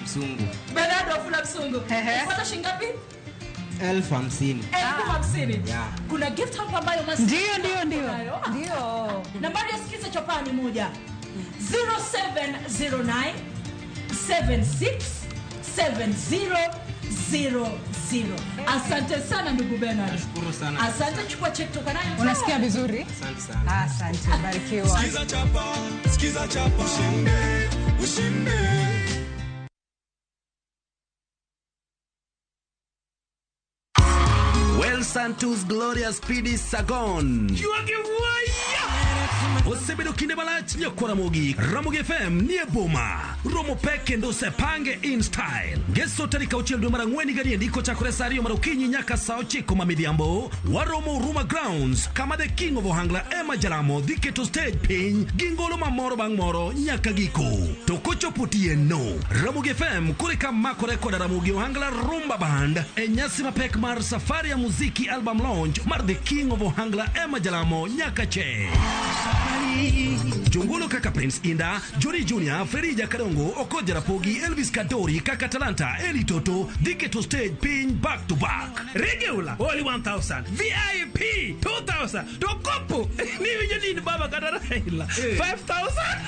Msungu. Bernard Wafula Msungu. Unapata shilingi ngapi? 50,000. 50,000. Yeah. Kuna gift hapa ambayo masi. Ndio, ndio, ndio. Ndio. Nambari ya Sikiza Chapaa ni 1. 0709 76 70 00. Asante sana ndugu Bernard. Nashukuru sana. Asante, chukua check toka nayo. Unasikia vizuri? Asante sana. Asante, barikiwa. Sikiza chapa, sikiza chapa, ushinde, ushinde. Well, Santos Glorious PD Sagon. Osebedo kinde malach nyakwar Ramogi. Ramogi FM nie boma. Romo pek kendo osepange in style. Ngeso tarik 6 dwe mar 4 higa niendi kochakore sa 2 mar okinyi nyaka sa 9 ma midhiambo. Waromo Huruma Grounds kama the King of Ohangla Emma Jalamo dhi keto stage piny gi ngolo mamoro bang' moro nyaka giko. To kochopo otieno, Ramogi FM koreka makore koda Ramogi Ohangla Rumba Band e nyasi mapek mar Safari ya Muziki album launch mar the King of Ohangla Emma Jalamo nyaka che. Jongolo kaka Prince Inda, Johnny Jr., Ferija Kadongo, Okoja Rapogi, Elvis Kadori, Kaka Talanta, Eli Toto, dhi keto stage piny back to back. Regular only 1000, VIP 2000, to kopo ni winjo ni baba kata Raila 5000.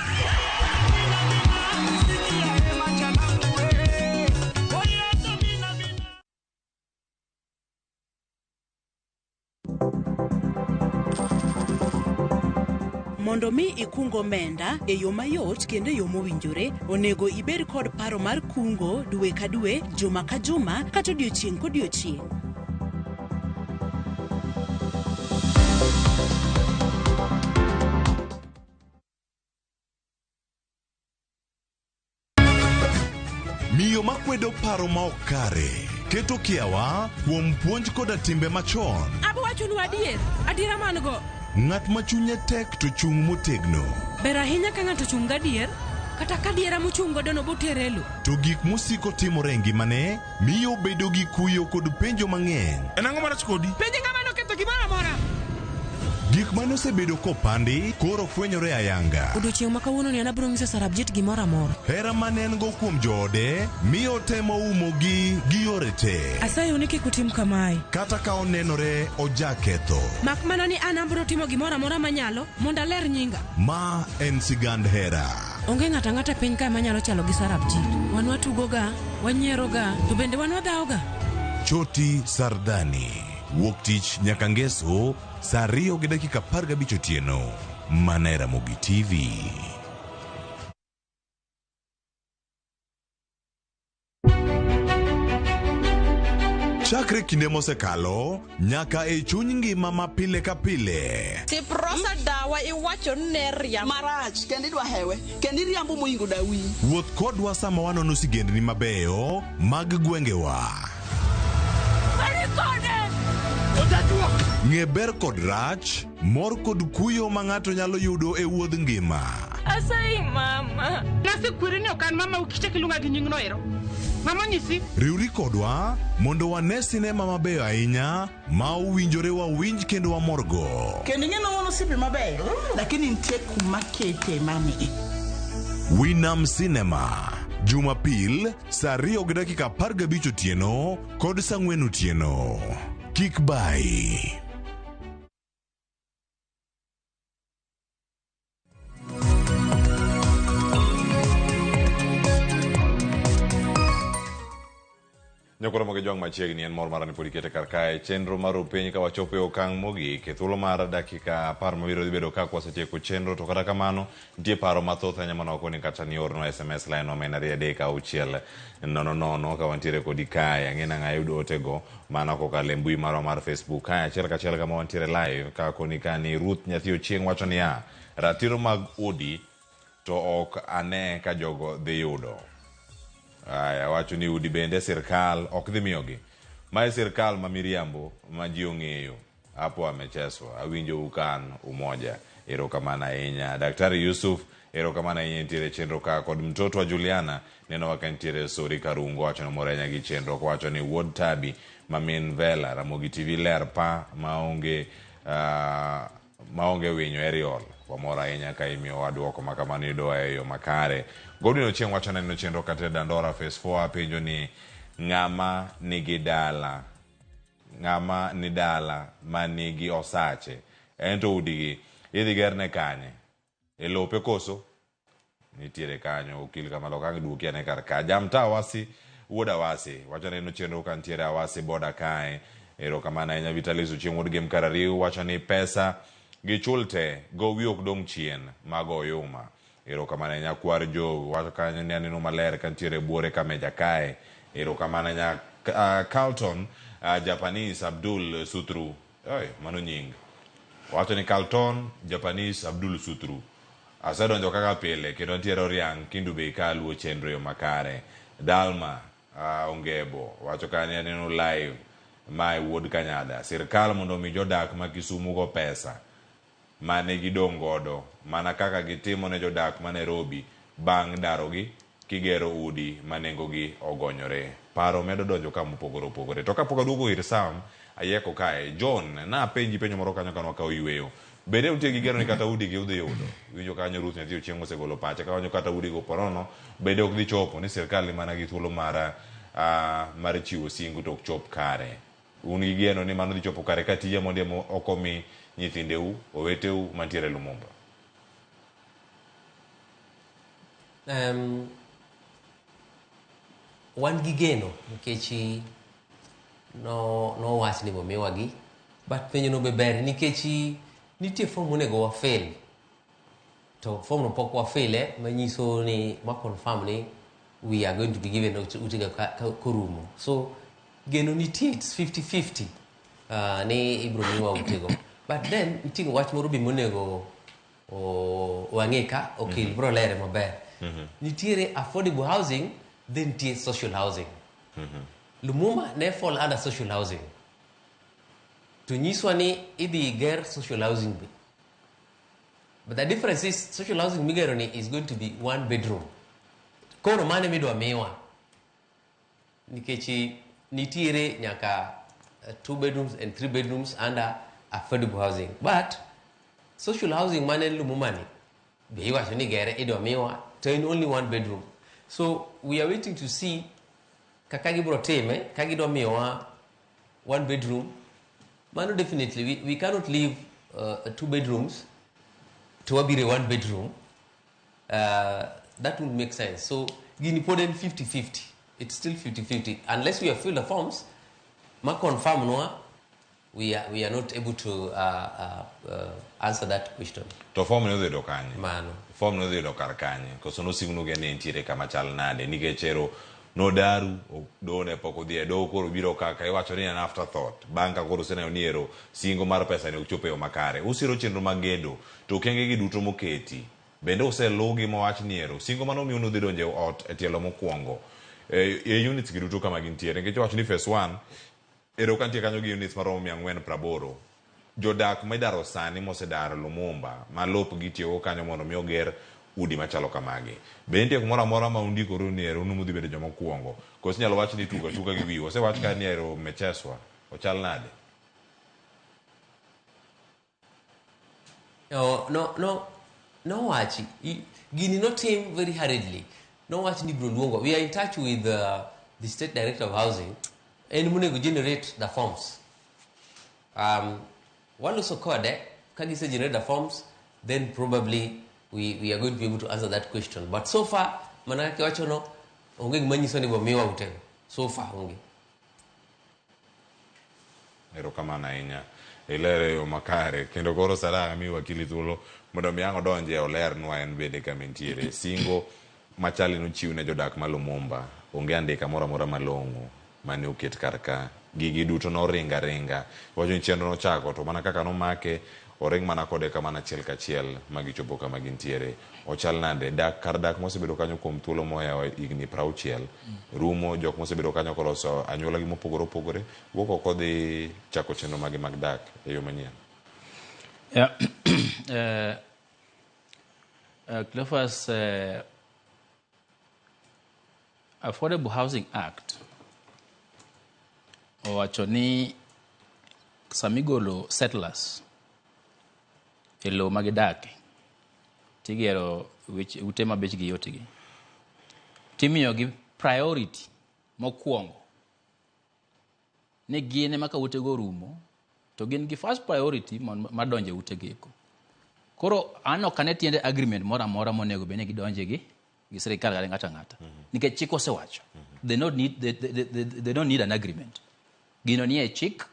Mondo mi ikung omenda e yo mayot kendo e yo mowinjore, onego ibed kod paro mar kungo dwe ka dwe, juma ka juma, kata odiochieng' kodiochieng'. Miyo makwedo paro ma ok kare keto kiawa kuom puonj koda timbe machon. Abo wachonu adier, adiera man go. Ng'at ma chunye tek to chung' motegno. Ber ahinya ka ng'ato chung' gadier, kata ka diera mochung' godo no botere e lo. To gik mosiko timore e ngimane miyo obedo gi kuyo kod penjo mang'eny. En ang'o marach kodi? Penj ng'ama noketho gimoro amora. Gik mane osebedo kopandi koro fwenyore ayanga. Odiochieng' ma kawuono ni an abiro nyiso Sarabjit gimoro amora. Hera mane en go kuom joode miyo otemo umogi gi yore te. Asayou ni kik utim kamae. Kata ka onenore ojaketho. Mak mana ni an abiro timo gimoro amora manyalo mondo aler nyinga. Ma en sigand hera. Onge ng'ato ang'ata e piny kae manyalo chalo gi Sarabjit. Wan watugoga, wanyieroga, to bende wan wadhawoga. Choti Sardani. Wuok tich nyaka ngeso saa 2:15 otieno. Mana e Ramogi TV. Chakre kinde mosekalo nyaka e chuny ngima ma pile ka pile. Siprosa dawa iwacho ni ne riambo. Marach kendo idwa hewe kendo iriambo moingo dawi. Wuoth kodwa sama wanono sigendni mabeyo mag gwengewa. Ng'e ber kod rach, mor kod kuyo ma ng'ato nyalo yudo e wuodh ngima. Asayi mama. Nasekweri ni ok an mama ukichak iluonga gi nyingno ero. Mama nyisi. Riwri kodwa mondo wane sinema mabeyo ahinya ma owinjore wawinj kendo wamorgo. Kendo ing'e ni wan osiepe mabeyo, lakini nitie kuma kete mani. Winam Cinema, Jumapil saa 2:15 otieno kod saa 4 otieno. Kik bai. Nyakoro mogi jwang' machiegni en mor mara ni pod ikete kar kae chenro mar piny ka wachopo e okang' mogik e thuolo mar dakika 10 mabiro dhi bedo ka kwasetieko chenro to kata kamano nitie paro mathoth ahinya mane wakoni kata ni ornwa SMS line wa ma en 2 3 6 0 0 ka wantiere kodi kae. Ang'e nang'a ayud otego mana kokalo e mbui marwa mar Facebook kae achiel kachiel kama wantiere live ka koni ka ni Ruth Nyathi Ochieng' wacho niya ratiro mag udi to ok ane ka jogo dhi yudo. Aya, wacho ni udi bende sirkal ok dhi miyogi. Mae sirkal ma miriambo ma ji ong'eyo. Hapo amecheswa. Awinjo ukan umoja. Erokamano ahinya. Daktari Yusuf, erokamano ahinya nitiere chenro ka kod mtoto wa Juliana neno ka nitiere Sori Karungo wacho ni mor ahinya gi chenro kowacho ni wuod Tabi ma min Vela Ramogi TV ler pa maonge winyo Eriol. Wamor ahinya ka imiyowa duoko ma kamano yudowa e yo makare. Godwin Ochieng' wacho neno chenro kata Dandora Phase 4 apenjo ni ng'ama nigi dala Ng'ama ni dala ma nigi osache ento udigi idhi gerne kanye? E lope koso? Nitiere kanyo okil kamalo kang duoki ane kar ka. Jamta Awasi wuod Awasi wacho ni en chenro ka nitiere Awasi boda kae. Erokamano ahinya Vitalis Ochieng' wuod Gem Karariu wacho ni pesa gichul te gowi ok dong' chien mago oyuma. Erokamano ahinya Kwar Jow wacho kanyo ni aneno maler ka nitiere buore Kameja kae. Erokamano ahinya Carlton Japanese Abdul Sutru. Oi, mano nying. Wacho ni Carlton Japanese Abdul Sutru. Asedonjo kaka pile kendo nitiere Oriang' Kendu Bay ka luwo chenro e yo makare. Dalma Ongebo wacho kanyo aneno live mae wuod Kanyada. Sirkal mondo omi jodak ma Kisumu go pesa mane gidong' godo mana kaka gitimo ne jodak ma Nairobi bang' darogi kigero udi ma nengogi ogonyore. Paro medo donjo ka mopogore opogore. To kapok aduogo ir Sam Ayieko kae, John, napenji penjo moro kanyo kane wakawo yueyo. Bende untie gi geno ni kata udi gi udhi yudo? Iwinjo kanyo Ruth nyathi Ochieng' osegolo pache kawanyo kata udi go ponono bende ok dhi chopo ni sirkal ni mana gi thuolo mar mar chiwo singo to ok chop kare. Un gi geno ni mano dhi chopo kare ka tije mondi ema ok omi nyithindeu, oweteu mantiere Lumumba? Wan gi geno nikech no nowach ni bomiwagi, but penjo no be ber nikech nitie form monego wafill to form no pok wafile manyiso ni ma confirm ni we are going to be given utega korumo. So geno nitie, it's 50-50 ni ibro miwa utego, but then nitie wach moro be monego wang'e ka okil bro lere maber. Nitiere affordable housing, then nitie social housing. Lumumba ne fall under social housing. To nyiswa ni idhi ger social housing be. But the difference is social housing migero ni is going to be one bedroom. Koro mane midwa miwa? Nikech nitiere nyaka 2 bedrooms and 3 bedrooms under affordable housing. But social housing mane Lumumba ni be iwacho ni gere idwa miwa to en only 1 bedroom. So we are waiting to see kaka gibro time ka gidwa miyowa 1 bedroom. Mano definitely we cannot leave 2 bedrooms to wabire 1 bedroom. That wouldn't make sense. So gini pod en 50-50. It's still 50-50 unless we have filled the forms. Ma confirm noa we are not able to answer that question. To form no dhi kanye? Mano. Form no dhi kar kanye? Koso nosingnu ge ni nitiere kama chal nade? Nikech ero nodaru done pok odhi e doho koro biro kaka iwacho ni en afterthought. Bang' ka koro useneno ni ero singo mar pesa ni ok chopo e yo makare. Usiro chenro mag gedo to okenge gi duto moketi bende oseluwgi mowach ni ero singo mano miyo nudhi donjo e ot e tielo mokwongo e units gi duto kama gintiere. Nikech iwacho ni phase 1 ero ka nitie kanyo gi units maromo 480. Jodak midaro sani mosedar Lumumba ma lopgi itiyogo kanyo mondo mi oger udi machalo kamagi. Be nitie kumoro amora ma undikoru ni ero un mudhi bedo joma okuongo? Koso inyalo wach ni tugo atuga gi wiu? Osewach ka ni ero mecheswa. Ochal nade? No, nowachi. Gini notim very hurriedly. Nowach ni bro luongo. We are in touch with the State Director of Housing. En monego generate the forms. Waloso kode, ka gise generate the forms, then probably we are going to be able to answer that question. But so far, mana kaka iwacho no, onge gima nyiso ni bomiwa utego. So far, onge. Erokamano ahinya. Ilere yo makare. Kendo koro Sara ami wakili thuolo mondo mi ang' odonje olernwa en bende kama entiere. Singo machali nochiw ne jodak ma Lumumba. Onge andika moro amora malong'o mane oket kar ka. Gigi duto noringa ringa. Wacho ni chenro nochako to mana kaka nomake oring mana kode kamano achiel kachiel magichopo kama gintiere. Ochal nade? Dak kar dak mosebedo kanyo kuom thuolo mohewo higni 60 rumo. Jok mosebedo kanyo koloso anyuola gi mopogore opogore wuok oko dhi chako chenro magi mag dak e yo manyien. Yeah. Cleophas, Affordable Housing Act owacho ni samigolo settlers e lowo ma gidake tigero ute ma bechgi yotgi, timiyogi priority mokwongo Ni gin ema ka utego orumo to gin gi first priority mar donjo e utego eko. Koro an ok ane tiende agreement moro amora monego bed ni gidonje gi sirikal kata ng'ato ang'ata. Nikech chik osewacho. They don't need, they don't need an agreement. Gino nie chik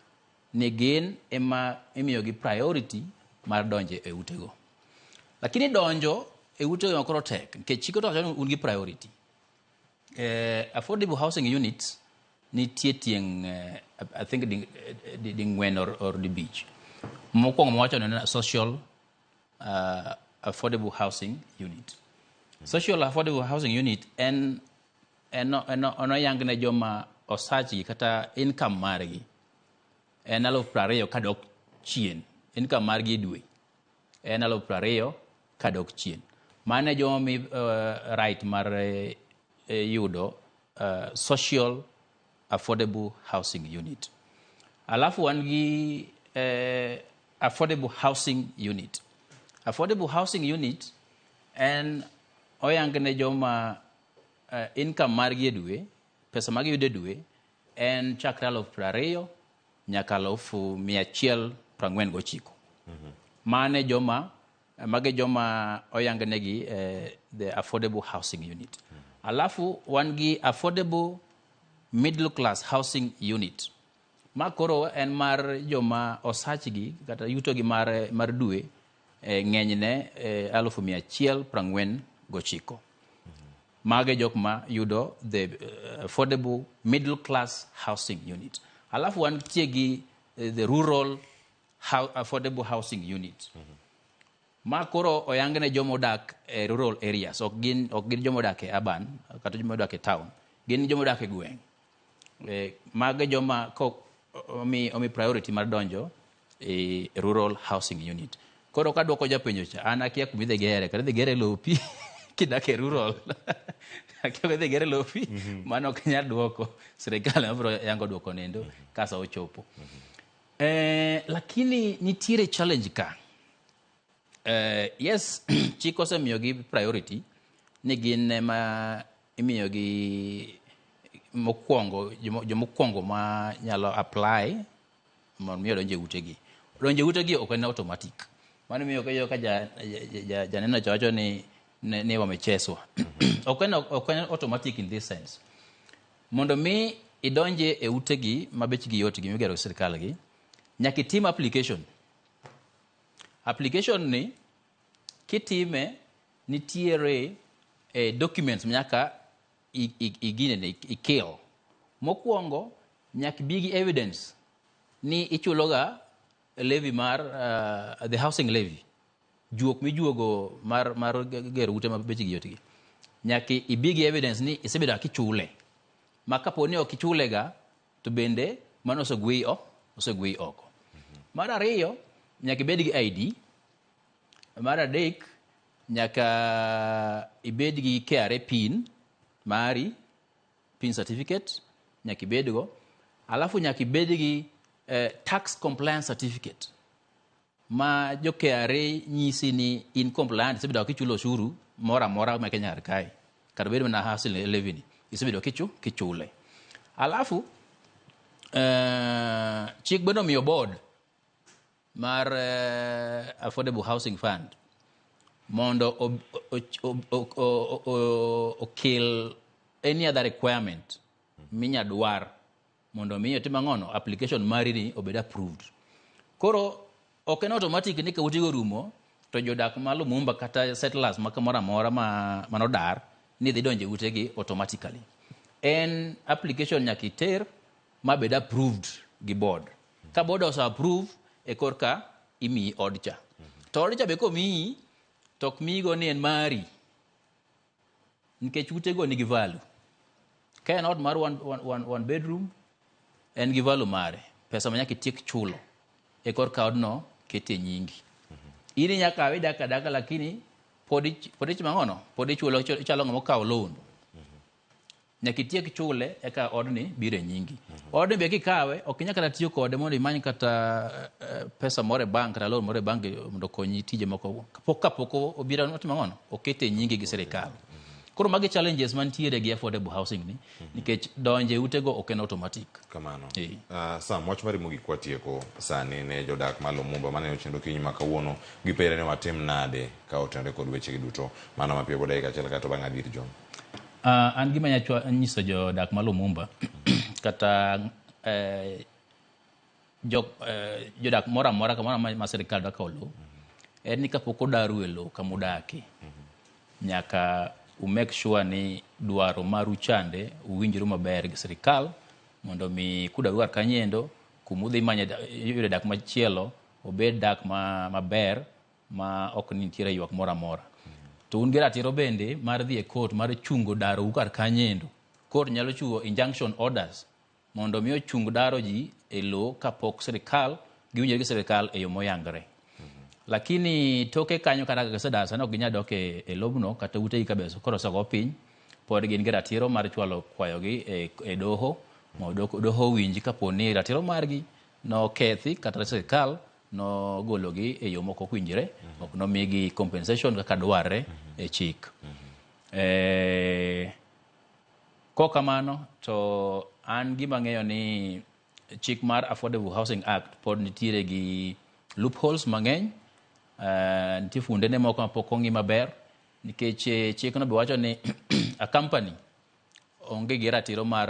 ni gin ema imiyogi priority mar donjo e utego. Lakini donjo e utego koro tek nikech chik owacho ni un gi priority. Affordable housing units nitie tieng' I think ding'wen or dibich. Mokwongo mawacho ni social affordable housing unit. Social affordable housing unit en oyang ne joma osachgi kata income margi en 20,000 kadok chien. Income margi e dwe en 20,000 kadok chien. Mano e joma mi right mar yudo social affordable housing unit. Alafu wan gi affordable housing unit. Affordable housing unit en oyang ne joma income margi e dwe, pesa ma giyudo e dwe en chakre 20,000 nyaka 149. Mane joma mage joma oyang negi the affordable housing unit. Alafu wan gi affordable middle class housing unit. Ma koro en mar joma osachgi kata yutogi mar dwe ng'enyne 149. Mage jok ma yudo the affordable middle class housing unit. Alafu wan tie gi the rural affordable housing unit. Ma koro oyang ne joma odak e rural areas, ok gin joma odak e urban kata joma odak e town, gin joma odak e gweng'. Mage joma omi priority mar donjo e rural housing unit. Koro kaduoko japenjo cha, an akia kuma idhi gere, kata idhi gere lopi kidak e rural. Akia kuma idhi gere lopi, mano ok nyal duoko. Sirikal ema biro yango duoko nendo ka sa ochopo. Lakini nitiere challenge ka. Yes, chik osemiyogi priority ni gin ema imiyogi mokwongo, jomokwongo ma nyalo apply mondo mi odonj e utegi. Donjo e utegi ok en automatic. Mano miyo ka janeno cha wacho ni wamecheswa. Ok en automatic in this sense. Mondo mi idonje e utegi ma bechgi yot gi migero gi sirkal gi, nyaka itim application. Application ni kitime nitiere documents nyaka iginene ikel. Mokwongo nyaka ibi gi evidence ni ichuloga levy mar the housing levy. Juok mijuogo mar gero ute ma bechgi yot gi. Nyaka ibi gi evidence ni isebedo kichule. Ma kapo ni ok ichulega to bende mano osegweyi oko. Mar ariyo nyaka ibed gi ID. Mar adek nyaka ibed gi KRA PIN mari, PIN certificate nyaka ibedgo. Alafu nyaka ibed gi tax compliance certificate ma jo KRA nyisi ni in compliant, isebedo kichulo osuru moro amora ma Kenya kae, kata bed mana housing levy ni isebedo kichule. Alafu chik bende omiyo board mar Affordable Housing Fund mondo okel any other requirement minya dwar mondo mi otim ang'ono application mari ni obed approved. Koro ok en automatic ni ka utego rumo to jodak ma Lumumba kata settlers ma kamoro amora manodar ni dhi donjo e utegi automatically. En application nyaka iter ma bed approved gi board. Ka board ose approve e korka imiyi odcha. To odcha be komiyi to ok miyigo ni en mari, nikech utego nigi value. Ka en ot mar one bedroom, en gi value mare, pesa ma nyaka itiek chulo e korka odno ketie nyingi. In inya kawe idak adaka lakini pod itimo pod ichulo, ichalo ng'ama okawo loan. Nyaka itiek chule eka odni biro e nyingi. Odni be kikawe ok inyal kata tiyo kode mondo imany kata pesa moro e bank kata loan moro e bank mondo okonyi tije moko. Kapok obiro otimo ang'ono, okete e nyingi gi sirikal. Koro magi challenges mantiere gi affordable housing ni, nikech donje utego ok en automatic. Kamano. Sam, wach mari mogik watieko sani ne jodak ma Lumumba maneno chenro kinyi ma kawuono gipenjre ni watim nade ka otenore kod wechegi duto. Mano mapiyo bo dakika achiel kato bang' adhir John. An gima anyalo nyiso jodak ma Lumumba kata jodak moro amora kamoro ma sirikal dwa kawo lowo, en ni kapok odaru e lowo kamudake, nyaka u make sure ni dwaro maru chande uwinjru maber gi sirikal mondo mi kudaru kar kanyo kumudhi manyo yudo dak machielo obed dak maber ma ok nitiere ywak moro amora. To un gi ratiro bende mar dhi e court mar chungo darou kar kanyo. Court nyalo chiwo injunction orders mondo mi ochung daro ji e lowo kapok sirikal giwinjore gi sirikal e yo moyangre. Lakini toke kanyo kata kaka gisedar sani ok ginyal dok e lobno kata utegi ka be koro osego piny, pod gin gi ratiro mar chwalo kwayogi e doho mondo doho owinji kapo ni ratiro margi nokethi kata sirikal nogologi e yo mok owinjore, ok nomigi compensation kaka dwarre e chik. Kok kamano to an gima ang'eyo ni chik mar Affordable Housing Act pod nitiere gi loopholes mang'eny. Nitie fundene moko mapok ong'i maber nikech chikno be wacho ni a company onge gi ratiro mar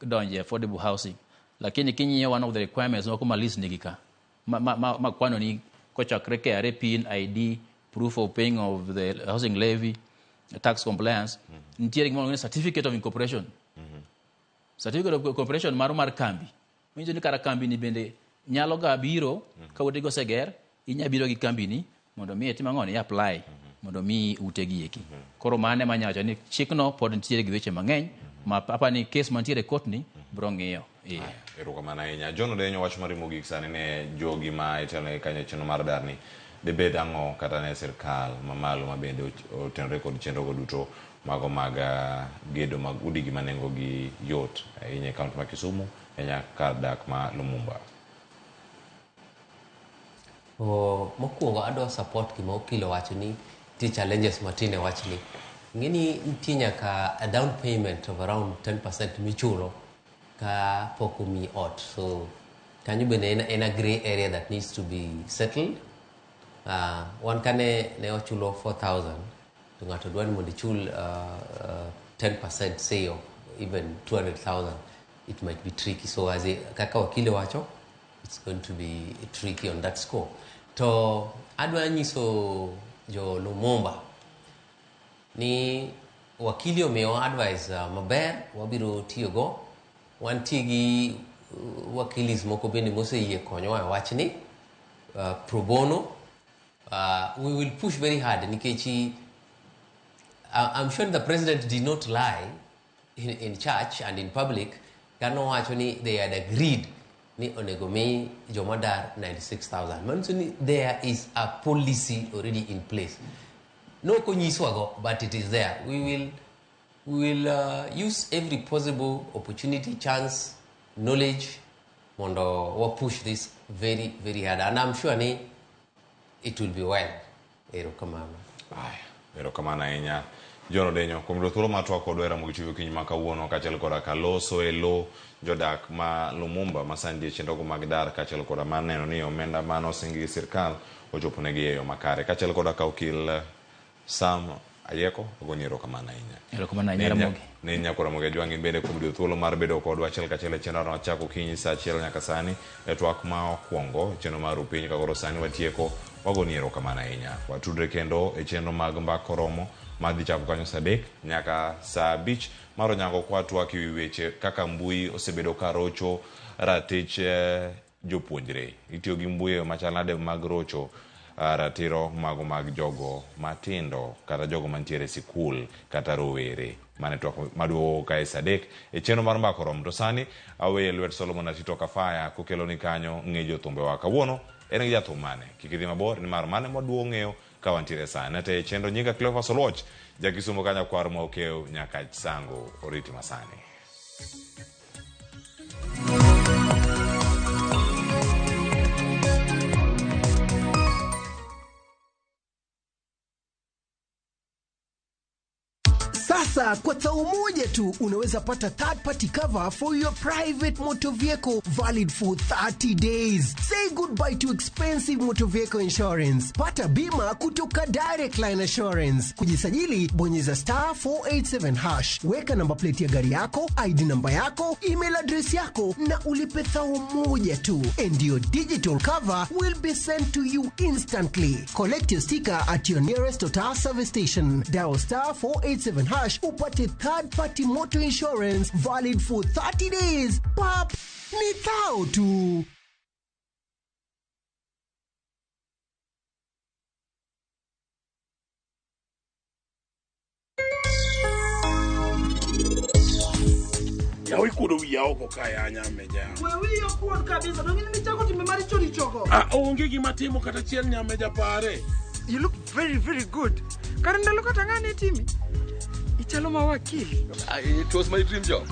donjo e affordable housing, lakini king'iyo one of the requirements moko ma list nigi ka ma kwano ni kochakre KRA PIN, ID, proof of paying of the housing levy, tax compliance, nitiere gimoro ni certificate of incorporation. Certificate of incorporation mar kambi manyiso ni kara kambi ni bende nyalo ga biro ka utegi oseger, inya biro gi kambi ni mondo mi itim ang'o ni apply mondo mi utegi eki. Koro mano ema anyalo wacho ni chikno pod nitiere gi weche mang'eny ma apa ni case mantiere e court ni biro ng'iyo. Erokamano ahinya. John Odenyo, wach mari mogik sani ne jogi ma itelonegi kanyo e chenro mar darni dibed ang'o kata ne sirkal mamalo ma bende otenore kod chenrogo duto mago mag gedo mag udigi ma nengogi yot ahinya e kaunti ma Kisumu e kar dak ma Lumumba? Mokwongo adwa support gima okil owacho ni nitie challenges matin e wachni. Ing'e ni nitie nyaka a down payment of around 10% michulo ka pok omiyi ot. So kanyo bende en a grey area that needs to be settled. Wan kane ne wachulo 4,000 to ng'ato dwa ni mondo ichul 10% say of even 200,000, it might be tricky. So as a, kaka wakili wacho, it's going to be tricky on that score. To adwa nyiso jo Lumumba ni wakili omiyowa advice maber wabiro tiyogo. Wantie gi wakilis moko bende moseyie konyowa e wachni pro bono. We will push very hard nikech I'm sure the president did not lie in church and in public kanowacho ni they had agreed ni onego mi joma dar 96,000. Manyiso ni there is a policy already in place. No konyiswago, but it is there. We will use every possible opportunity, chance, knowledge mondo wa push this very, very hard. And I'm sure ni it will be well. Erokamano. Aya, erokamano ahinya John Odenyo kuom yudo thuolo mar twak kodwa e Ramogi TV okinyi ma kawuono kaachiel koda ka loso e lo jodak ma Lumumba ma sani nitie e chenrogo mag dar kaachiel koda mar neno ni omenda mane osingi gi sirkal ochoponegi e yo makare kaachiel koda ka okil Sam Ayeko agoni erokamano ahinya. Erokamano ahinya Ramogi. Ne nyako Ramogi Ajwang' in bende kuom yudo thuolo mar bedo kodwa achiel kachiel e chenro wachako okinyi saa achiel nyaka sani e twak ma okwongo e chenro mar upiny ka koro sani watieko wagoni erokamano ahinya. Watudre kendo e chenro mag mbak oromo madhi chako kanyo saa 3 nyaka saa 5 mar onyango kwa twak ewi weche kaka mbui osebedo ka rocho ratich jopuonjre. Itiyo gi mbui e yo machal nade mag rocho ratiro mago mag jogo matindo kata jogo mantiere e sikul kata rowere. Mane twak maduogo kae saa 3 e chenro mar mbak oromo. To sani aweye lwet Solomon Atito Kafaya kokelo ni kanyo ng'e jothumbewa kawuono en gi jathum mane. Kik idhi mabor nimar mane mwaduogo ng'eyo ka wantiere sani. Ate e chenro nyinga Cleophas Oluoch, jakisumo ka nyakwar ma okew nyaka Sango oriti masani. Sasa kwa thao moja tu unaweza pata third party cover for your private motor vehicle valid for 30 days. Say goodbye to expensive motor vehicle insurance. Pata bima kutoka Direct Line Assurance. Kujisajili, bonyeza star 487 hash, weka namba plate ya gari yako, ID namba yako, email address yako na ulipe thao moja tu, and your digital cover will be sent to you instantly. Collect your sticker at your nearest Total service station. Dial star 487 hash upate third party motor insurance valid for 30 days. Pap, ni thao tu. Yaw ikuodo wiya oko ka ya nyameja. We wiyi okuot kabisa, donge in michako timbe maricho richogo. Ah, onge gima timo kata achiel nyameja pare. You look very very good. Kar ndalo kata ng'ane timi? Ichalo ma wakili. It was my dream job.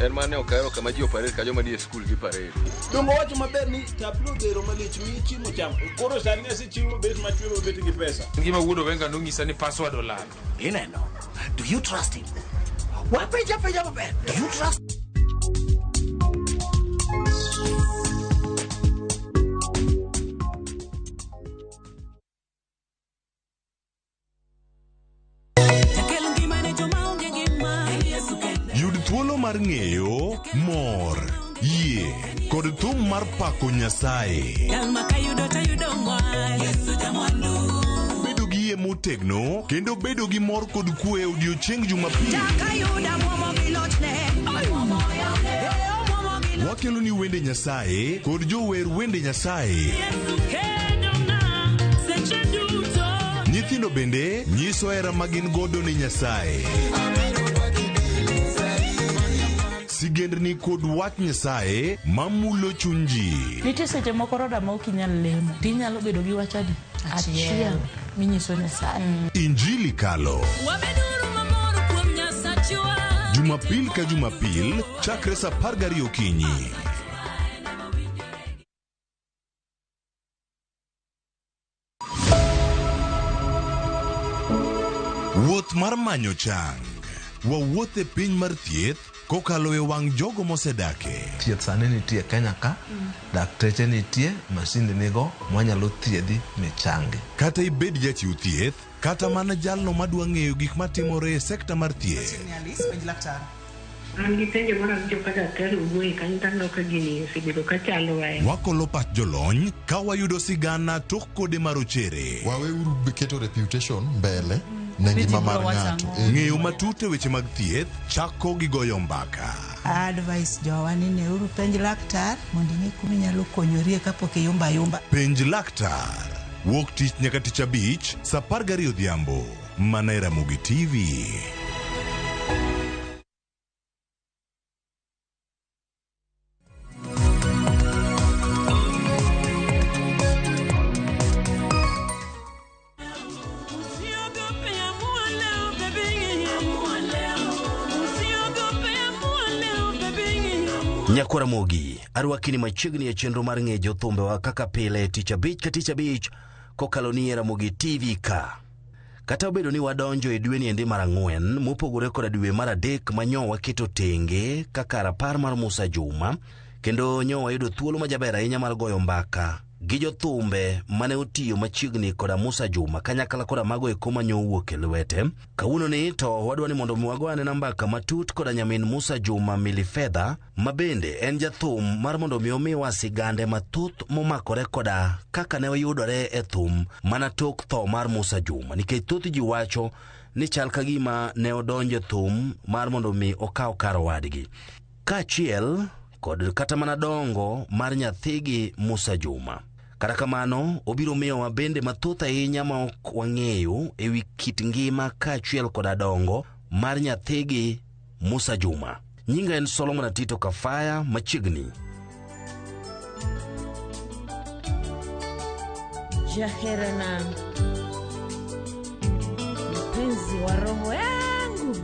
En mane ok ahero kama ji oparade ka joma nie skul gi parade. Dongo wacho maber ni tablo dhero malich mi chiemo cham. Koro sani asechiwo bet machwe mabet gi pesa. Ngima wuod Owenga nonyisa ni password olal. Ineno. Do you trust him? Wapenja penja maber. Do you trust? Yud thuolo mar ng'eyo, mor, yie kod thum mar pako Nyasaye. Bedo gi yie motegno kendo bedo gi mor kod kwe e odiochieng' Jumapil. Wakelo ni wende Nyasaye kod jower wende Nyasaye. Nyithindo bende nyiso hera ma gin godo ne Nyasaye. Sigendni kod wach Nyasaye mamulo chuny ji. Nitie seche moko roda ma ok inyal lemo, tinyalo bedo gi wach adi? Achiel minyiso Nyasaye. Injili kalo. Jumapil ka Jumapil chakre saa 12 okinyi. Wuoth mar manyo chang. Wawuoth e piny mar thieth kokalo e wang' jogo mosedake. Thieth sani nitie Kenya ka, dakteche nitie, masinde nigo, mwanyalo thiedhi michangi. Kata ibed jachiw thieth, kata mana jalno madwa ng'eyo gik matimore e sekta mar thieth. An gi penjo moro awinjo ka daktari owuoye kanyo to aneno ka gini osebedo ka chando ahinya. Wakolo pach jolony ka wayudo sigana tok kode marochere. Waweuru keto reputation mbele ne ngima mar ng'ato. Ng'eyo matut e weche mag thieth chako gi goyo mbaka. Advice jowa ni neuru penj laktar mondo ing'e kuma inyalo konyorie kapok iyumba yumba. Penj laktar. Wuok tich nyaka tich abich saa 12 odhiambo. Mana e Ramogi TV. Nyakwar Ramogi, arwakini machiegni e chenro mar ng'e jothumbewa kaka pile tich abich ka tich abich kokalo ni e Ramogi TV ka. Kata obedo ni wadonjo e dweni endi mar ang'wen, mopogore koda dwe mar adek ma nyo waketo tenge kaka rapar mar Musa Juma, kendo nyo wayudo thuolo majaber ahinya mar goyo mbaka gi jothumbe mane otiyo machiegni koda Musa Juma kanyakla koda mago eko manyo owuok e lwete. Kawuono ni to wadwa ni mondo mi wago anena mbaka matut koda nyamin Musa Juma Milly Fedha, ma bende en jathum mar mondo mi omiwa sigande mathoth momakore koda kaka ne oyudore e thum mana tok tho mar Musa Juma, nikech thoth ji wacho ni chal ka gima ne odonjo e thum mar mondo mi okaw kar owadgi, kaachiel kod kata mana dongo mar nyathigi Musa Juma. Kata kamano, obiro miyowa bende mathoth ahinya ma ok wang'eyo ewi kit ngima kaachiel koda dongo mar nyathigi Musa Juma. Nyinga en Solomon Atito Kafaya, machiegni. Jaherana, mpenzi wa roho yangu.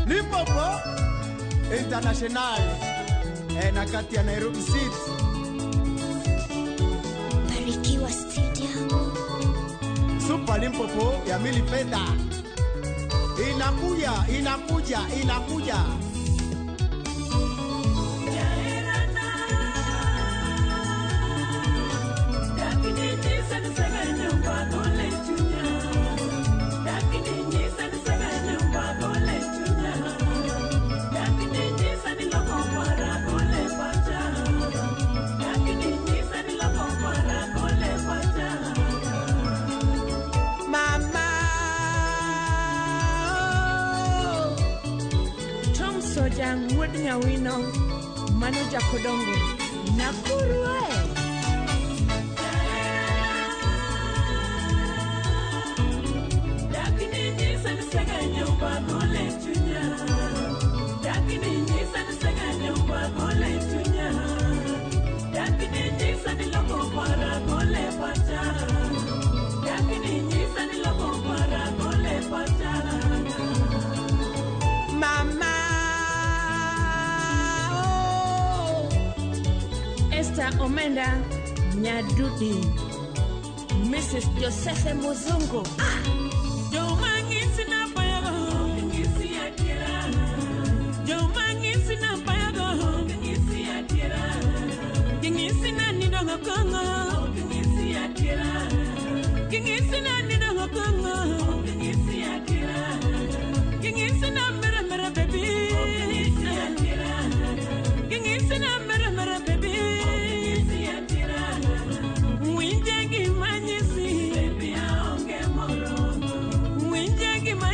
Limpopo International. Na kati ya Nairobi City. Barikiwa Studio. Super Limpopo ya Milipenda. Inakuja, inakuja, inakuja. Sojang wuod Nyawino, mano Jakodongo, Nakuru e. Mama Esther Omenda Nyadudi, Mrs. Joseph Muzungu.